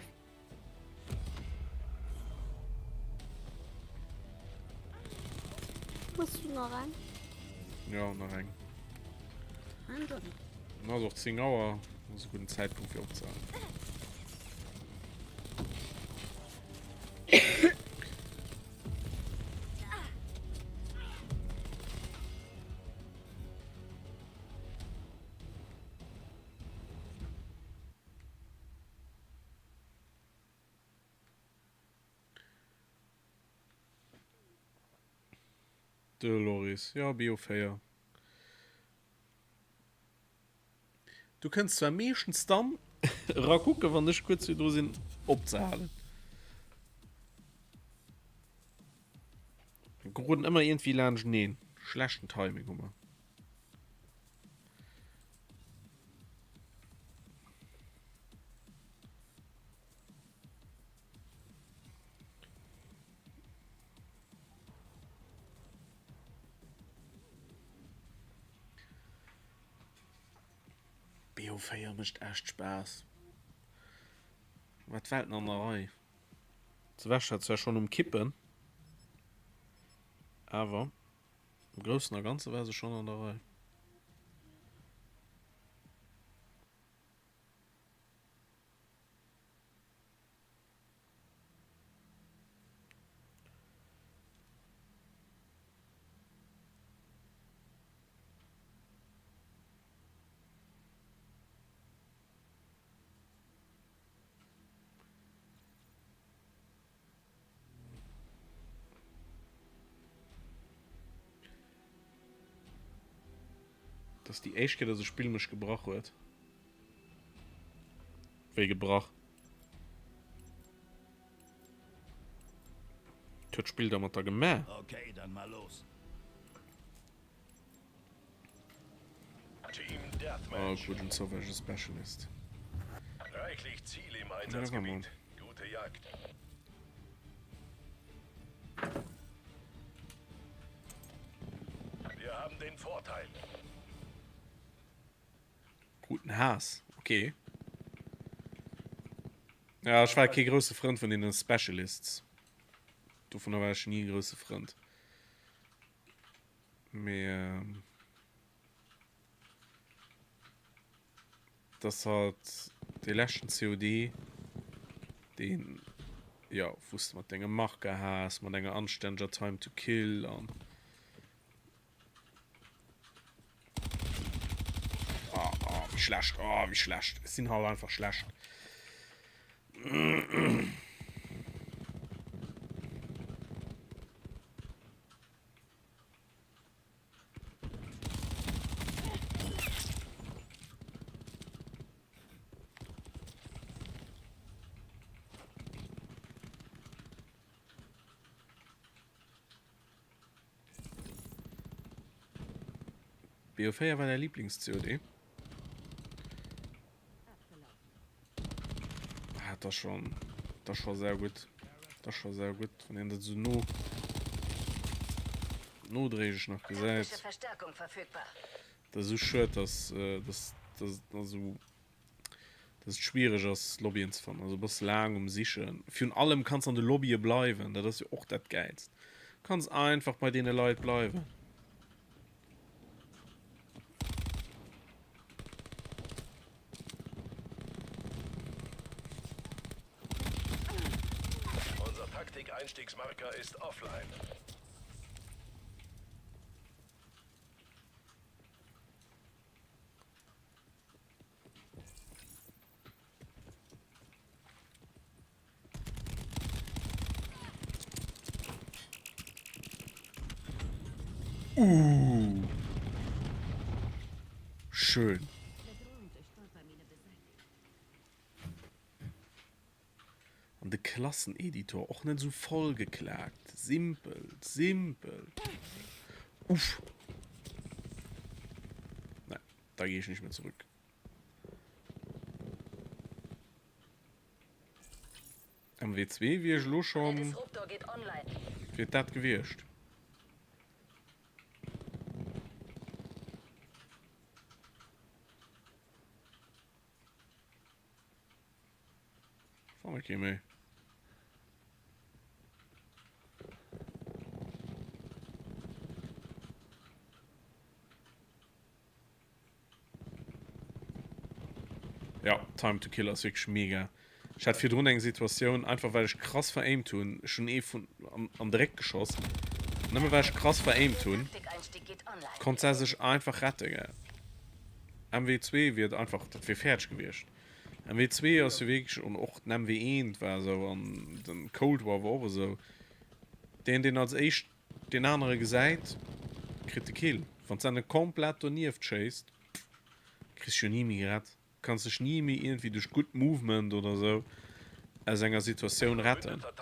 Hues du nach eng? Ja, nach eng. An dann. Dann ass och 10 Auer, ass e gudden Zäitpunkt fir opzehalen. De Loris, jo, Bio 4. Du kënns zwar meeschtens dann erakucken, wann ech kuerz virdru sinn opzehalen. Mir geroden ëmmer iergendwéi laanschteneen. Schlechten Timing hu mer. BO4 mécht echt Spaass. Wat Welten an der Rei. D'Wäsch war zwar schonn um Kippen, awer am Groussen a Ganze war se schonn an der Rei. Dat ass déi éischt Kéier, dass e Spill mech gebrach huet. Wéi gebrach? Wat huet d'Spill da mat der gemaach? Okay, dann mal los. Team Oh, Deathmatch. guten Sauvage Specialist. Reichlich Ziele im Ja, Einsatzgebiet. Gute Jagd. Wir haben den Vorteil. Guten Haass, okay. Ja, ech war kee grousse Frënd vun deene Specialists. Dovunner war ech ni e grousse Frënd. Mee ähm, dass halt dee leschten COD, deen, jo, wou s de mat dengem Marker has, mat enger anstänneger Time to Kill an. wéi schlecht, oh, wéi schlecht. Ech sinn halt einfach schlecht. BO4 war däi Lieblings-COD? Ah, das schon, das schon sehr gut. Das schon sehr gut, wann een dat so no nodréiglech nach gesäit. Dat ass esou schued, dass, äh, dass, dass, also, dass et schwiereg ass Lobbyen ze fannen. Also bass laang um sichen. Virun allem kanns an de Lobbye bleiwen, dat ass jo och dat Gäilst. Kanns einfach bei deene Leit bleiwen. Unser Taktik-Einstiegsmarker ist offline. Uh. Schön. An de Klasseneditor och net esou voll geklaakt. Simpel, simpel. Uff. Nein, da gehe ich nicht mehr zurück. MW2 wier ech elo schon. Wier dat gewiescht. Fanne kee méi. Ja, Time to Kill ass wierklech mega. Ech hat virdrun eng Situatioun, einfach well ech krass veraimt hunn, ech hunn ee vun an de Réck geschoss, nëmme well ech krass veraimt hunn, konnt se sech einfach rette gell. MW2 wier et einfach, dat wier fäerdeg gewiescht. MW2 ass jo wierklech, an och den MW1 war esou, an den Cold War war och esou, deen deen als éischt deen anere gesäit, kritt de Kill. Wann s de komplett donieft schéisst, kriss de jo ni méi gerett. Kanns dech ni méi iergendwéi duerch gutt Movement oder sou aus enger Situatioun retten. Dat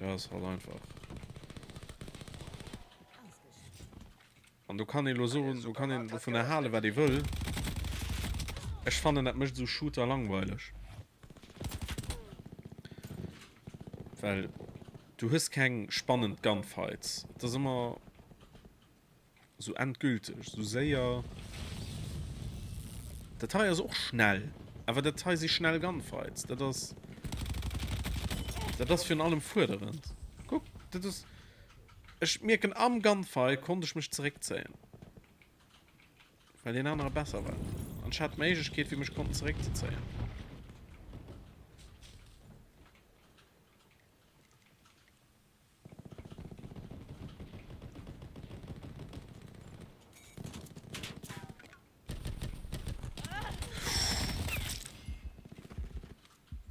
ass halt einfach. An do kann ee lo soen, do kann een dovunner halen, wat ee wëll. Ech fannen, dat mécht esou Shooter langweileg. Well du hues keng spannend Gunfights. Et ass ëmmer esou endgülteg, esou séier. Dat hei ass och schnell, awer dat hei si schnell Gunfights. Dat ass, dat ass virun allem fuerderend. Kuck, dat ass. Ech mierken am Gunfight konnt ech mech zeréckzéien well deen anere besser war an ech hat d'Méiglechkeet fir mech konnten zeréckzezéien.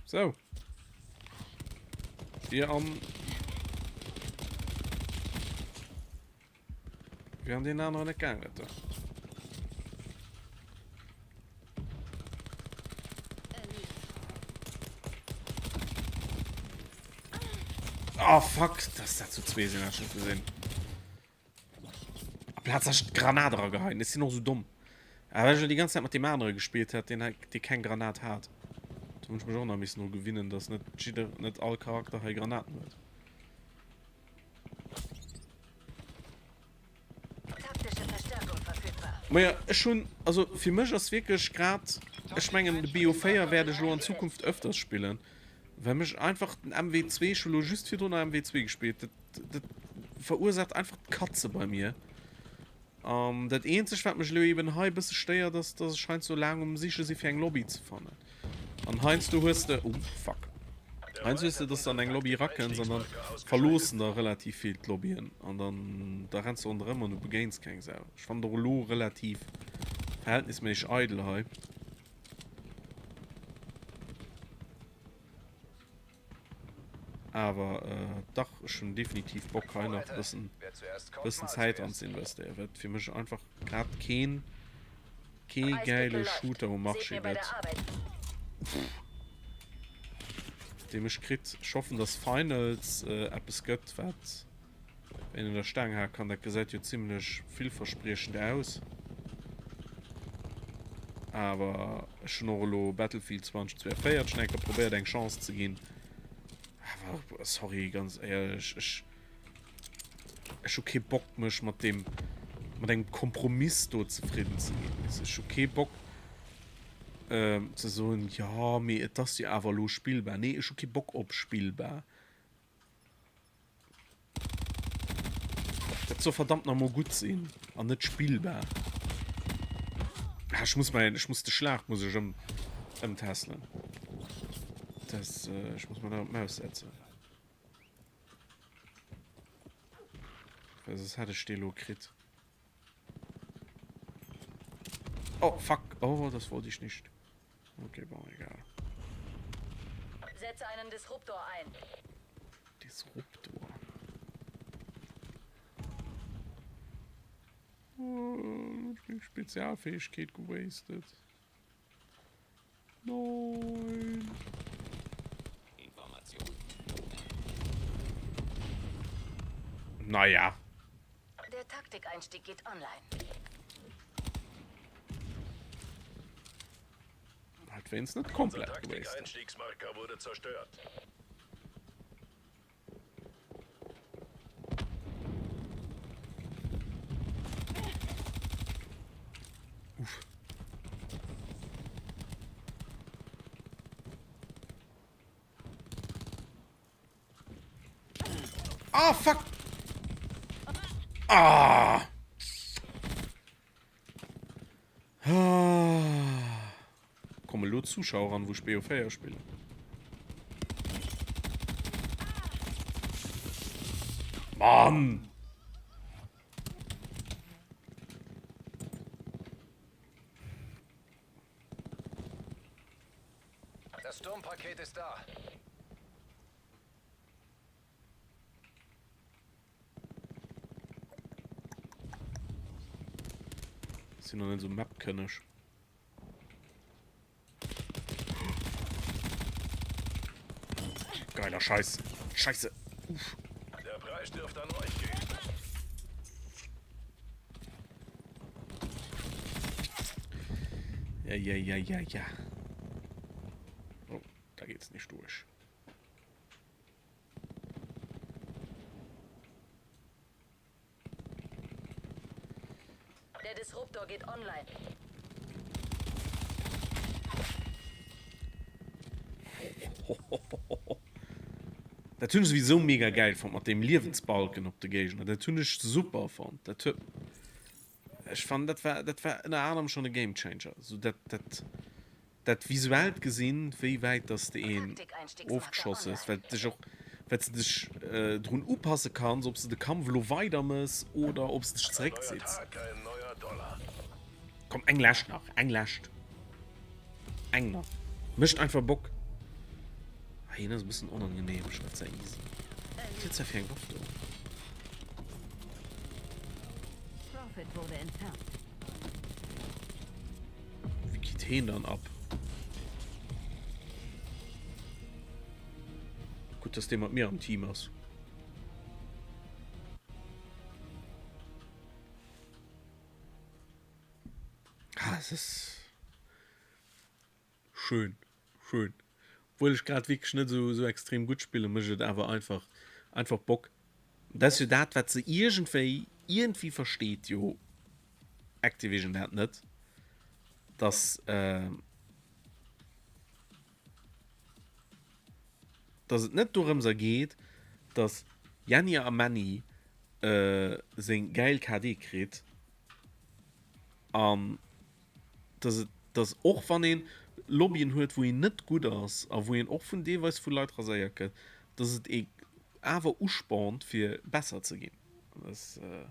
So. Wir am. Wir haben den anderen nicht gegangen. Da. Oh fuck, dass dat zu zwee sinn, hat ich nicht gesehen. Amplaz ech d'Granat erageheien. Ech sinn och sou domm. Awer well ech elo déi ganz Zäit mat deem anere gespillt hat, deen dee keng Granat hat. Do hunn ech mech och nach missen dru gewinnen, dass net jidder, net all Charakter hei Granaten huet. Maja, ech hunn, also fir mech ass wierklech grad, ech mengen de BO4 wäert ech elo an Zukunft öfters spillen, well mech einfach den MW2, ech hu lo just virdrun nach MW2 gespillt, dat Dat verursaacht einfach d'Katze bei mir. An dat eenzegt, wat mech elo eben hei e bësse stéiert, ass, dass ech heiansdo laang um Siche si fir eng Lobby ze fannen. An heiansdo hues de, oh fuck. Heiansdo weess de, dass de an eng Lobby erakënns an dann verloossen der relativ vill d'Lobbyen an dann da renns de ronderëm an du begéins keng Sau. Ech fannen et och elo relativ verhältnisméisseg eidel hei. Awer dach, ech hunn definitiv Bock hei nach e bëssen, bëssen Zäit dran ze investéieren, well et fir mech einfach grad keen, kee gäile Shooter um Marché gëtt, dee mech kritt. Ech hoffen, dass Finals eppes gëtt, wat een un der Staang hale kann. Dat gesäit jo zimlech villverspriechend aus. Awer ech hunn och elo Battlefield 2042 eng Kéier probéiert eng Chance ze ginn. Awer sorry, ganz éierlech, ech ech hu kee Bock mech mat deem mat engem Kompromiss do zefridden ze ginn. Weess ech hu kee Bock ze soen, jo mee et ass jo awer elo spillbar. Nee, ech hu kee Bock op spillbar. Dat soll verdammt nach mol gutt sinn an net spillbar. Ah, ech muss mein, ech muss de Schlag muss ech ëm ëmtässelen. Das, äh, ech muss mer da op d'Maus setzen. Well soss hätt ech dee lo kritt. Oh, fuck. Oh, das wollte ich nicht. Okay, bon, egal. Setze einen Disruptor ein. Disruptor. Oh, Spezialfähigkeit gewastet. Nein. Information. Naja. Der Taktikeinstieg geht online. Hat wéinst net komplett Unser gewastet. Taktikeinstiegsmarker wurde zerstört. Uff. Ah, fuck! Ah! Ah. Kommen elo Zuschauer ran, wou ech BO4 spillen? Mann! Das Sturmpaket ist da. Sinn noch net sou mapkënneg. Geiler Scheiß. Scheiße. Uff. Der Preis dürfte an euch gehen. Ja, ja, ja, ja, ja. Oh, da geht's nicht durch. Der Disruptor geht online. Dat hunn ech souwisou mega gäil fonnt mat deem Liewensbalken op de Géigner. Dat hunn ech super fonnt. Dat huet ech fannen dat war dat war ënner anerem schonn e Gamechanger. Sou dat dat dat visuellt gesinn, wéi wäit dass de een ofgeschoss hues, well dech och well s de dech drun upasse kanns, ob s de de Kampf elo weider mëss oder ob s de dech Ein neuer zeréckzitts. Tag, ein neuer Dollar. Komm, eng lescht nach, eng lescht. Eng nach. Mécht einfach Bock. Ah, hien ass e bëssen onangenehm, schwätzt er easy. Was huet se fir eng Waff do? Prophet wurde entfernt. Wéi geet heen dann ab? Gutt, dass dee mat mir am Team ass. Ah, es ist schön, schön. Obwohl ech grad wierklech net esou, esou extrem gutt spillen, mécht et awer einfach, einfach Bock. Dat ass jo dat, wat se iergendwéi, iergendwéi versteet jo Activision dat net, dass, dass et net dorëmser geet, dass Jenni a Männi seng gäil KD kritt an dass et. Dass och wann een Lobbyen huet wou een net gutt ass a wou een och vun deelweis vu Leit raséiert gëtt, dass et ee awer uspornt fir besser ze ginn. An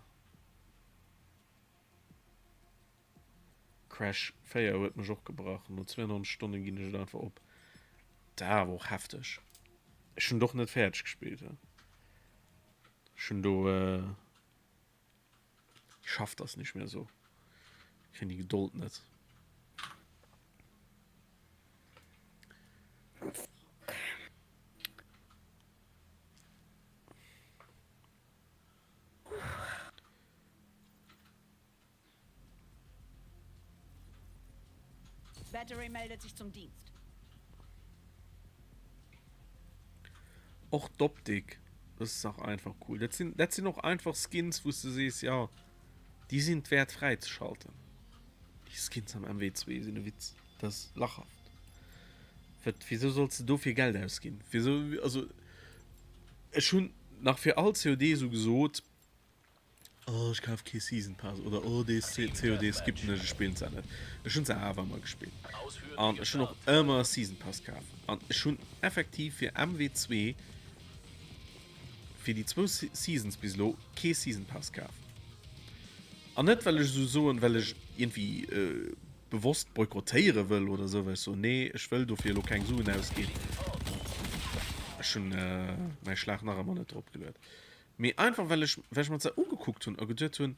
Crash 4 huet mech och gebrach, no 92 Stonne ginn ech et einfach op. Dat war awer och hefteg. Ech hunn et och net fäerdeg gespillt. Ech hunn do. Ich schaff das nicht mehr so. Ich kréien déi Gedold net. Battery meldet sich zum Dienst. Och d'Optik ass dach einfach cool. Dat sinn, dat sinn och einfach Skins, wou s de sees, jo, déi sinn et wäert fräizeschalten. Déi Skins am MW2 sinn e Witz. Dat ass lachhaft. Wat, wieso solls de dofir Geld ausginn? Wieso, also ech hunn nach fir all COD esou gesot, Oh ech kaf kee Season Pass oder oh dee COD skippen ech, ech spillen se net. Ech hunn se awer ëmmer gespillt an ech hunn och ëmmer e Season Pass kaf an ech hunn effektiv fir MW2 fir déi zwou Seasons bis elo kee Season Pass kaf. An net well ech esou soen, well ech iergendwéi bewosst boykottéiere wëll oder esou, well ech soen nee ech wëll dofir elo keng Suen ausginn. Ech hunn mäi Schlag nach ëmmer net drop geluet. Mee einfach well ech well ech mer se ugekuckt hunn a geduet hunn,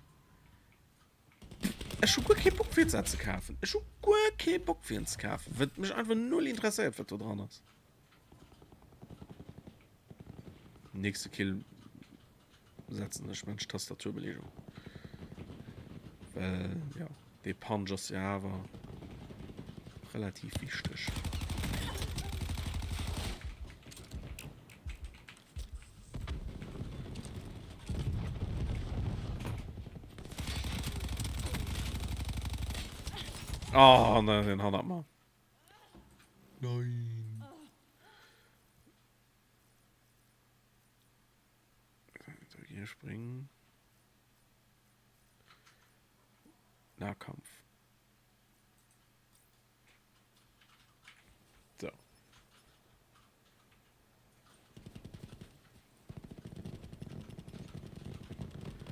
ech hu guer kee Bock fir se ze kafen. Ech hu guer kee Bock fir en ze kafen, well et mech einfach null interesséiert wat do dran ass. Nächste Kill setzen ech mensch Tastaturbelegung. Well ja. Dee Punch ass jo awer relativ wichteg. Oh, nein, den hannert mer. Nein. Hier springen. Nahkampf. So.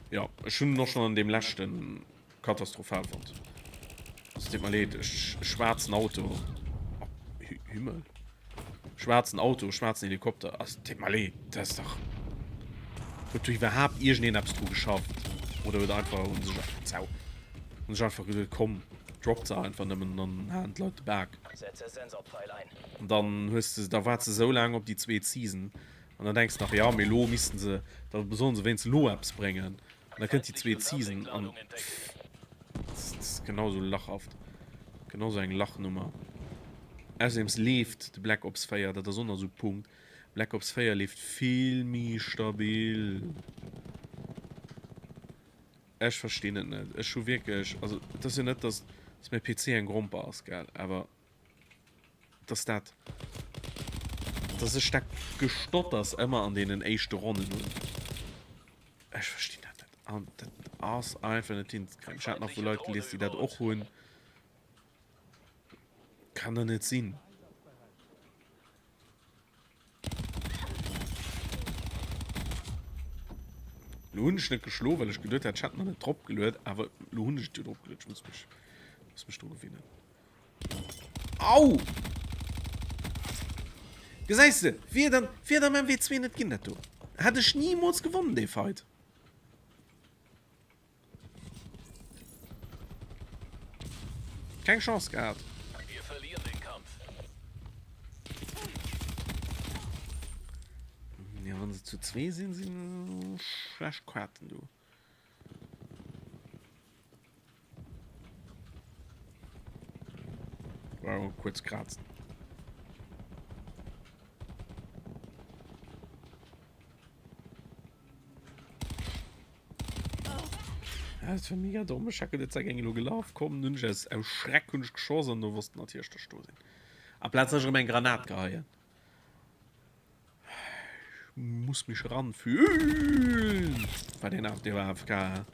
Ja, ech hunn en och schon an deem leschten katastrophal fonnt. Also deet mer leed, ech schwaarzen Auto. Oh, Himmel. Schwaarzen Auto, schwaarzen Helikopter. Also, deet mer leed, dat ass dach. Huet do iwwerhaapt iergendeen eppes dru geschafft? Oder huet einfach, hunn sech, Sau, hunn sech einfach geduet, komm, droppt se einfach nëmmen an dann halen d'Leit de Bak. An dann hues de, da waarts de sou laang op déi zweet Season an dann denks de nach, jo, mee elo missten se, da sollen se wéinst elo eppes bréngen. An da kënnt déi zweet Season an pff, dat ass genau sou lachhaft, genau sou eng Lachnummer. Ausserdeems leeft de Black Ops 4, dat ass och nach sou e Punkt, Black Ops 4 leeft vill méi stabil. Ech verstinn et net, ech hu wierklech, also et ass jo net, dass mäi PC eng Gromper ass, gell, awer dass dat, dass ech dat Gestotters ëmmer an deenen éischte Ronnen hunn, ech verstinn dat net. An dat ass einfach net hinzekréien. Ech hat nach vu Leit gelies, déi dat och hunn. Kann doch net sinn. Lo hunn ech net geschloen, well ech geduet hat, ech hätt nach net drop geluet, awer lo hunn ech et jo drop geluet. Ech muss mech, muss mech dru gewinnen. Au! Gesäis de, wier dann, wier dann MW2 net ginn, dat do. Hätt ech nimools gewonnen, dee Fight. Keng Chance gehat. Wir verlieren den Kampf. Ja, wann se zu zwee sinn, sinn schlecht Kaarten do. Wow, kurz kratzen. Ja, das war mega dumm. Ich hab gedacht, ging lo gelaufen, komm, nun ich aus, aus Schreck hun ich geschossen und du wussten natürlich, dass ich da sind. Amplaz dass ich erëm eng Granat geheien. Ich muss mich ranfühlen. War den auch, der war AFK.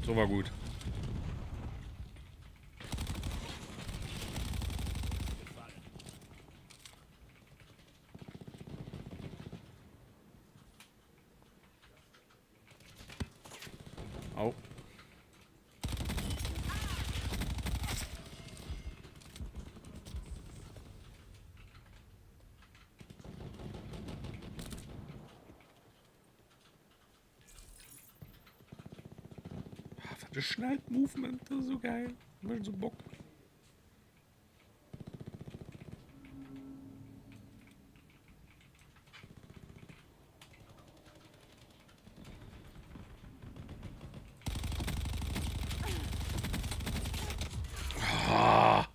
So war gut. Au. Ah, wat e schnellt Movement, das ist so geil. Mécht so Bock. Ah.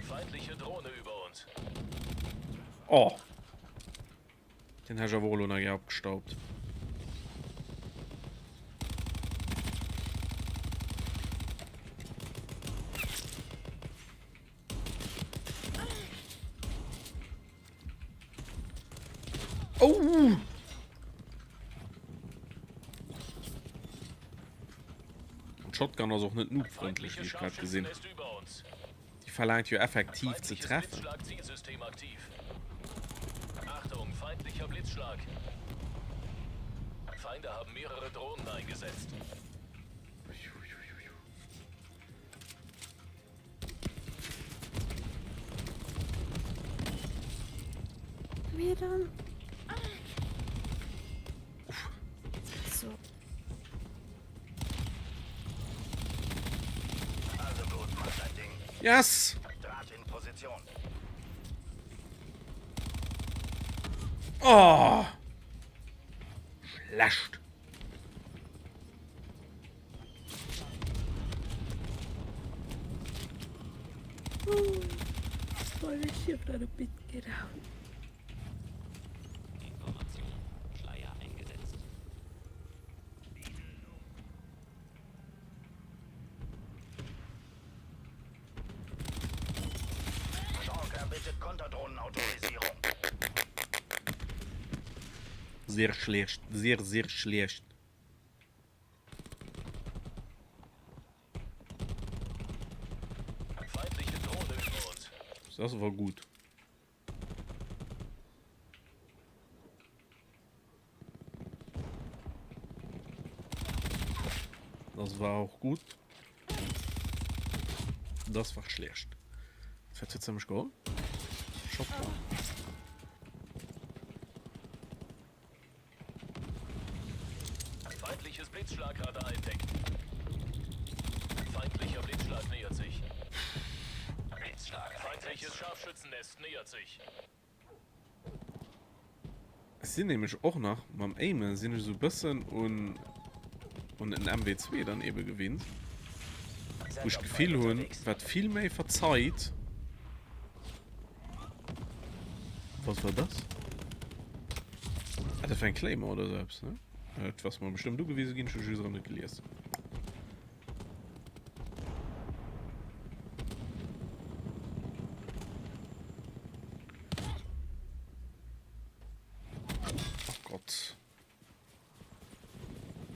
Feindliche Drohne über uns. Oh. Den hat awer och elo nach eng abgestaubt. Oh! Und Shotgun ass och net noobfrëndlech, wéi ech grad gesinn. Déi verlaangt jo effektiv ze treffen. Achtung, feindlicher Blitzschlag. Feinde haben mehrere Drohnen eingesetzt. Mir dann. So. Also gut, mach dein Ding. Yes! Draht in Position. Oh! Schlecht. Information Schleier eingesetzt. Chalk erbittet Konterdrohnenautorisierung. Sehr schlecht, sehr, sehr schlecht. Feindliche Drohne über uns. Das war gut. Das war auch gut. Das war schlecht. Das hat ziemlich geholt. Shotgun. Feindliches Blitzschlagradar entdeckt. Feindlicher Blitzschlag nähert sich. Blitzschlag. Feindliches Scharfschützennest nähert sich. Ech sinn nämlech och nach mam Aimen sinn ech esou bëssen un un en MW2 dann ebe gewinnt, wou ech d'Gefill hunn, wat vill méi verzeit. Was war das? Ah, dat war eng Claymore oder sou eppes, ne? Dat ass mer bestëmmt ugewise ginn, ech hu just erëm net gelies. Oh Gott.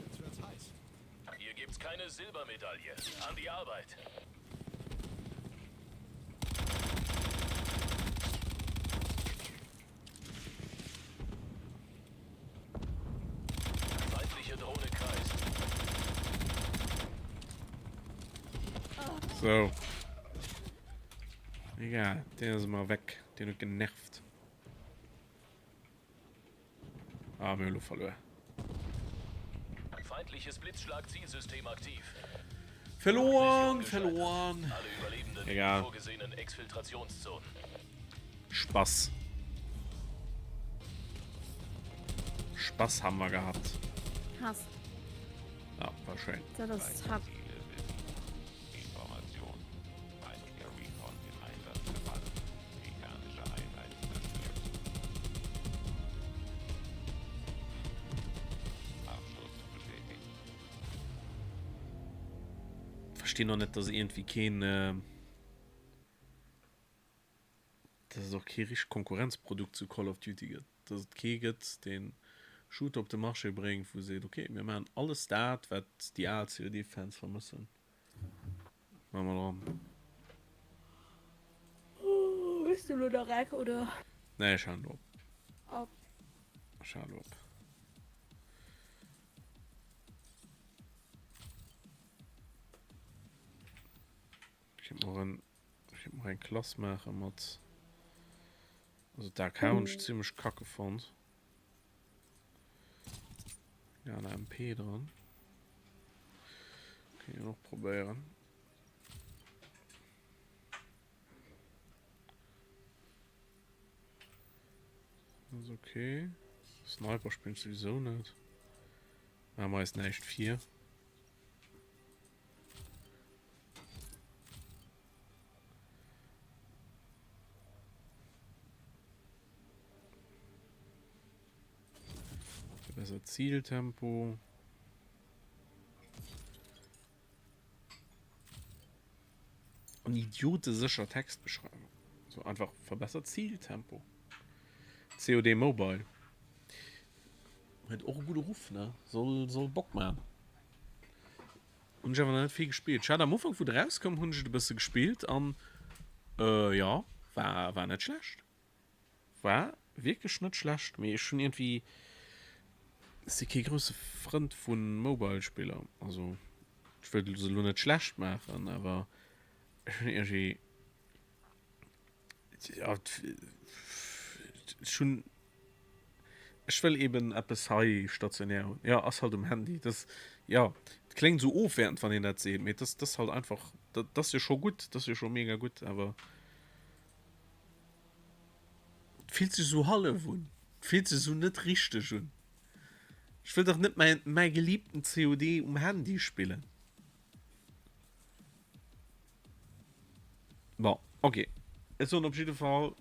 Jetzt wird's heiß. Hier gibt's keine Silbermedaille. An die Arbeit. Feindliche Drohne kreist. So. Egal, den ass emol weg. Den huet genervt. Ah, mir hu lo verluer. Feindliches Blitzschlag-Zielsystem aktiv. Verloren, verloren. Alle Überlebenden in Egal. die vorgesehenen Exfiltrationszonen. Spaß. Spaß haben wir gehabt. Hass. Ja, war schön. Dat ass top. Information. Feindlicher Recon in Einsatz gefallen. Mechanische Einheit zerstört. Abschuss bestätigt. Verstinn och net, dass iergendwéi keen, dass. dass et och kee richtegt Konkurrenzprodukt zu Call of Duty gëtt. Dass et kee gëtt, dee Shooter op de Marché bréngt, wou seet, ok, mir maachen alles dat, wat déi al COD-Fans vermëssen, maache mer dran. Hues du elo nach eng, oder? Nee, ech halen elo op. Op. Ech halen elo op. Ech kéint mer och en, ech kéint mer och eng Klass maache mat, also d'AK hunn ech zimmlech kacke fonnt. Ja, en MP dran. Kéint een och probéieren. Das ist okay. Sniper spillen ech sowieso net. Maache mer eis näischt vir. Verbessert Zieltempo. An idiotesécher Textbeschreiwung. So einfach verbessert Zieltempo. COD Mobile. Huet och e gudde Ruff, ne? Soll, soll Bock man. Hunn ech awer nach net vill gespillt. Ech hat am Ufank, wou et erauskoum, hunn ech et e bësse gespillt an äh, jo, war, war net schlecht. War wierklech net schlecht, mee ech hunn iergendwéi, ech si kee grousse Frënd vu Mobile-Spiller. Also ech wëll se elo net schlecht maachen, awer ech hunn iergendwéi, jo, ech hunn, ech wëll eben eppes hei stationär hunn. Jo, ass halt um Handy. Dat, jo, et kléngt esou ofwäertend, wann een dat seet, mee et ass, dat ass halt einfach, dat ass jo scho gutt, dat ass jo scho mega gutt, awer. Et fillt sech esou hallef un. Et fillt sech esou net richteg un. Ech wëll dach net mäin, mäi geliebten COD um Handy spillen. Bon, ok. Ech soen op jidde Fall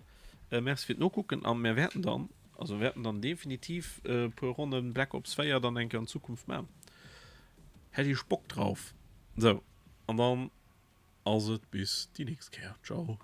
Merci fir d'Nokucken a mär wäerten dann, also wäerten dann definitiv e puer Ronne Black Ops 4 dann eng Kéier an Zukunft man. Hätt ech Bock drauf. Sou, an dann ass et bis déi nächst Kéier. Ciao.